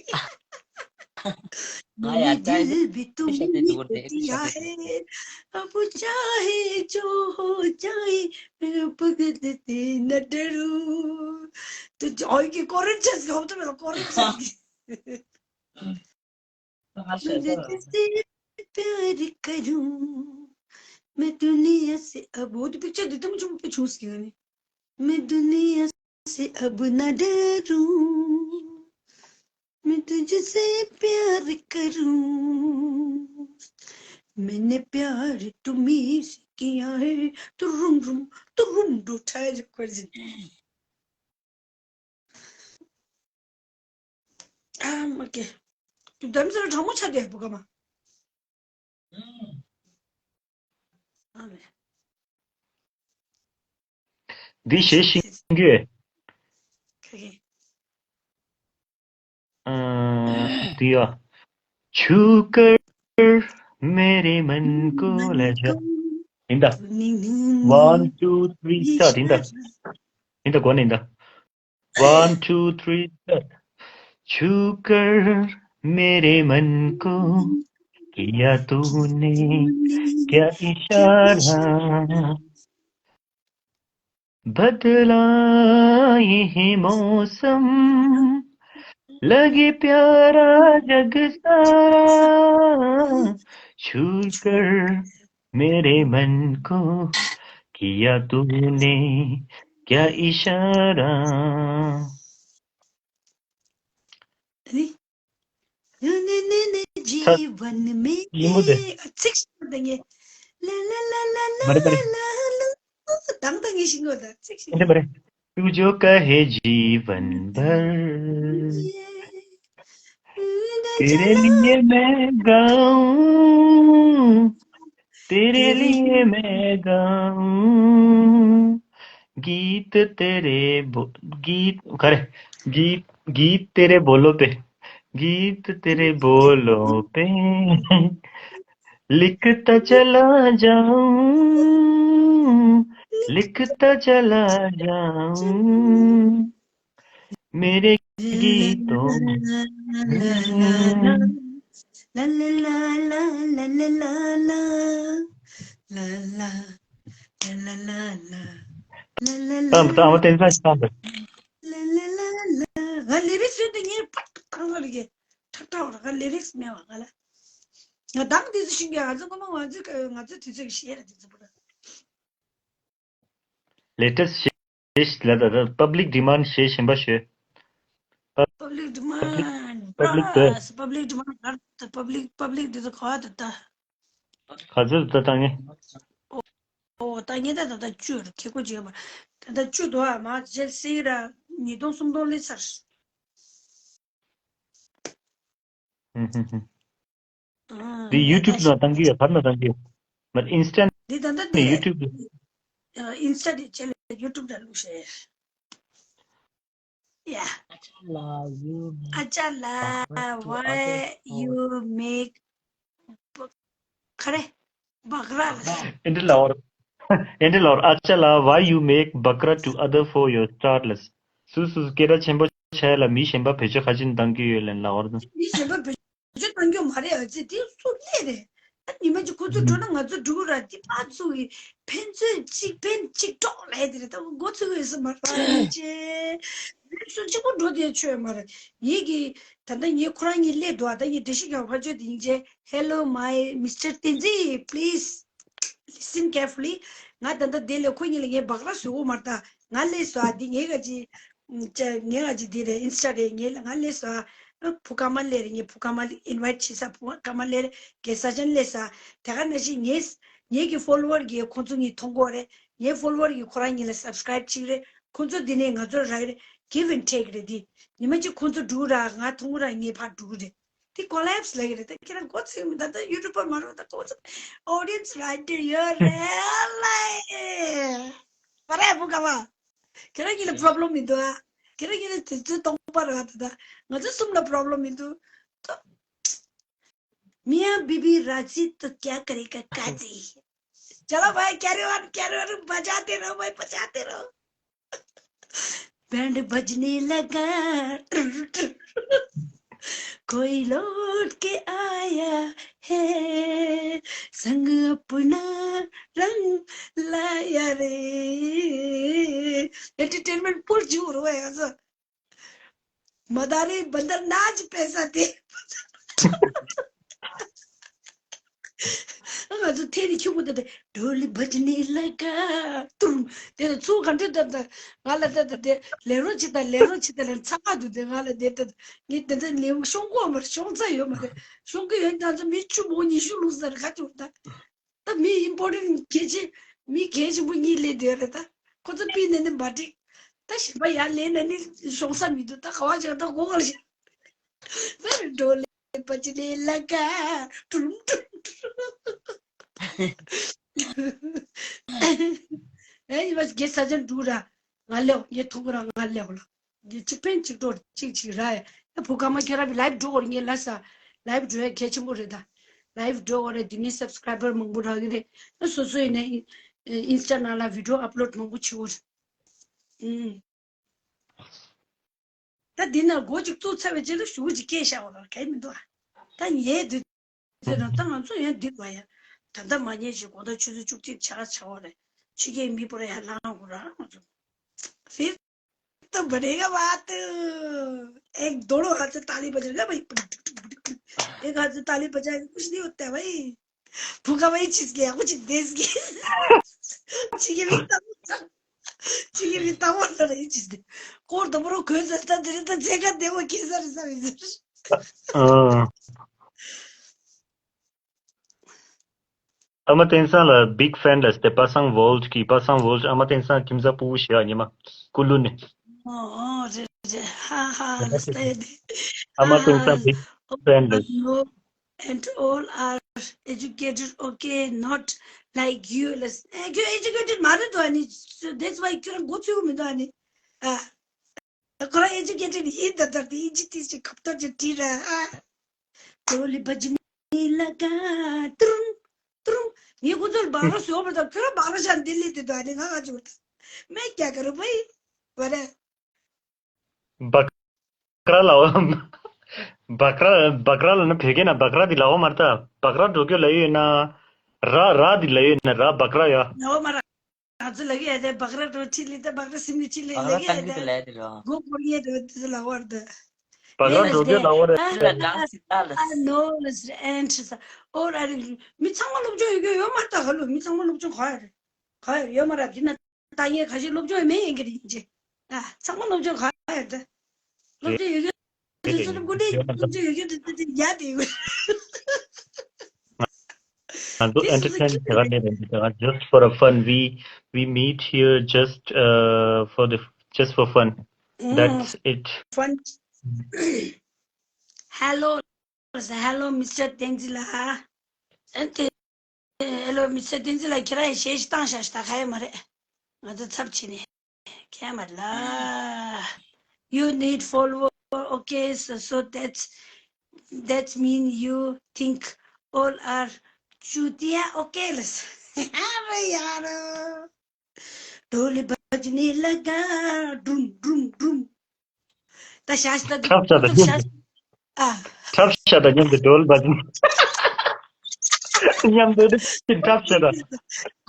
ང་ཡ་ཅག་ཡིན་དུ་བར་དེ་ཤ་ཏེ་དུ་བར་དེ་ཤ་ཏེ་དུ་བར་དེ། अब चाहे जो हो जाए, मैं अब किसी से न डरूं। तो जॉय की कोरियन चेस का होता है, कोरियन चेस की। मैं तुझसे प्यार करूं, मैं दुनिया से अब वो तो पिक्चर देते मुझे पे छूस की नहीं। मैं दुनिया से अब न डरूं, मैं तुझसे प्यार करूं, मैंने प्यार तुम्ही से किया है। तो रूम रूम, तो रूम डो ठहर कर जी। ཨ་མ་ཀེ། དུ་དམ་སར་གྲང་མོ་ཆ་དེ་བུ་ག་མ། ཨ་མེ། འདི་ཞེས་ཤིང་གི། ཁ་ཀེ། འདི་ཡ། छू कर मेरे मन को ལ་ཡིན་ད། One, two, three, start. ཡིན་ད། ཡིན་ད། གོ་ནི་ཡིན་ད། One, two, three, start. छू कर मेरे मन को किया तूने क्या इशारा। बदला ये मौसम, लगे प्यारा जग सारा। छू कर मेरे मन को किया तूने क्या इशारा। जीवन में ཚིག་ཤིག་དང་ངེ། ལ་ལ་ལ། མ་རེད་མ་རེད། ལ་ལ། དང་དང་ངེ་ཤིང་གོ་ད་ཚིག་ཤིག་མ་རེད་མ་རེད། तू जो कहे जीवन भर, तेरे लिए मैं गाऊं, तेरे लिए मैं गाऊं। गीत तेरे बो-, गीत, करे, गीत, गीत तेरे बोलों पे, गीत तेरे बोलों पे लिखता चला जाऊं, लिखता चला जाऊं। मेरे गीतों में। ला ला ला ला। ལ་ལ། ལ་ལ་ལ། ཨ་མ་ཏན་ས་ཤི་ཏང་། ལ་ལ་ལ་ལ། ང་ལི་རིགས་ཟོས་དུས་ངས་ཕར་བཏང་བ་རེད། ཁྲག་ཁྲག་བར་ང་ལི་རིགས་མེད་བ་ང་ལ། ང་དང་དེ་ཚོ་ཤིང་གི་ང་ཚོ་ཀོ་མ་ང་ཚོ་ང་ཚོ་དུས་ཚོད་ཀྱི་ཤེས་ར་དེ་ཚོ་པོ་ར། Latest ཞེས་ལ་ད་ད་public demand ཞེས་གཞན་པ་ཞུ། Public demand public དེ། Public demand public public དེ་ཚོ་ག་བ་ད་ད། ག་ཚོད་ད་བཏང་ངེ། ཨོ་ད་ངེ་ད་ད་ད་བཅུ་ར་ཁེ་ཁོ་བྱེད་པ། ད་ད་བཅུ་དོ་ཨ་མ་རྗེས་སི་ར་ཉིས་སྟོང་སུམ་སྟོང་ལི་ཚར། ཧུམ་ཧུམ་ཧུམ། འདི་ཡུ་ཊུབ་ལ་བཏང་གི་ཡོད། གར་ལ་བཏང་གི་ཡོད། མར་ཨིན་སི་ཊ་འདི་ད་ད་ནས་ཡུ་ཊུབ་ལ། ཨིན་སི་ཊ་དེ་ཅེ་ལ་ཡུ་ཊུབ་ལ་བླུགས་ཤེས། Yeah. Achala, you make ཨ་ཅག་ལ། Why you make ག་རེ། བག་ར་ལ། ཨེ་འདྲི་ལའོ། ཨེ་འདྲི་ལའོ། ཨ་ཅག་ལ། Why you make bakra to other for your start ལ། སུ་སུ་སྐད་གྲགས་ཆེན་པོ་ཆགས་ལ་མི་གཞན་པ་བེད་སྤྱོད་ག་ཅིན་བཏང་གི་ཡོད་ལན་ལའོ། མི་གཞན་པ་བེད་སྤྱོད་བཏང་རྒྱུ་མ་རེད། ཨ་ཙི་དེ་སུ་ལས་རེད། ཨ་ཉི་མ་གཅིག་ཁོ་ཚོ་འགྲོ་ན་ང་ཚོ་འགྲོ་གི་ར་དེ་ཕར་ཚུར་གི་ཕན་ཚུན་གཅིག་ཕན་གཅིག་གྲོགས་ལས་དེ་རེད། ད་འགོ་ཚུགས་ཡོད་ས་མ་རེད་ཅེ། མི་སུ་གཅིག་པོ་འགྲོ་དེ་ཆོད་མ་རེད། ཡིན་གི། ད་ལྟ་ངས་ཁོ་རང་གཉིས་སླེབས་འདུག་ད་ངས་འགྲེལ་བཤད་རྒྱག་ཕར་ཆོད་དེ་ཡིན་ཅེ། Hello my Mister Tenzin, please listen carefully. ང་ད་ལྟ་དེ་ལས་ཁོ་གཉིས་ལ་ངས་བག་ར་བཟོ་གི་མ་རེད། ད་ང་སླེབས་སོང་ཨ། འདི་ངའི་ག་ཅི། ཅེ་ངའི་ག་ཅི་འདི་རེད། ཨིན་སི་ཊ་རེད། ངའི་ལ་ང་སླེབས་སོང་ཨ། ཕུ་ཀ་མ་སླེབས་རེད། ངའི་ཕུ་ཀ་མ་ཨིན་ཝའི་ཊི་བྱེད་ས་ཕུ་ཀ་མ་སླེབས་རེད། གེ་ས་ཅན་སླེབས་སོང་ཨ། དེ་ག་ནང་བཞིན་ངའི་ངའི་གི་ཕོ་ལོ་ཝར་གི་ཁོང་ཚོ་གཉིས་མཐོང་གི་ཡོད་རེད། ངའི་ཕོ་ལོ་ཝར་གི་ཁོ་རང་གཉིས་ལ་སབ་སི་ཀ་རའིབ་བྱེད་ཀྱི་རེད། ཁོང་ཚོ་འདི་ནས་ང་ཚོར་རག་གི་རེད། Give and take རེད་འདི། ཉི་མ་གཅིག་ཁོང་ཚོ་འགྲོ་གི་ར་ང་མཐོང་གི་ར་ངས་ཕར་འགྲོ་གི་རེད། འདི་ཀོ་ལེབ་སི་ལབ་ཀྱི་རེད། ད་ཁྱེད་རང་མགོ་ཚོས་མི་ད་ད་ཡུ་ཊུབ་པར་མ་རེད། ད་ཁོང་ཚོ་ཨོ་ཌི་ཡེན་སི་རའི་ཊར་ཡོད་རེད་ལེ། མ་རེད་བུ་ག་བ། ཁྱེད་རང་གཉིས་ལ་པོ་རོབ་ལེམ་མི་འདུག་ཨ། ཁྱེད་རང་གཉིས་ལ་དུས་ཚོད་སྟོང་པ་རེད་ད། ད་ང་ཚོ་གསུམ་ལ་པོ་རོབ་ལེམ་མི་འདུག Mia bibi raji to kya karega kaji. चलो भाई, carry on, carry on, बजाते रहो भाई, बजाते रहो. बैंड बजने लगा, कोई लौट के आया है, संग अपना रंग लाया रे. एंटरटेनमेंट फुल जोर हुआ है ऐसा. मदारी बंदर नाच पैसा दे. ང་ཚོ་ཐེ་རི་ཁྱུ་པོ་དེ་དེ་ཌོ་ལི་བ་ཇི་ནི་ལ་ཀ་ཏུམ། དེ་ནི་ཚུགས་ག་འདྲ་ད་ད་ང་ལ་ད་ད་དེ་ལེ་རོ་ཆི་ད་ལེ་རོ་ཆི་ད་ལེ་ཚ་ང་འདུག་དེ་ང་ལ་དེ་ད་ངས་དེ་ད་ལེའུ་ཤོང་གོ་མ་ཤོང་ཚ་ཡོད་མ་རེད། ཤོང་གི་ཡོད་ད་ཚོ་མི་བཅུ་མོ་ཉི་ཤུ་ལུག་ཟ་ར་ག་ཅུག་ད། ད་མི་ཨིམ་པོར་ཊན་གལ་ཆེ་མི་གལ་ཆེན་པོ་གཉིས་སླེབས་བསྡད་རེད་ད། ཁོ་ཚོ་པི་ནས་ནི་མ་འགྲིག་ད་གཞན་པ་ཡར་ལེན་ན་ནི་ཤོང་ས་མི་འདུག་ད་ག་བ་ཅག་ད་གོ་ག་ལ་ཤི་ད་རེད་འགྲོ་ལེ་པ་ཅི་ལེ་ལ་ཀ་ཀྲུམ་ཀྲུམ་ཀྲུམ། ཨེ་ཡི་བ་གེ་ས་ཅན་འགྲུ་ར་ང་ལེའོ་ཡེ་ཐུག་ར་ང་ལེའོ་ལ། འདི་གཅིག་ཕན་གཅིག་གྲོགས་གཅིག་གཅིག་ར་ཡ། ད་བུ་ག་མ་ཁྱོད་ར་བི་ལའིབ་འགྲོ་གོ་ར་ངས་ལ་ས་ལའིབ་འགྲོ་ཡ་གལ་ཆེན་པོ་རེད་ད། ལའིབ་འགྲོ་གོ་ར་དེ་ནས་སབ་སི་ཀ་རའི་བར་མང་པོ་རག་གི་རེད། ད་སོ་སོ་ཡིན་ན་ཨིན་སི་ཊ་ནང་ལ་བི་ཌིའོ་ཨབ་ལོཌ་མང་པོ་བྱེད་གོ་ར། ཨུམ། ད་འདི་ན་སྒོ་གཅིག་བཙུགས་ཚར་བའི་རྗེས་ལ་ཞུ་གཅིག་སྐད་བཤད་གོ་ར་གལ་མི་འདུག་ད་ངས་དུས་ཚོད་རང་ད་ང་ཚོ་ཡང་འདི་དགོས་ཡ། ད་ལྟ་མ་ཉེས་ཤིག་དགོང་དག་ཆུ་ཚོད་བཅུ་གཅིག་ཆ་ཆ་བ་རེད། ཕྱི་རྒྱལ་མི་པོ་ར་ཡང་ལངས་དགོས་ར་ང་ཚོ། ཕིར་ཏོ་བ་རེ་ག་བ་ཏུ། एक दोनों हाथ से ताली बजा रहे भाई। एक हाथ से ताली बजाए कुछ नहीं होता है भाई। भूखा भाई चीज गया कुछ देश गया। ठीक है भी तब ठीक है भी तब वाला नहीं चीज दे। कोर तो बरो कोई जस्ता दे तो जेका दे वो किस तरह से भी। ཨ་མ་བསྟན་སང་ལ་big fan ལ་སྟེ་པ་སངས་ཝོལ་གི་པ་སངས་ཝོལ་ཨ་མ་བསྟན་སང་ཁྱིམ་ཚང་ཕྲུ་གུ་ཞེ་ཨ་ཉི་མ་ཀུ་ལུ་ནི། ཨོ་རེད་རེད་ཧ་ཧ་ལ་སྟེ་དེ། ཨ་མ་བསྟན་སང་big fan ལ། And all are educated, okay, not like you. Let's, you educated མ་རེད་དོ་ཨ་ནི། So that's why ཁྱོད་རང་མགོ་ཚོས་གི་མི་འདུག་ཨ་ནི། ཨ། ཁོ་རང་ཨེ་ཇུ་ཀེ་ཊེཌ་ཡིན་ད་ལྟ་དེ་ཨིན་ཇི་ཏིས་ཀྱི་ཁབ་ཏར་གྱི་བྲིས་ར་ཨ། ཏོ་ལི་བ་ཇི་ནི་ལ་ཀ་ཏུ་རུམ་ཏུ་རུམ། ངས་ཁོ་ཚོར་སྦག་ར་བཟོས་པ་དང་ཁྱོད་རང་སྦག་ར་བཞག་འདི་ལས་དེ་དོ་ཨ་ནི་ང་ང་ཅི་བར་ད་མེད་ཀྱ་ག་རུ་བ་ཡི་བ་ར། བ་ཀྲ་ལའོ། བ་ཀྲ་བ་ཀྲ་ལ་ན་བོད་སྐད་ན་བ་ཀྲ་འདི་ལའོ་མར་ད་བ་ཀྲ་འགྲོ་སྐྱོད་ལ་ཡོད་ན། ར་ར་འདི་ལ་ཡོད་ན་ར་བ་ཀྲ་ཡ། ལའོ་མར། ང་ཚོ་ལ་གི་ཡ་དེ་བག་ར་རོ་ཁྲི་ལི་ད་བག་ར་སིམ་ལི་ཁྲི་ལི་ལ་གི་ཡ་དེ་སྒོ་སྒོར་ཡེ་དེ་དེ་ལ་བར་དུ། བག་ར་འགྲོ་རྒྱུ་ལ་བར་དུ། ཨ་ནོ་ལས་ཨན་ཁྲི་ས་ཨོ་ར་རི་མི་ཚང་མ་སློབ་སྦྱོང་ཡོད་རྒྱུ་ཡོད་མ་རེད་ད། ག་ལོ་མི་ཚང་མ་སློབ་སྦྱོང་ག་ཡོད་རེད། ག་ཡོད་ཡོད་མ་རེད། འདི་ན་ད་ངས་ག་ཞིག་སློབ་སྦྱོང་ཡོད་མེད་ཡིན་གི་རེད་ཡིན་ཅེ། ཨ་ཚང་མ་སློབ་སྦྱོང་ག་ཡོད་ད། སློབ་སྦྱོང་ཡོད་རྒྱུ་དེ་ཚོ་སློབ་སྒོ་དེ་སློབ་སྦྱོང་ཡོད་རྒྱུ་དེ་དེ་དེ་ཡ་དེ་ཡོད། ང་ཚོ་This is a entertain cute བྱེད་ག་ནས་རེད་འདི་ད། Just for a fun, we we meet here just uh, for the just for fun. That's it. Fun. Hello, hello, Mister Tenzila. Hello, Mister Tenzila, ཁྱེད་རང་གཞས་ཤིག་བཏང་ཤག་ཤག་ད་ག་ཡོད་མ་རེད། ང་ཚོ་ཚབ་བྱས་ནས། ཁྱད་མ་ལ། You need follower. Okay, so, so that's that's mean you think all are Chutia. Okay, let's. ཌོལ་བཇ་ནི་ལ་ག་ཌུམ་ཌུམ་ཌུམ། ད་ཤ་ཤ་ད་འཁྲབ་ཤ་ད་ཉམས་ཤ་ཨ། འཁྲབ་ཤ་ད་མཉམ་དུ་ཌོལ་བཇ་ནི། མཉམ་དུ་འཁྲབ་ཤ་ད།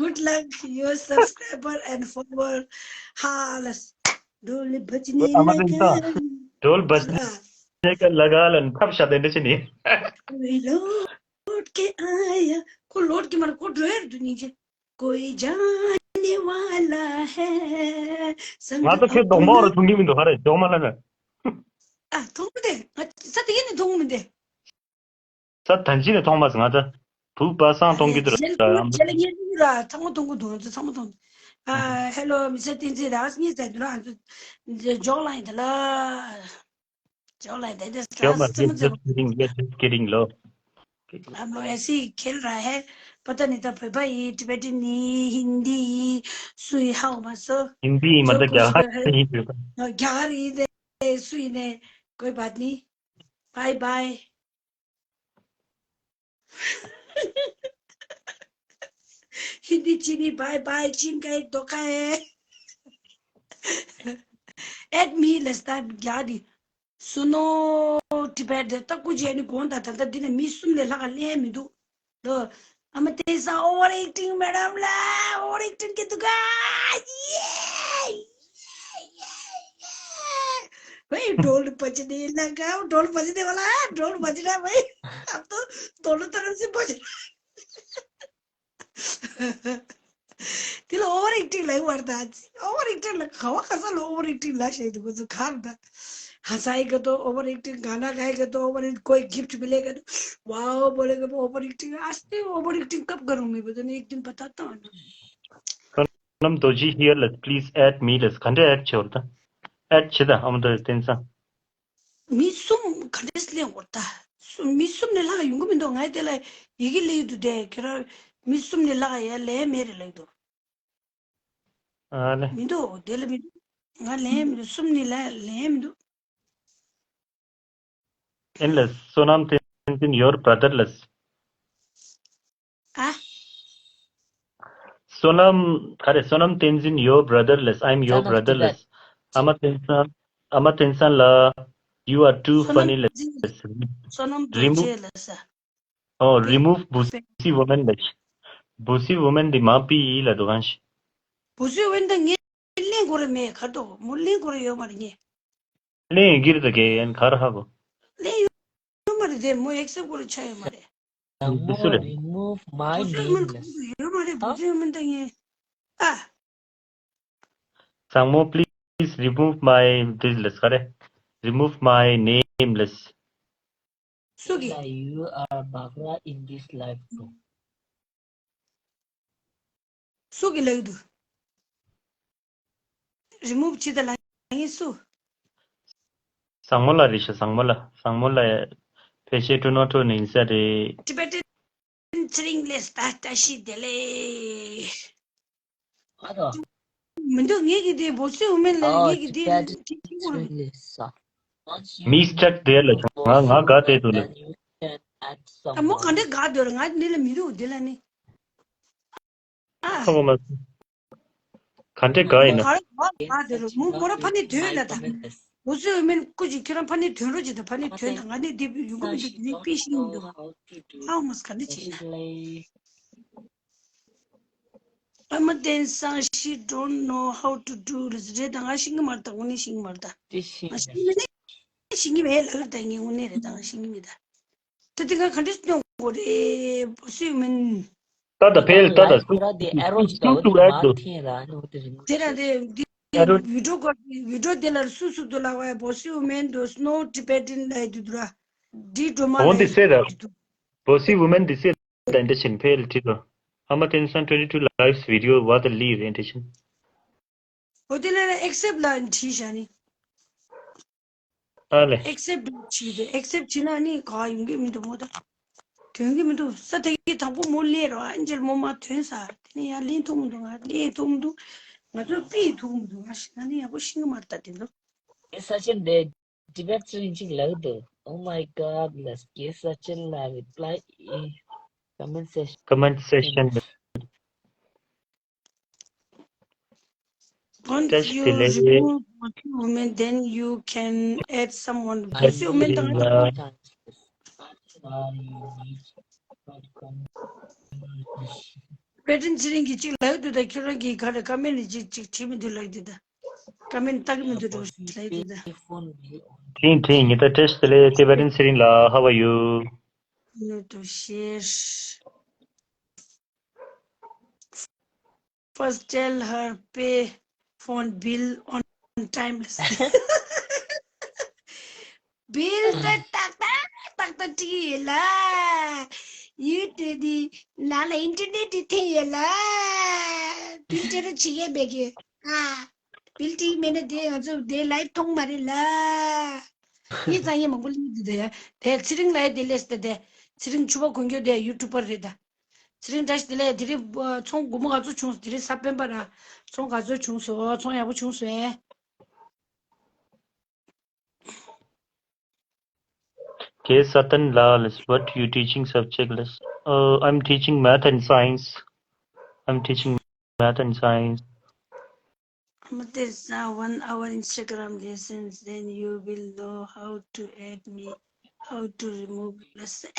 Good luck, your subscriber and follower. ཧ་ལས། ཌོལ་བཇ་ནི་ཨ་མ་ལ་ལེན་ད། ག་ཌོལ་བཇ་ནི་ཨ། ལ་ག་ལ་འཁྲབ་ཤ་དེ་འདྲ་ཆེ་ནི། ལོ། ལོད་ཀེ་ཨ་ཡ། ཁོ་ལོད་ཀེ་མར་ཁོ་འགྲོ་ཡར་དུ་ཉིན་ཅེ། कोई जाने वाला है। ང་ཚོ་ཁྱོད་གདོང་པ་རུ་མཐོང་གི་མི་འདུག་ག་རེ་གདོང་མ་ལ་ན། ཨ་མཐོང་མི་འདུག་ང་ས་དེ་ཡིན་ནི་མཐོང་མི་འདུག་ས་ཐན་ཅི་ནས་མཐོང་མ་སོང་ང་ཚོ། བུ་པ་སང་མཐོང་གི་འདུག་ར། རྗེས་ལ་ངས་འདུག་ར་ཚང་མ་མཐོང་གི་འདུག་ང་ཚོ་ཚང་མ་མཐོང་། ཨ་ཧེ་ལོ་མི་ས་བསྟན་འཛིན་ར་ངས་ཟེར་འདུག་ར་ང་ཚོ་ཇོག་ལ་ཡིན་ད་ལ། ཇོག་ལ་དེ་དེ་ཇོག་ལ་དེ་just kidding, yeah, just kidding ལོ། ཨ་མོ་ཨེ་སི་ཁེལ་ར་ཧེ། པ་ད་ནི་ད་བོད་པ་ཡི་ཊི་བེ་ཊན་ནི་ཧིན་དི་ཡི་སུ་ཡི་ཧའོ་མ་སོ། ཧིན་དི་ཡི་མ་ད་རྒྱ་གར་ཡི་བོད་པ། རྒྱ་གར་ཡི་དེ་སུ་ཡི་ནས་གོས་བ་ནི། Bye bye. Hindi चीनी bye bye चीन का एक धोखा है। एट मी लस्ता यादी सुनो टिबेट तक कुछ यानी कौन था था दिन मी सुन ले लगा ले मी दो दो हम तेसा ओवर एक्टिंग मैडम ला ओवर एक्टिंग के दुका ये भाई ढोल बजने लगा ढोल बजने वाला है ढोल बज रहा है भाई अब तो दोनों तरफ से बज रहा है དེ་ལ་ཨོ་བར་ཨེག་ཊིང་ལབ་པར་ད། ཨོ་བར་ཨེག་ཊིང་ལ་ག་བ་ག་ས་ལ་ཨོ་བར་ཨེག་ཊིང་ལབ་བཤད་འདུག་ཁོ་ཚོ་གར་ད། हंसाई का तो ओवर एक्टिंग गाना गाएगा तो ओवर कोई गिफ्ट मिलेगा तो वाओ बोलेगा वो ओवर एक्टिंग आज तो ओवर एक्टिंग कब करूँ मैं पता नहीं एक दिन बताता हूँ Sonam Doji here, let's please add me, let's ག་འདྲ་add བྱེད་འོར་ད། add བྱེད་ད་ཨ་མ་ད་བསྟན་ས། མི་གསུམ་ག་འདྲས་ལེན་འོར་ད། མི་གསུམ་ནས་ལྷག་ཡོང་གི་མི་འདུག་ང་དེ་ལ་ཡི་གེ་ལེན་འདུག་དེ་ཁྱོད་རང་མི་གསུམ་ནས་ལྷག་ཡ་ལེན་མེད་རེད་ལེན་འདུག་ཨ་ལེ། མི་འདུག་དེ་ལ་མི་འདུག་ང་ལེན་མི་འདུག་གསུམ་ནས་ལ་ལེན་མི་འདུག་ཨེན་ལེ། Sonam Tenzin, your brother ལེ། ཨ། Sonam, ག་རེ། Sonam Tenzin, your brother ལེ། I'm your brother ལེ། ཨ་མ་བསྟན་ས། ཨ་མ་བསྟན་ས་ལ། You are too funny ལེ། Sonam Tenzin, Sonam Remove Doji ལེ་ས། Oh, remove pussy woman ལ། Pussy woman འདི་མ་པི་ཡི་ལ་དུ་གང་ཞིག Pussy woman ད་ངས་ལེན་དགོས་རེད་མེད་ག་དོ་མོ་ལེན་དགོས་རེད་ཡོད་མ་རེད་ངས། ལེན་ཡོད་ཀྱི་རེད་ད་གས་ཡན་ག་ར་ཧ་གོ། ལེན་ཡོད་མ་རེད་དེ་མོ་ཨེག་སེབ་དགོས་རེད་ཆ་ཡོད་མ་རེད། དང་མོ་remove my name ལ། Pussy woman ག་དོ་ཡོད་མ་རེད། Pussy woman ད་ངས་ཨ། བཟང་མོ། Please remove my this ལེ་ག་རེ། Remove my name ལེ། སུ་གི You are Bhakra in this life too. སུ་གི་ལབ་འདུག་རི་མུབ་བྱེད་ད་ལ་ངས་སུ། བཟང་མོ་ལ་རེད་ཤག་བཟང་མོ་ལ། བཟང་མོ་ལ་ཕལ་ཆེར་ཊོ་རོན་ཊོ་ནས་ཡིན་ས་རེད། Tibetan ཚེ་རིང་ལགས་ད་བཀྲ་ཤིས་བདེ་ལེགས། མི་འདུག་ངེད་ཀྱི་དེ་བོ་སི་ཝུ་མེན་ལ་ངེད་ཀྱི་དེ་མི་སྐྲག་དེ་ལ་ང་ང་དགའ་དེ་འདུག་ལ། ད་མོ་ག་འདྲ་དགའ་འདོད་ལ་ང་འདི་ལ་མི་འདུག་འདི་ལ་ནི། ཨ། ཁ་བ་མ། ག་འདྲ་དགའ་ཡིན་ན། མོ་ག་རེ་དགའ་འདོད་ལ་མོ་མོ་ར་ཕ་ནི་དོན་ལ་ད། བོ་སི་ཝུ་མེན་སྐུ་ཅིག་ཁྱོད་རང་ཕ་ནི་དོན་རོགས་ཅིག་ད་ཕ་ནི་དོན་ད་ང་ནི་འདི་ཡོང་གི་མི་འདུག་འདི་ནི་པི་ཤིང་མི་འདུག་ཨ་མོ་ག་འདྲ་བྱེད་ན། མ་བསྟན་སང་she don't know how to do རེད་ད། ང་ཤེས་ཀྱི་མ་རེད་ད། དངོས་གནས་ཤེས་ཀྱི་མ་རེད་ད། དེ་ཤེས་ང་ཤེས་ཀྱི་མེད་ནས་ཤེས་ཀྱི་མེད་ལབ་རེད་ད། ངས་དངོས་གནས་རེད་ད། ང་ཤེས་ཀྱི་མེད་ད། ད་དེ་ང་ག་འདྲས་སྟོན་དགོས་རེད། བོ་སི་ཝུ་མེན། ད་ད་ཕེལ་ད་ད་སུ་སུ་སུ་སུ་ཨ་རོ། དེ་ར་དེ་ཨ་རོ། བི་ཌིའོ་གོ་ཌི་བི་ཌིའོ་དེ་ལ་སུ་སུ་དུ་ལ་བ་བོ་སི་ཝུ་མེན་དུ་སི་ནོ་ཊི་བེ་ཊན་ལ་དུ་དུ་ར། ཌི་ཌོ་མ་ལ་དུ་དུ། བོ་སི་ཝུ་མེན་དི་སེ། ད་འདི་ཕྱིན་ཕེལ་ཁྲིད་དོ། ཨ་མ་ཏན་སན་twenty two lives video what the leave འདི་ཕྱིན། འོ་དེ་ལ་ཨེག་སེབ་ལ་བྲིས་བཞག་ནི། ཨ་ལེ། ཨེག་སེབ་བྲིས་དེ་ཨེག་སེབ་བྲིས་ན་ནི་ག་ཡོང་གི་མི་འདུག་མོ་ད། ཐོན་གི་མི་འདུག་ས། དེ་གི་དང་པོ་མོ་ལས་རོ་ཨན་ཇེལ་མོ་མ་ཐོན་ས། དེ་ནི་ཡང་ལེན་ཐུབ་མི་འདུག་ང་ལེན་ཐུབ་མི་འདུག་ང་ཚོ་པི་ཐུབ་མི་འདུག་ང་ཤི་ན་ནི་ཡག་པོ་ཤི་གི་མ་རེད་ད་དེ་ཚོ། ཨེ་ས་ཆེན་དེ། Tibet ཚེ་རིང་གཅིག་ལབ་འདུག Oh my God ལ་རྒན་ས་ཆེན་ལ་reply in comment section. Comment section. Once you remove Bosi woman, then you can add someone. Bosi woman དང་བེ་ཏན་ཚེ་རིང་གིས་གཅིག་ལབ་འདུག་ད་ཁྱོད་རང་གིས་ག་རེ་ཀ་མེན་ཊི་གཅིག་གཅིག་བྲིས་མི་འདུག་ལབ་འདུག་ད། ཀ་མེན་ཊི་བཏང་གི་མི་འདུག་འགྲོ་ལབ་འདུག་ད། དྲིན་དྲིན་ཉི་ཟླ་བཀྲ་ཤིས་བདེ་ལེགས་ཏེ་བེ་ཏན་ཚེ་རིང་ལགས། How are you? Note to share. First tell her pay phone bill on time. Bill ད་ཏག་ཏག་ཏག་ཏག་བྲིས་ཡོད་ལ། ཡུ་ཊུབ་དེ་ནང་ལ་ཨིན་ཊར་ནེཊ་དེ་འཐེན་ཡོད་ལ། བིལ་ཊི་རུ་བྱེད་ཡས་མེད་གི། ཨ། བིལ་ཊི་མེད་ན་དེ་ང་ཚོ་དེ་ལའིབ་མཐོང་མ་རེད་ལ། ངས་ཙང་ཡས་མང་པོ་ལས་འདི་དེ་དེ་ཚེ་རིང་ལ་ཡ་དེ་ལས་དེ་དེ་ཚེ་རིང་ཕྱུ་པ་གོན་རྒྱུ་དེ་ཡུ་ཊུབ་པར་རེད་ད། ཚེ་རིང་བཀྲ་ཤིས་བདེ་ལེགས། དེ་རིང་ཚོང་སྒོར་མོ་ག་ཚོད་བྱུང་སོང་། དེ་རིང་གཟའ་སྤེན་པ་ར། ཚོང་ག་ཚོད་བྱུང་སོང་། ཚོང་ཡག་པོ་བྱུང་སོང་ཨེ། K Satan Lal is what you teaching subject list? Uh, I'm teaching math and science. I'm teaching math and science. Amate sa one hour Instagram lessons, then you will know how to add me, how to remove lessons.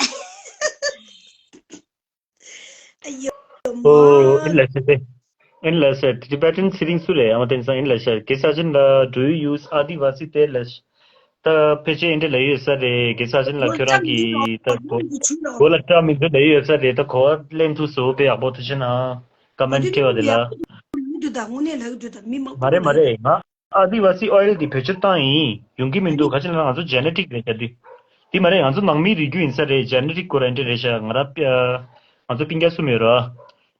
Ayo, ཨོ། ཨིན་ལ་ཤ་ཨིན་ལ་ཤ། Tibetan ཚེ་རིང་སུ་ལས་ཨ་མ་ཏན་སང་ཨིན་ལ་ཤ། གེ་ས་ཅན་ལ་do you use Adivasi ཏེ་ལ་ཤ། ད་ཕལ་ཆེར་ཨིན་འདྲ་ལ་ཡོད་ས་རེད། གེ་ས་ཅན་ལ་ཁྱོད་རང་གིས་ད་གོ་གོ་ལ་སྐྲ་མི་འདུག་ལ་ཡོད་ས་རེད། ད་གོ་བ་ལེན་ཐུབ་སོ་པའི་ཡག་པོ་ཐུགས་ཆེ་གནང་། ཀ་མེན་ཊི་བྲིས་པ་དེ་ལ། མ་རེད་མ་རེད། ང་Adivasi oil དེ་བེད་སྤྱོད་བཏང་ཡིན། ཡོང་གི་མི་འདུག་ག་ཅི་ལབ་ན་ང་ཚོ་genetic རེད་ཤག་དེ། དེ་མ་རེད། ང་ཚོ་ནང་མི་རིགས་རྒྱུད་ཡིན་ས་རེད། genetic སྐོར་ཨེ་འདྲ་རེད་ཤག་ང་རང་ང་ཚོ་སྤུན་ཀྱག་གསུམ་ཡོད་ར།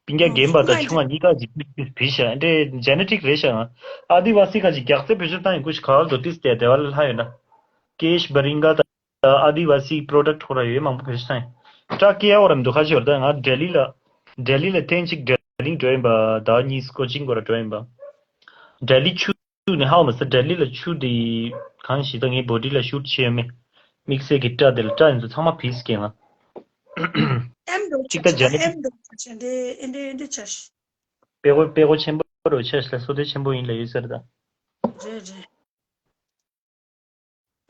སྤུན་ཀྱག་རྒན་པ་དང་ཆུང་བ་གཉིས་ཀ་ཅིག་བིས་ཤག་ཨེ་འདྲ་genetic རེད་ཤག Adivasi ག་ཅིག་རྒྱག་རྩེ་བེད་སྤྱོད་བཏང་ཡིན། ཀུ་ཤ་ག་བ་ལོ་ཏིས་དེ་དེ་བ་ལ་ལྷ་ཡོད་ན། Kesh Baringa དང་Adivasi product ཁོ་ར་ཡོད་མང་པོ་བེད་སྤྱོད་བཏང་ཡིན། སྐྲ་སྐྱེ་ཡ་བ་ར་མི་འདུག་ཁ་ཤས་ཡོད་ར། ད་ང་ལྡི་ལི་ལ་ལྡི་ལི་ལ་ཐེངས་གཅིག་ཌེ་ལིང་འགྲོ་ཡིན་པ། ཟླ་གཉིས་coaching སྐོར་འགྲོ་ཡིན་པ། ལྡི་ལི་ཆུ་ཆུ་ནས་ཧའོ་མ་ཟེར། ལྡི་ལི་ལ་ཆུ་དེ་གང་ཞིག་ད་ངའི་body ལ་shoot བྱས་ཡོད་མེད། དམིགས་བསལ་གྱི་སྐྲ་དེ་ལ་སྐྲ་ཡིན་ཚོ་ཚང་མ་བིས་ཀྱི་ང་། ཨེམ་འདྲ་གཅིག་ད་ཆ་ཇེ་ནེ་ཊིག་ཨེམ་འདྲ་ཆ་ཆ་འདྲ་ཨེ་འདྲ་ཨེ་འདྲ་ཆ་ཤི། དཔེ་གོ་དཔེ་གོ་ཆེན་པོ་རུ་ཆ་ཤི་ལ་བསོད་བདེ་ཆེན་པོ་ཡིན་ལ་ཡོད་ཟེར་ད། རེད་རེད།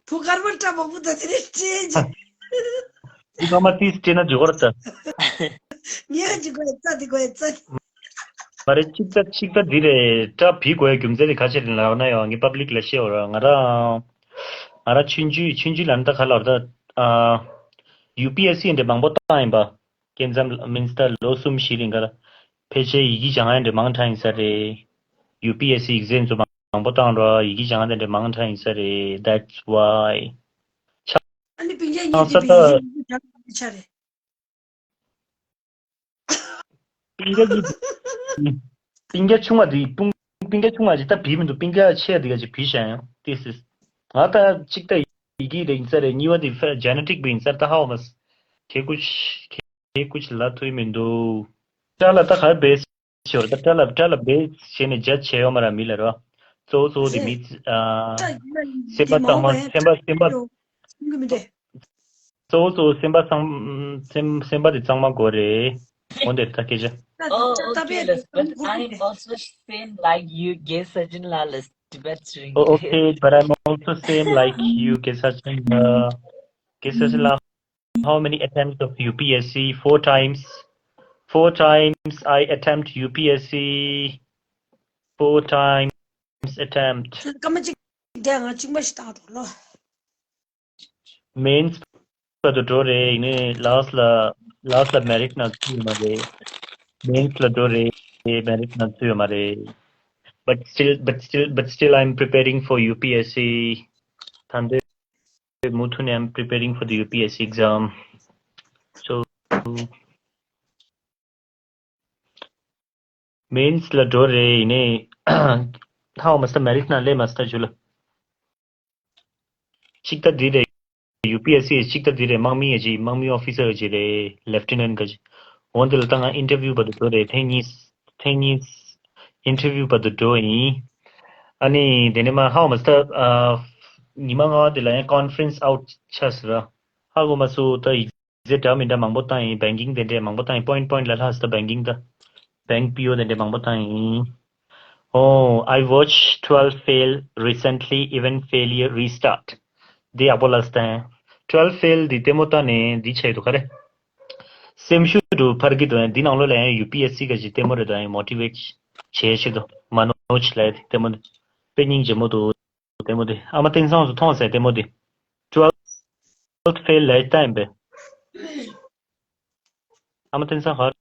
བུ་གར་བར་སྐྲ་མང་པོ་དང་དེ་རིང་སྤྲད་ཅིག་འདི་ངོ་མ་ཏིས་སྤྲད་ན་འཇུ་གོ་ར་ཙ། ངས་ཅིག་གོ་ཡ་ཙ་འདི་གོ་ཡ་ཙ། མ་རེད། གཅིག་ཙ་གཅིག་ཙ་འདི་རེད། སྐྲ་བི་དགོས་ཡ་རྒྱུ་མཚན་དེ་ག་ཅི་རེད་ལབ་ན་ཡང་ངས་པབ་ལིག་ལ་བཤད་འོ་ར། ང་རང་ང་རང་ཆུང་ཆུང་ཆུང་ཆུང་ལབ་ན་ད་ག་ལབ་ད། ཨ། ཡུ་པི་ཨེ་སི་འདི་མང་པོ་བཏང་ཡིན་པ། སྐྱེ་མཚམས་མིན་སྟ་ལོ་གསུམ་བཞི་རིང་ག་ལ། ཕལ་ཆེར་ཡི་གེ་སྦྱང་ཡ་འདི་མང་དྲགས་ཡིན་ས་རེད། ཡུ་པི་ཨེ་སི་ཨེག་ཛམ་ཚོ་མང་པོ་བཏང་རོགས། ཡི་གེ་སྦྱང་ཡ་དེ་འདྲ་མང་དྲགས་ཡིན་ས་རེད། That's why ཨ་ནི་སྤུན་ཀྱག་གཉིས་དེ་བི་ཡི་གེ་སྦྱང་ཡ་ཆ་རེད། སྤུན་ཀྱག་གཉིས་སྤུན་ཀྱག་ཆུང་བ་དེ་སྤུན་སྤུན་ཀྱག་ཆུང་བ་ཅིག་ད་བི་མི་འདུག་སྤུན་ཀྱག་ཆེ་བ་དེ་ག་ཅིག་བི་བཞག་ཡང་ཏིས་ཏིས། ང་ད་གཅིག་ད་ཡི་གེ་རེད་ཡིན་ས་རེད། གཉིས་པ་དེ་ཕ་ཇེ་ནེ་ཊིག་བི་ཡིན་ས་རེད། ད་ཧའོ་མ་ཁེ་ཀུ་ཤ་ཁེ་ཀུ་ཤ་ལ་ཐུ་ཡི་མི་འདུག་སྐྲ་ལ་ད་ག་བེ་ཤོར། ད་སྐྲ་ལ་སྐྲ་ལ་བེ་བྱས་ནས་ཇ་བྱས་ཡོད་མ་ར་མི་ལ་རོ། གཙོ་བོ་གཙོ་བོ་དེ་མི་ཨ་སེམས་པ་གཙང་མ་སེམས་པ་སེམས་པ་གཙོ་བོ་གཙོ་བོ་སེམས་པ་གཙང་སེམས་སེམས་པ་དེ་གཙང་མ་དགོས་རེད། འོན་ཏེ་ད་སྐད་ཆ། Oh, okay, but I'm also same like you, གེ་ས་ཅན་ལ་ལ་Tibet ring. Oh, okay, but I'm also same like you, གེ་ས་ཅན་ལ་གེ་ས་ཅན་ལ། How many attempts of U P S C? Four times. Four times I attempt U P S C. Four times attempt. སྐར་མ་གཅིག་བསྡད། ང་གཅིག་མ་ཞིག་བཏང་འགྲོ་ལོ། Mains བར་དུ་འགྲོ་རེད། ཡིན་ནའི་last ལ་last ལ་merit ནང་ཚུད་ཡོད་མ་རེད། Mains ལ་འགྲོ་རེད། Merit ནང་ཚུད་ཡོད་མ་རེད། But still, but still, but still, I'm preparing for U P S C. ད་འདི་མུ་མཐུད་ནས་I'm preparing for the U P S C exam. So, mains ལ་འགྲོ་རེད། ཡིན་ནའི་ཧའོ་མ་སྟ་merit ནང་སླེབས་མ་སྟ་ཇུ་ལ། གཅིག་ད་འདི་རེད། U P S C གཅིག་ད་འདི་རེད། དམག་མི་ཡ་ཅིག་དམག་མི་officer གཅིག་རེད། Lieutenant ག་ཅིག་འོ་འདི་ལ་ད་ང་interview བར་དུ་འགྲོ་རེད། ཐེངས་གཉིས་ཐེངས་གཉིས་interview བར་དུ་འགྲོ་ཡིན། ཨ་ནི་དེ་ནས་མ་ཧའོ་མ་སྟ་ཉི་མ་ལྔ་པ་དེ་ལ་ཡང་conference out ཆགས་ཟེར་ར། ཧ་གོ་མ་སོང་། ད་ཡིག་ཚད་འདྲ་མི་འདྲ་མང་པོ་བཏང་ཡིན། banking དེ་འདྲས་མང་པོ་བཏང་ཡིན། point point ལ་ལྷག་ས་banking ད་bank P O དེ་འདྲས་མང་པོ་བཏང་ཡིན། Oh, I watched Twelfth Fail recently, even failure restart. འདི་ཡག་པོ་ལབ་སྟེ། Twelfth Fail འདི་ལྟད་མོ་བལྟས་ནས་འདི་བྱས་འདུག་ག་རེ། སེམས་ཤུགས་འདུག་འཕར་གྱི་འདུག་འདི་ནང་ལོགས་ལ་ཡང་U P S C ག་ཅིག་ལྟད་མོ་རེད་འདུག་ཡང་motivate བྱེད་ཆེད་དུ་མ་ནོ་ཆི་ལ་ལྟད་མོ་འདི་དཔེ་སྙིང་རྗེ་མོ་འདུག་ལྟད་མོ་འདི་ཨ་མ་བསྟན་བཟང་ཚོ་མཐོང་ཟེར་ལྟད་མོ་འདི། Twelfth Fail ལ་ལྟ་ཡིན་པས། ཨ་མ་བསྟན་བཟང་ག་རེད།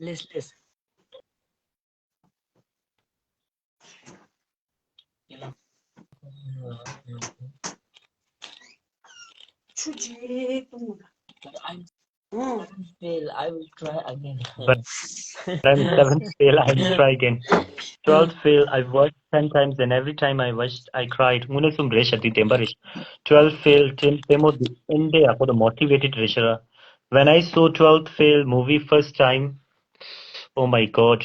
ལེས་ལེས། ཆུ་ཇེ་ཏུང་། But I'm seventh fail, I will try again. But I'm seventh fail, I will try again. Twelfth fail, I watched ten times and every time I watched, I cried. དངོས་གནས་གསུམ་རེད་ཤག་འདི་བདེན་པ་རེད་ཤག Twelfth fail ལྟད་མོ་འདི་ཨེ་འདྲ་ཡག་པོ་དང་motivated རེད་ཤག When I saw Twelfth fail movie first time, oh my God.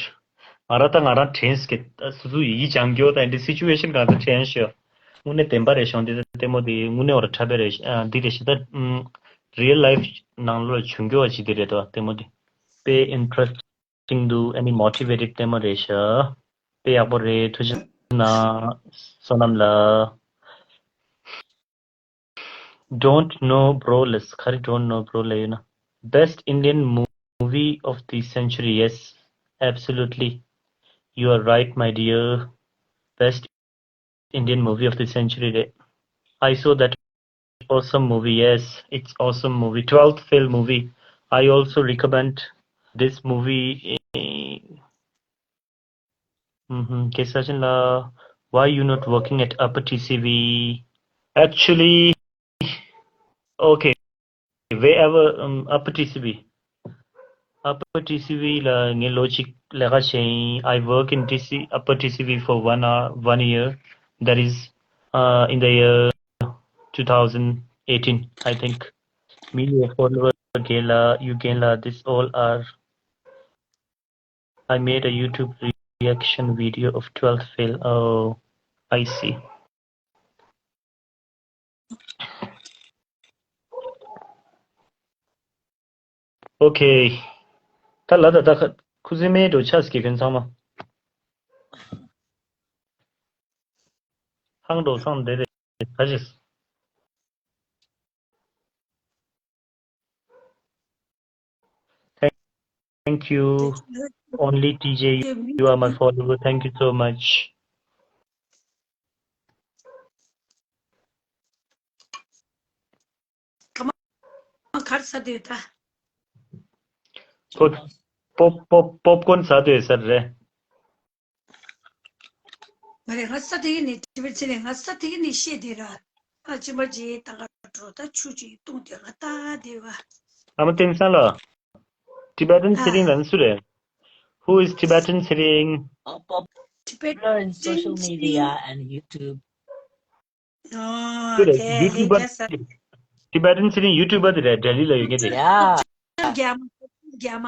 ང་རང་ད་ང་རང་དྲན་སྐད་སུ་སུ་ཡིག་སྦྱང་རྒྱུ་དང་འདི་situation གང་ཚ་དྲན་ཤག་དངོས་གནས་བདེན་པ་རེད་ཤག་འདི་ལྟད་མོ་འདི་དངོས་གནས་འོ་ར་འཁྲབ་པ་རེད་ཤག་འདི་རེད་ཤག་ད་real life ནང་ལོགས་ལ་བྱུང་རྒྱུ་བ་ཅིག་འདི་རེད་དོ། ལྟད་མོ་འདི་དཔེ་interesting འདུག་ཨ་ནི་motivated ལྟད་མོ་རེད་ཤག་དཔེ་ཡག་པོ་རེད། ཐུགས་རྗེ་གནང་། བསོད་ནམས་ལགས། Don't know bro ལས་ག་རེ་don't know bro ལས་ཡོད་ན། Best Indian movie of the century. Yes, absolutely. You are right, my dear. Best Indian movie of the century རེད། I saw that awesome movie. Yes, it's awesome movie. Twelfth fail movie. I also recommend this movie. Mm-hmm. Why you not working at Upper T C V? Actually, okay. Wherever, um, Upper T C V. Upper T C V ལ་ངས་ལོ་གཅིག་ལས་ཀ་བྱས་ཡིན། I work in T C, Upper T C V for one hour, one year. That is, uh, in the year two thousand eighteen, I think. Me, your follower, Gela, you, Gela, this all are I made a YouTube reaction video of Twelfth fail. Oh, I see. Okay. ད་ལ་ད་ད་ཁ་ཁུ་སིམ་མེར་འགྲོ་ཆགས་ཀྱི་ཁྱོད་ཚང་མ། ཧང་འགྲོ་སང་དེ་རེད་ད་ཅིག Thank you. Only T J, you are my follower. Thank you so much. ཁ་ས་དེ་ད། ཁོ་པོབ་པོབ་པོབ་ཀོན་ཟ་དེ་ཟེར་རེད། མ་རེད། ང་ས་དེ་གི་ནི་ཊི་བེཊ་ཟེར་ནས་ང་ས་དེ་གི་ནི་ཤེས་དེ་ར། ཨ་ཅི་མ་ཅི་ད་ག་འགྲོ་ད་ཆུ་ཅི་བཏུང་དེ་ང་ད་དེ་བ། ཨ་མ་བསྟན་བཟང་ལགས། Tibetan ཨ། Sitting ལ་ནི་སུ་རེད། Who is Tibetan Sitting? Popular in social media and YouTube. ཨོ། དེ་རེད། ཡུ་ཊུབ་པ་དེ་རེད། Tibetan Sitting ཡུ་ཊུབ་པ་དེ་རེད། ལྡི་ལི་ལ་ཡོད་མཁན་དེ། ཡ། རྒྱ་མ། རྒྱ་མ།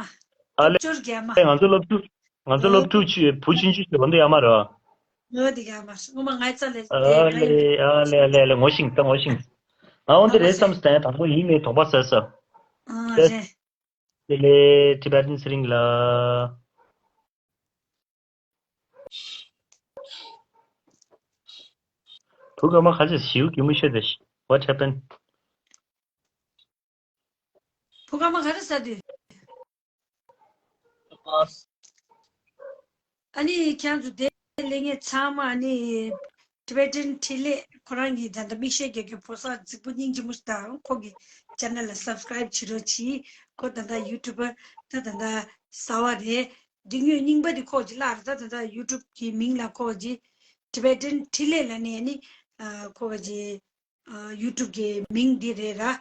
ཨ་ལེ། ཅོར་རྒྱ་མ། ང་ཚོ་སློབ་ཕྲུག་ང་ཚོ་སློབ་ཕྲུག་ཆུ་བུ་ཆུང་ཆུང་ཞིག་འོ་འདི་ཡ་མ་རེད། ཨོ་འདི་ཡ་མ་རེད། ངོ་མ་ང་ཚ་ལས་ཨ་ལེ་ཨ་ལེ་ཨ་ལེ་ཨ་ལེ་ངོ་ཤེས་ད་ངོ་ཤེས། ང་འོ་འདི་རེད་བསམ་སྟེ་དང་པོ་ཡིན་མིན་དོགས་པ་ཟ་ས། ཨ་ལེ། དེ་ལས་Tibetan Sitting ལ། བུ་ག་མ་ཁ་ཅིག་ཞིའུ་གི་མི་ཤེས་དེ། What happened? ས་དུས། ཨ་ནི་ཁྱེད་ཚོ་དེ་ལས་ངས་ཚང་མ་ཨ་ནི་Tibetan འཕྲིན་ལས་ཁོ་རང་གི་ད་ལྟ་མིག་ཤེལ་རྒྱག་མཁན་ཕོ་གསར་རྫིག་པོ་སྙིང་རྗེ་མོ་ཞིག་དང་ཁོ་གི་channel ལ་subscribe བྱེད་རོགས་གྱིས། ཁོ་ད་ལྟ་YouTuber ད་ད་ལྟ་གསར་བ་རེད། འདི་ངོས་རྙིང་པ་འདི་ཁོ་གི་བརླག་རེད། ད་ད་ལྟ་YouTube གི་མིང་ལ་ཁོ་གི་Tibetan འཕྲིན་ལས་ལ་ནི་ཨ་ནི་ཁོ་གི་ཨ་YouTube གི་མིང་འདི་རེད་ར། ཨ་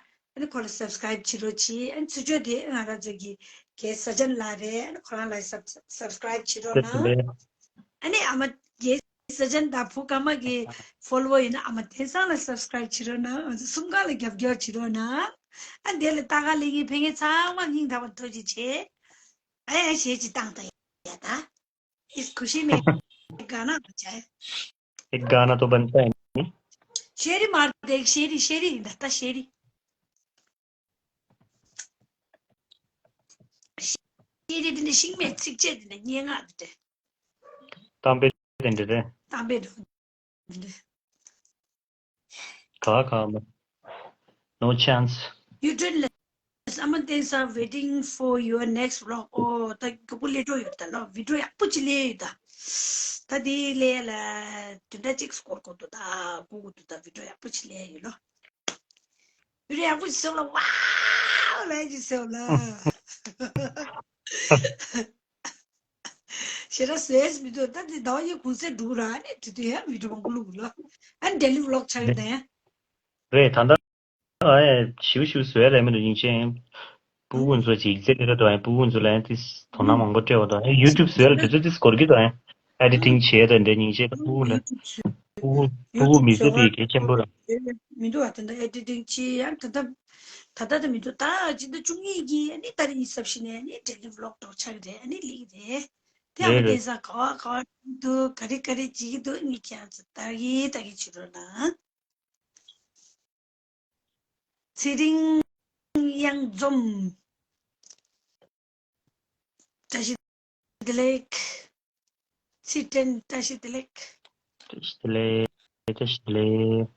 ནི་ཁོ་ལ་subscribe བྱེད་རོགས་གྱིས། ཨ་ནི་ཚུར་ཕྱོགས་དེ་ང་རང་ཚོ་གི་རྒན་ས་ཅན་ལགས་རེད། ཨ་ནི་ཁོ་རང་ལ་sub- subscribe བྱེད་རོགས་གནང་། ཨ་ནི་ཨ་མ་རྒན་ས་ཅན་དང་བུ་ཀརྨ་གི་follower ཡིན་ན་ཨ་མ་བསྟན་བཟང་ལ་subscribe བྱེད་རོགས་གནང་། ང་ཚོ་གསུམ་ཀ་ལ་རྒྱབ་སྐྱོར་བྱེད་རོགས་གནང་། ཨ་ནི་དེ་ལ་ལྟ་ག་སླེབས་མཁན་ཕ་གི་ཚང་མ་སྙིང་ཐག་པ་ཐུགས་རྗེ་ཆེ། ཨ་ཡ་གཞས་ཅིག་བཏང་ད་ཡ་ད། इस खुशी में गाना बजाए। एक गाना तो बनता है नहीं? शेरी मार दे, एक शेरी, शेरी, दत्ता शेरी। शेरी दिन सिंह में सिक चे दिन ये ना दे। तांबे दिन दे। तांबे दो। ག་ག་མ། No chance. You don't listen. I'm waiting for your next vlog. Oh, ད་ག་པོ་ལས་འགྲོ་ཡོད་ད་ལོ། video ཡག་པོ་ཅིག་ལས་ཡོད་ད། ད་དེ་ལས་ལ་དུས་འདྲ་ཅིག་སྐོར་གོ་འདུག་ད། གོ་གོ་འདུག་ད། video ཡག་པོ་ཅིག་ལས་ཡོད་ལོ། video ཡག་པོ་ཅིག་སེ་ལ་wow ལས་ཅིག་སེ་ལ། ཞེ་དྲག་བཟོས་མི་འདུག་ད་དེ་ཟླ་བ་གཉིས་གུང་སེང་འགྲོ་ར། ཨ་ནི་དེ་དུས་ཡང་video མང་པོ་བླུག་ལ། ཨ་ནི་daily vlog ཆགས་ཡོད་ད་ཡང་། རེད་ད་ལྟ། ཨ་ཞིའུ་ཞིའུ་བཟོས་རེད་མི་འདུག་ཡིན་ཅན། སྤུ་གུ་ཚོ་ཅིག་ཡིག་ཚད་ལས་ར་དུ་ཨ་སྤུ་གུ་ཚོ་ལ་ཡང་དེ་དོ་སྣང་མང་པོ་སྤྲད་པ་དང་ཨ་YouTube བཟོས་ལ་དེ་ཚོ་དེ་སྐོར་གི་དང་ཨ་editing བྱས་དང་འདྲ་ཡིན་ཅན་སྤུ་གུ་ལ། སྤུ་གུ་སྤུ་གུ་མི་ཚེ་དེ་གལ་ཆེན་པོ་ར། མི་འདུག་ཨ་ད་ལྟ་editing བྱེད་ཡང་ད་ལྟ་ད་ལྟ་ད་མི་འདུག་ད་ཅི་ད་བཅུ་གཉིས་ཀྱི་ཨ་ནི་ཏ་རིག་གཉིས་གསར་བཞི་ནས་ཨ་ནི་daily vlog འདྲ་ཆགས་རེད། ཨ་ནི་ལིག་རེད་དེ། ཨ་མ་བསྟན་བཟང་ག་བ་ག་བ་འདུག་ག་རེ་ག་རེ་བྱེད་ཀྱི་འདུག་ཨ་ནི་ཁྱེད་ཚོ་ལྟ་གི་ལྟ་གི་བྱེད་རོགས་གནང་། ཚེ་རིང་གཡང་འཛོམས། བཀྲ་ཤིས་བདེ་ལེགས། ཚེ་བརྟན་བཀྲ་ཤིས་བདེ་ལེགས། བཀྲ་ཤིས་བདེ་ལེགས། བཀྲ་ཤིས་བདེ་ལེགས།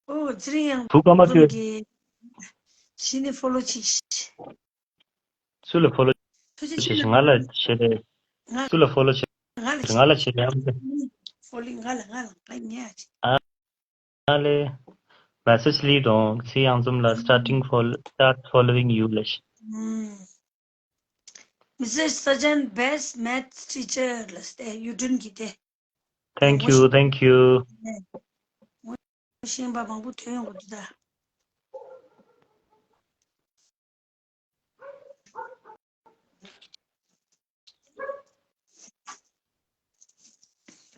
ཨོ་ཚེ་རིང་གཡང་བུ་ཀརྨ་འཛོམས་ཁྱོད། གི་གཞི་ནས་follow བྱེད། སུ་ལ་follow ཐུགས་རྗེ་ཆེ། བྱེད་ང་ལ་བྱེད་རེད། ང་སུ་ལ་follow བྱེད། ང་ལ་ང་ལ་བྱེད་ཡ། follow ང་ལ་ང་ལ་ང་ཉལ་བྱེད། ཨ་ཨ་ལེ། message ལི་དང་ཚེ་གཡང་འཛོམས་ལ་starting follow start following you ལ་ཤི། Mister Sajan best math teacher ལ་སྟེ་ཡུ་ཊུན་གྱི་དེ། Thank you, thank you. ཤེས་པ་མང་པོ་ཐོན་ཡོང་གི་འདུག་ད།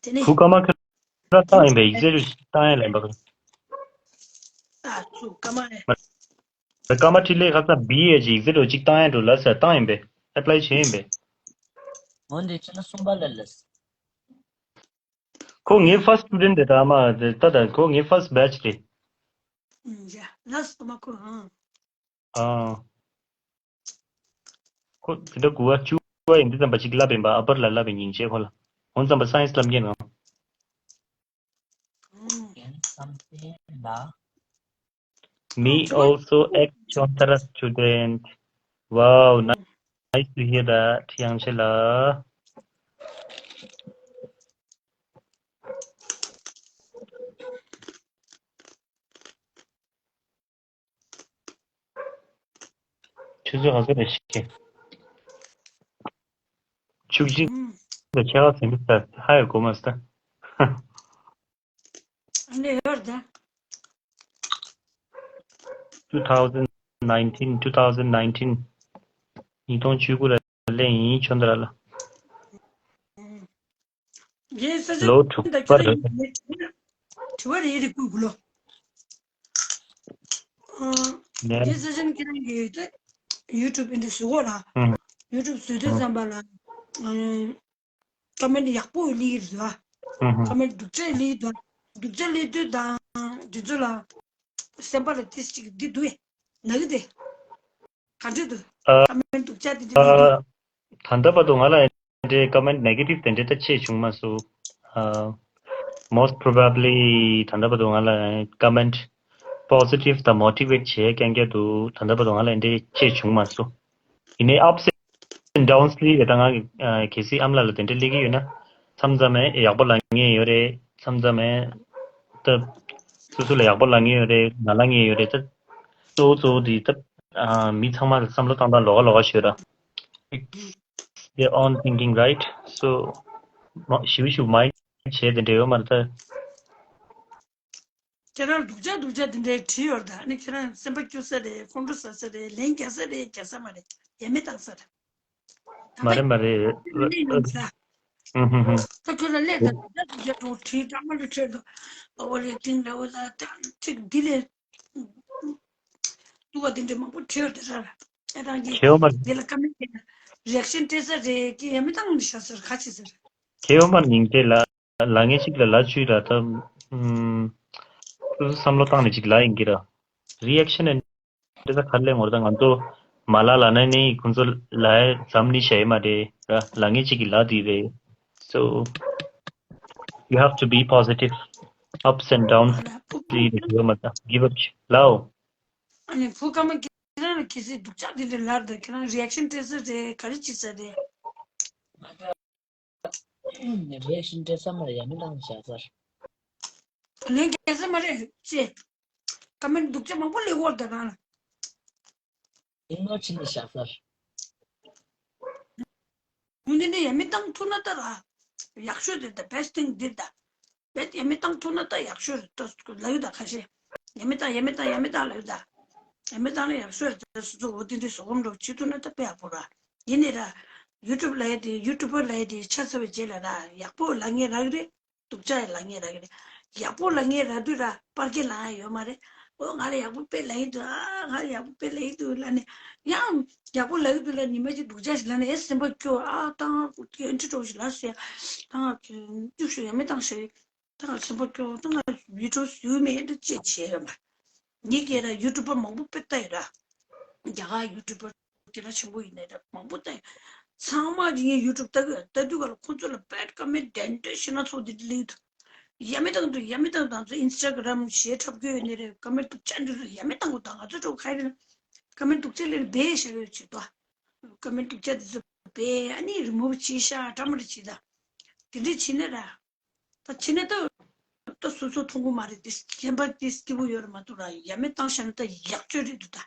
དེ་ནས་བུ་ཀརྨ་ཁྱོད་རང་བཏང་ཡིན་པས་ཡིག་ཚད་བཏང་ཡིན་ལབ་པ། ཨ་ཚུ་ཀརྨ་ནས། ཀརྨ་འཕྲིན་ལས་ཁ་སང་B A གི་ཡིག་ཚད་གཅིག་བཏང་ཡིན་འགྲོ་ལབ་ས་བཏང་ཡིན་པས་apply བྱས་ཡིན་པས། འོན་ཏེ་ཁྱེད་ན་གསུམ་པ་ལ་ལས། ཁོ་ངའི་first student རེད་ད་མ་རེད་ད་ད་ཁོ་ངའི་first batch རེད། ཡ་ལགས་སོ་མ་ཁོ་ཨང་། ཨང་། ཁོ་དེ་འདྲ་དགུ་བ་བཅུ་བ་ཡིན་འདི་ཙམ་པ་ཅིག་བསླབ་ཡིན་པ་ཨ་པར་ལ་བསླབ་ཡིན་ཡིན་ཅེས་ཁོ་ལ་འོན་ཙམ་པ་science བསླབ་མཁན་ནང་། Me also ex Chontara student. Wow, nice to hear that. ཡང་ཆེ་ལ། ཆུ་ཚོད་ག་ཚོད་རེད་ཤག་ཆུ་ཆེན་དང་ཆེ་བ་ཟིན་པ་ཧ་ཡོད་གོ་མ་སྟ། ཨ་ནི་ཡོད་ད། two thousand nineteen, two thousand nineteen ཉིས་སྟོང་བཅུ་དགུ་ལ་སླེབས་ཡིན་ཁྱོད་འདི་ར་ལ། རྒན་ས་ཆེན་ལོ་དྲུག་པ་རེད། དྲི་བ་རེ་རེ་བསྐུར་དགོས་ལོ། ཨ། ནས་རྒན་ས་ཆེན་ཁྱེད་རང་གིས་ད་ཡུ་ཊུབ་འདི་བཟོ་གོ་ལ། ཨང་། ཡུ་ཊུབ་བཟོ་དུས་ཙམ་པ་ལ། ཨ། ཀ་མེན་ཊི་ཡག་པོ་སླེབས་ཀྱི་རེད་བ། ཨང་། ཀ་མེན་ཊི་སྡུག་ཅག་སླེབས་ཀྱི་འདུག་སྡུག་ཅག་སླེབས་དུས་དང་དེ་ཚོ་ལ་སེམས་པ་ལ་ཏིས་ཅིག་འདི་འདུག་ན་གི་དེ། ག་འདྲ་འདུག་ཨ། ཀ་མེན་ཊི་སྡུག་ཅག་དེ་འདྲ་མི་འདུག་ད་ལྟ་བར་དུ་ང་ལ་འདྲའི་ཀ་མེན་ཊི་ནེ་གེ་ཊིབ་དེ་འདྲ་ད་ཅིག་བྱུང་མ་སོང་། ཨ། most probably ད་ལྟ་བར་དུ་ང་ལ་ཀ་མེན་ཊི་ positive དང་motivate བྱེད་མཁན་གྱི་འདུག་ད་ལྟ་བར་དུ་ང་ལ་འདི་ཅེས་བྱུང་མ་སོང་། ཡིན་ནའི་ups and downs ལི་རེད། ད་ང་གལ་སྲིད་ཨ་མ་ལགས་ལ་དེ་འདྲ་སླེབས་ཀྱི་ཡོད་ན། མཚམས་མཚམས་མེད་ཡག་པོ་ལབ་མཁན་ཡོད་རེད། མཚམས་མཚམས་མེད་ད་སོ་སོ་ལ་ཡག་པོ་ལབ་མཁན་ཡོད་རེད། ང་ལབ་མཁན་ཡོད་རེད། ད་གཙོ་བོ་གཙོ་བོ་དེ་ད་མི་ཚང་མ་ལ་བསམ་བློ་བཏང་སྟངས་ལོགས་ཀ་ལོགས་ཀ་ཞུ་ར། Their own thinking, right? So ཞིབ་ཞིབ་མ་བྱས་དེ་འདྲ་ཡོད་མ་རེད་ད། ཁྱེད་རང་སྡུག་ཅག་སྡུག་ཅག་དེ་འདྲའི་བྲིས་ཡོད་ད། ཨ་ནི་ཁྱེད་རང་སེམས་པ་སྐྱོ་ས་རེད། ཁོང་ཁྲོ་ཟ་ས་རེད། ལན་རྒྱག་ས་རེད། རྒྱག་ས་མ་རེད། ཡ་མེད་བཏང་ས་རེད། ད་མ་རེད་མ་རེད། ལན་ཡོང་ས། ཧུམ་ཧུམ་ཧུམ། ད་ཁྱོད་རང་ལན་ད་སྡུག་ཅག་སྡུག་ཅག་འགྲོ་བྲིས་ཀྲ་མ་ལ་ཁྲེལ་འདུག་ཨོ་ལེ་ཏིང་ལེ་ཨོ་ལ་ད་ཅིག་འདི་ལས་སྡུག་པ་དེ་འདྲའི་མང་པོ་བྲིས་ཡོད་དེ་ར། ཨེ་རང་གི་ཁྱེད་ཡོད་མ་རེད། འདི་ལ་ཀ་མེན་ཊི་རི་ཨེག་ཤན་སྤྲད་ས་རེད་ཀི་ཡ་མེད་བཏང་ནི་ཤ་ཟེར་ཁ་ཆེ་ཟེར། ཁྱེད་ཡོད་མ་རེད། ཉིན་དེ་ལ། ལ་ངས་གཅིག་ལ་ལ་བཅུ་ལ་ད། ཨུམ། སོ་སོ་བསམ་བློ་བཏང་ནས་གཅིག་ལ་ཡིན་གྱི་ར། རི་ཨེག་ཤན་ཨེན་ཌི་ད་ག་རེ་ལབ་དགོས་རེད། ད་ང་ཚོ་མ་ལ་ལ་ན་ནི་ཁོང་ཚོ་ལ་ཙམ་ནི་བྱ་ཡི་མ་རེད་ར། ལ་ངས་གཅིག་གི་ལ་དེ་རེད། So you have to be positive, ups and downs. ཨ་ལ་ཕུ་ཕུ་དེ་ཡོད་མ་ད་give up ལའོ། ཨ་ནི་ཕུ་ཀ་མ་ཁྱེད་རང་ལ་གལ་སྲིད་སྡུག་ཅག་དེ་འདྲ་ལར་ད་ཁྱེད་རང་རི་ཨེག་ཤན་སྤྲད་ས་རེད། ག་རེ་བྱེད་ས་རེད། རེ་ཞིག་འདྲེ་ས་མ་རེད། ཡ་མི་བཏང་བཞག་ཚར། ལན་རྒྱག་ས་མ་རེད་ཅེས། ཀ་མེན་ཊི་སྡུག་ཅག་མང་པོ་སླེབས་ཡོད་རེད་ད་རང་ལ། ཨིག་ནོར་བྱས་ནས་བཞག་ཚར། ཡུན་དེ་འདྲ་ཡ་མི་བཏང་ཐུབ་ན་ད་ར། ཡག་ཤོས་རེད་ད། best thing འདི་ད། བེད་ཡ་མི་བཏང་ཐུབ་ན་ད་ཡག་ཤོས་རེད་ད་ལབ་ཡོད་ད་ཁ་ཤས། ཡ་མི་བཏང་ཡ་མི་བཏང་ཡ་མི་བཏང་ལབ་ཡོད་ད། ཡ་མི་བཏང་ན་ཡག་ཤོས་རེད་ད། སོ་སོ་འོ་དེ་འདྲའི་བཟོད་སྒོམ་འདྲ་བོ་བྱེད་ཐུབ་ན་ད་དཔེ་ཡག་པོ་ར། ཡིན་ནའི་ར། ཡུ་ཊུབ་ལབ་ཡ་དེ་ཡུ་ཊུབ་པར་ལབ་ཡ་དེ་ཆ་ཚང་བའི་རྗེས་ལ་ར་ཡག་པོ་ལབ་མཁན་རག་གི་རེད། སྡུག་ཅག་ཡང་ལབ་མཁན་རག་གི་རེད། ཡག་པོ་ལབ་མཁན་རག་དུས་ར་པར་སྐད་ལབ་ཡ་ཡོད་མ་རེད། ཨོ་ང་ལ་ཡག་པོ་དཔེ་ལབ་ཡི་འདུག་ཨ་ང་ལ་ཡག་པོ་དཔེ་ལབ་ཡི་འདུག་ལབ་ནས་ཡང་ཡག་པོ་ལབ་ཡི་འདུག་ལབ་ཉི་མ་གཅིག་སྡུག་ཅག་ཞིག་ལབ་ནས་ཨེ་སེམས་པ་སྐྱོ། ཨ་ད་ང་ཨེ་འདྲ་འདྲ་བོ་ཞིག་ལབ་སོང་ཡ། ད་ང་སྐྱུག་ཞུ་ཡ་མི་བཏང་ཞེས། ད་ང་སེམས་པ་སྐྱོ། ད་ང་བི་ཌི་ཡོ་བཟོས་མེད་འདི་ཅེས་བྱས་ཡོད་མ། ངེད་ཀྱིས་ར་ཡུ་ཊུབ་པ་མང་པོ་དཔེ་ལྟ་ཡོད་ར། རྒྱ་གར་ཡུ་ཊུབ་པ་དེ་འདྲ་ཆེན་པོ་ཡིན་ནའི་ར་མང་པོ་ལྟ་ཡོད། ཚང་མ་གིས་ངས་ཡུ་ཊུབ་ལྟ་གི་ལྟ་དུས་ག་ལ་ཁོ་ཚོ་ལ་བེཌ་ཀ་མེན་ཊི་དེ་འདྲ་ཞེ་སྣ་ཚོགས་དེ་འདྲ་སླེབས་འདུག་ཡ་མེད་བཏང་འདུག་ཡ་མེད་བཏང་། ད་ཚོ་ཨིན་སི་ཊ་གྷ་རམ་གཞས་འཁྲབ་རྒྱུ་ཡོད་ནའི་རེད། ཀ་མེན་ཊི་སྡུག་ཅག་འདུག་ཡ་མེད་བཏང་དགོས། ད་ང་ཚོ་འགྲོ་ག་རེ་ཀ་མེན་ཊི་སྡུག་ཅག་སླེབས་ནས་སྦས་བཞག་ཡོད་ཅིག་ཏོ། ཀ་མེན་ཊི་སྡུག་ཅག་དེ་ཚོ་སྦས་ཨ་ནི་རི་མུབ་བྱས་ཤག་འདྲ་མི་འདྲ་བྱས། ད་དེ་འདྲ་བྱས་ནས་ར། ད་ཕྱི་ནས་ད་ད་སོ་སོ་མཐོང་གི་མ་རེད་དེ། སེམས་པ་དེ་སྐྱིད་པོ་ཡོད་རེད་མ་གཏོགས་ར། ཡ་མེད་བཏང་བཞག་ན་ད་ཡག་ཤོས་རེད་འདུག་ད་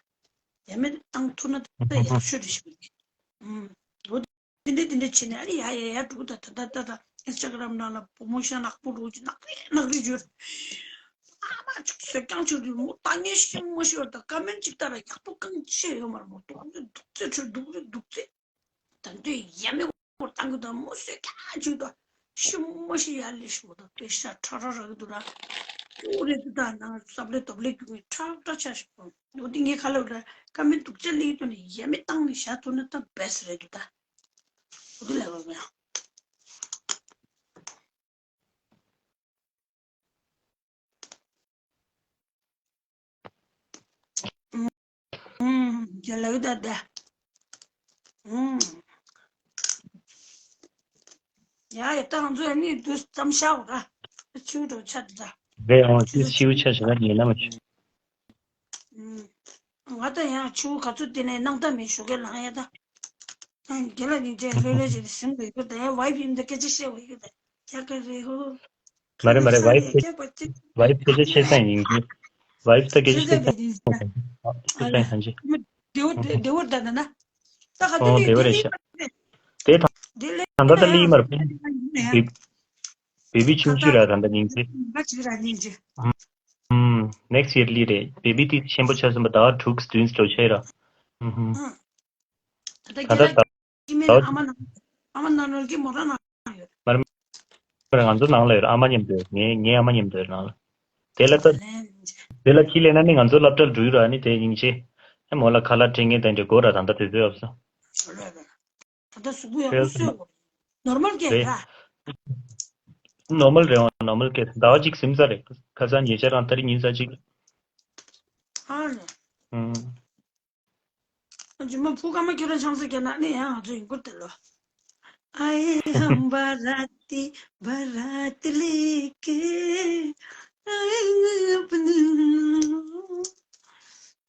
ཡ་མེད་བཏང་ཐུབ་ན་ད་ཡག་ཤོས་རེད་ཞུ་གི་ཡིན། ཨུམ། འོ་དེ་འདྲ་དེ་འདྲ་བྱས་ནས་ཨ་ནི་ཡ་ཡ་ཡ་འགྲོ་གི། ད་ད་ད་ད་ད་ཨིན་སི་ཊ་གྷ་རམ་ནང་ལ་པོ་རོ་མོ་ཤན་ནག་པོ་འགྲོ་གི་ནག་རེད་ནག་རེད་ཡོད། ཨ་མ་ཅིག་བཟོས་རྐྱང་ཅིག་རེད་མོ། ལྟ་མཁན་ཤི་མ་ཤི་བ་ད་ཀ་མེན་ཊི་ཅིག་ལྟ་ར་ཡག་པོ་གང་ཅི་ཡོད་མ་རེད་མོ། སྡུག་རུ་སྡུག་ཚེ་ཁྲོད་སྡུག་རུ་སྡུག་ཚེ། ད་འདོད་ཡ་མེད་སྐོར་བཏང་གི་དང་མོ་སོས་ཀྱང་བྱུང་དང་ཤི་མོ་ཤི་ཡ་ལས་ཤི་བ་དང་དཔེ་ཤ་ཁྲ་ཁྲ་རག་གི་འདུག་ར། ཀྱུ་རེད་འདུག་ད་ནང་སབ་ལེ་དོབ་ལེ་རྒྱུག་གི་ཁྲ་ཁྲ་ཆ་ཤི་བ། འོ་དེ་ངས་ཁ་ལབ་ར་ཀ་མེན་སྡུག་ཅག་ལེགས་དོན་ནི་ཡ་མེད་བཏང་ནས་བཞག་ཐུབ་ན་ད་བེ་སི་རེད་འདུག་ད་འོ་དེ་ལབ་རོགས་ཡ། ཨུམ། རྒྱ་ལ་ཡོད་ད་ད། ཨུམ། ཡ་ཡ་ད་ང་ཚོ་ཡ་ནི་དུས་ཙམ་ཤག་ར། ཆུ་འགྲོ་ཆ་ད། རེད་ཨང་ཆུ་ཆུ་ཆ་ཞིག་ལ་ཉེ་ན་མ་ཆུ། ཨུམ། ང་ད་ཡང་ཆུ་ག་ཚོད་དེ་ནས་སྣང་དག་མེད་ཞོགས་ཀས་ལངས་ཡ་ད། ཨ་རྒན་ལགས་ཉིན་རྗེས་ལྷོད་ལྷོད་བྱས་ཏེ་ཟིན་དགོས་ཀྱི་ད་ཡང་ཝའི་ཕི་ཡིན་ད་སྐད་ཆ་བཤད་དགོས་ཀྱི་ད་རྒྱ་ག་རེ་ཧོ། མ་རེད་མ་རེད། ཝའི་ཕི་ཝའི་ཕི་སྐད་ཆ་བཤད་ས་ཡིན་གྱི། ཝའི་ཕི་སྐད་ཆ་བཤད་ས་ཡིན་གྱི། བཤད་ས་ཡིན་གྱི། བདེ་བོ་བདེ་བོ་ད་ད་ན། ད་ག་ཨོ་དུས་བདེ་བོ་རེད་ཤག་དེ་ད་ད་ད་ལི་མར་བེ་བི་ཆུང་ཆུང་ར་ད་ད་ཉིན་གྱི། ང་ཅིག་ར་ཉིན་གྱི། ཨུམ། next year ལི་རེད། བེ་བི་དེ་ཆེན་པོ་ཆགས་སོང་པ་ད་ཕྲུགས་བདུན་ཙམ་ཆགས་ར། ཨུམ། ད་ད་ད་ད་ཨ་མ་ནང་ཨ་མ་ནང་ནོར་གྱི་མོ་ར་ནང་ཡོད། མར་མར་ང་ཚོ་ནང་ལ་ཡོད། ཨ་མ་མཉམ་དུ་ཡོད། ངའི་ངའི་ཨ་མ་མཉམ་དུ་ཡོད་ནང་ལ། དེ་ལ་ད་དེ་ལ་ཁྱི་ལེན་ན་ནི་ང་ཚོ་སློབ་གྲྭར་འགྲོ་ཡོད་ར་ནི་དེ་ཡིན་ཆེ། ཨ་མོ་ལ་ཁ་ལག་སྤྲད་མཁན་དེ་འདྲ་དགོས་ར་ད་ལྟ་དུས་ཚོད་ཡོད་སོང་། ད་ལྟ་གཟུགས་པོ་ཡག་པོ་བཟོས་ཡོད། ནོར་མལ་སྐད་རེད། ར། ནོར་མལ་རེད་བ། ནོར་མལ་སྐད། ཟླ་བ་གཅིག་ཟིན་ས་རེད། ཁ་སང་ཉེ་ཆར་རང་ད་རེས་ཉིན་ས་གཅིག་ཨ་ནི། ཨུམ། རྗེས་མ་བུ་ཀརྨ་ཁྱོད་རང་ཆང་ས་རྒྱག་ན་ནི་ཡང་ང་ཚོ་ཡིན་ཁུལ་དེ་ལོ། ཨ་ཡེ་ཧམ་བ་ར་ཏི་བ་ར་ཏི་ལི་ཀེ།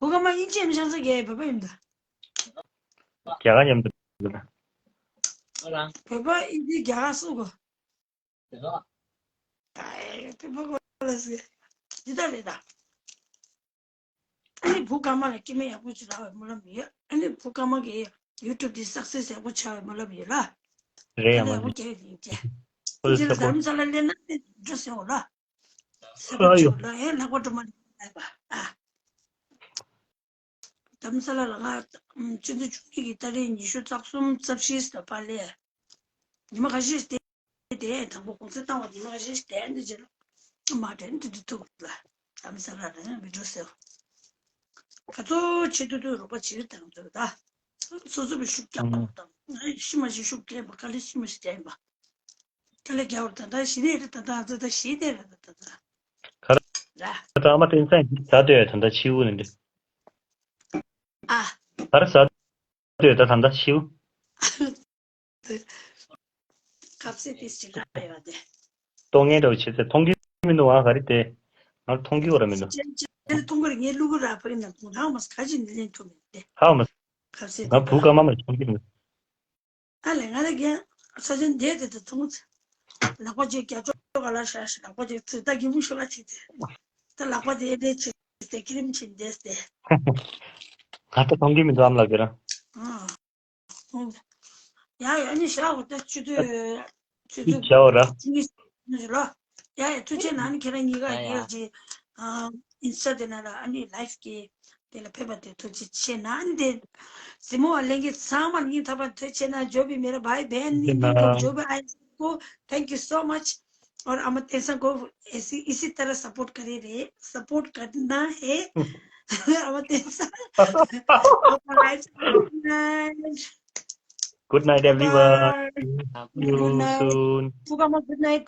བུ་ག་མ་ཨིན་ཇི་ཡམ་ཤང་ས་གེ་བོད་པ་ཡིན་ད། རྒྱ་གར་མཉམ་དུ། བོད་པ་ཨིན་ཇི་རྒྱ་གར་སུ་གོ། ཨེ་བོད་པ་གོ་ལ་སི། འདི་ད་རེད་ད། ཨ་ནི་བུ་ག་མ་ལ་སྐྱེ་དམན་ཡག་པོ་ཅིག་རག་པའི་སྨོན་ལམ་ཡོད། ཨ་ནི་བུ་ག་མ་གི་ཡུ་ཊུབ་འདི་སག་སེ་སི་ཡག་པོ་ཆགས་པའི་སྨོན་ལམ་ཡོད་ལ། རེད་ཡ་མ་ལ་ཡག་པོ་རྒྱག་ཡིན་ཅེ། ཁོ་ཚོ་ཅི་ལ་སབ་པོར་ཊི་དྷརམ་ས་ལ་སླེབས་ན་ནི་འགྲོ་ཟེར་འོ་ལ། སབ་པོར་ཊི་ཨ་ཡོ། ཆོག་ལ་ཨེ་ལྷག་པ་འགྲོ་མ་ལ་ཡ་པ་ཨ། དྷརམ་ས་ལ་ལ་ང་ཕྱི་ཟླ་བཅུ་གཉིས་ཀྱི་ཏ་རིག་ཉི་ཤུ་རྩ་གསུམ་རྩ་བཞི་ཟེར་པ་ལས། ཉི་མ་ཁ་ཤས་ཤིག་བསྡད་དེ་དང་པོ་གུང་སེང་བཏང་བ་ཉི་མ་ཁ་ཤས་ཤིག་བསྡད་འདི་རྗེས་ལ་མ་དྲན་དུ་དུ་ཐུག་ལ་དྷརམ་ས་ལ་རང་མི་འགྲོ་ཟེར། ག་ཚོད་ཆེ་དུ་དུ་རོགས་པ་བྱེད་དང་ཚོད་ད། སོ་སོ་བའི་ཤུགས་རྒྱག་པ་དང་ཤི་མ་ཤི་ཤུགས་རྒྱག་པ་དཀའ་ལས་ཤི་མ་ཤི་རྒྱག་པ། དཀའ་ལས་རྒྱག་པ་ད་ད་ཞི་ནས་རེད་ད་ད་ད་ད་ཞི་ནས་རེད་ད་ད་ད། ག་རེ། ར། ད་ཨ་མ་བསྟན་སྲིད་ཟ་འདོད་ད་ད་ཕྱིའུ་ནི་འདི། ཨ། ག་རེ་ཟ་འདོད་ད་ད་ད་ཕྱིའུ། ཁ་ཟས་ཏིས་ཅི་ལ་ཡོད་དེ། ལྟོ་ངན་འདྲ་བོ་བྱེད་ཚེ་མཐོང་གི་མི་འདུག་ཨ་ག་རེ་དེ། ང་མཐོང་གི་བ་ར་མི་འདུག་ཅན་ཅན་མཐོང་གི་རེད། ངའི་ལུ་གུ་ར་ཕ་གི་ནང་དུ་རང་མ་ཁ་ཅིག་ནི་ལེན་ཐུབ་མེད་དེ། ཧ་མ། ཁ་ཟས་ང་ཏིས་བུ་ག་མ་མ་མཐོང་གི་མི་འདུག་ཨ་ལས་ང་ལ་རྒན་ས་ཆེན་འདས་དེ་དུ་ཐུང་། ལག་པ་ཅིག་རྒྱ་ཅོག་ག་ལ་ཤ་ཤ་ལག་པ་ཅིག་ཚུར་ལྟ་གི་མུ་ཤོ་ལ་ཅིག་དེ། ད་ལག་པ་དེ་དེ་ཅིག་དེ་ཀི་རིམ་ཅིག་འདས་དེ། ང་ད་མཐོང་གི་མི་འདུག་ཨམ་ལགས་ཀྱི་ར། ཨ། ཡ་ཡ་ནི་ཤ་འོ་ད་ཆུ་ཚོད་ཆུ་ཚོད་བྱའོ་ར། ཆུ་ཚོད་ལ། ཡ་ཡ་ཐུགས་རྗེ་གནང་ཁྱེད་རང་གཉིས་ཀ་ཡ་ཡ་ཡ་ཅིག་ཨ་ཨིན་སི་ཊ་དེ་ན་ལ་ཨ་ནི་ལའིབ་ཀྱི་དེ་ལ་ཕེབས་པ་དེ་ཐུགས་རྗེ་ཆེ་གནང་། ཨ་ནི་དེ་གཟིགས་མོ་བ་ལྷན་རྒྱས་ཚང་མར་སྙིང་ཐག་པ་ཐུགས་རྗེ་ཆེ་གནང་། जो भी मेरा भाई बहन नहीं नहीं जो भी आए को thank you so much। और अमर तेंसा को ऐसी इसी तरह सपोर्ट करे रहे, सपोर्ट करना है। अमर तेंसा। Good night, everyone. See you soon. Good night.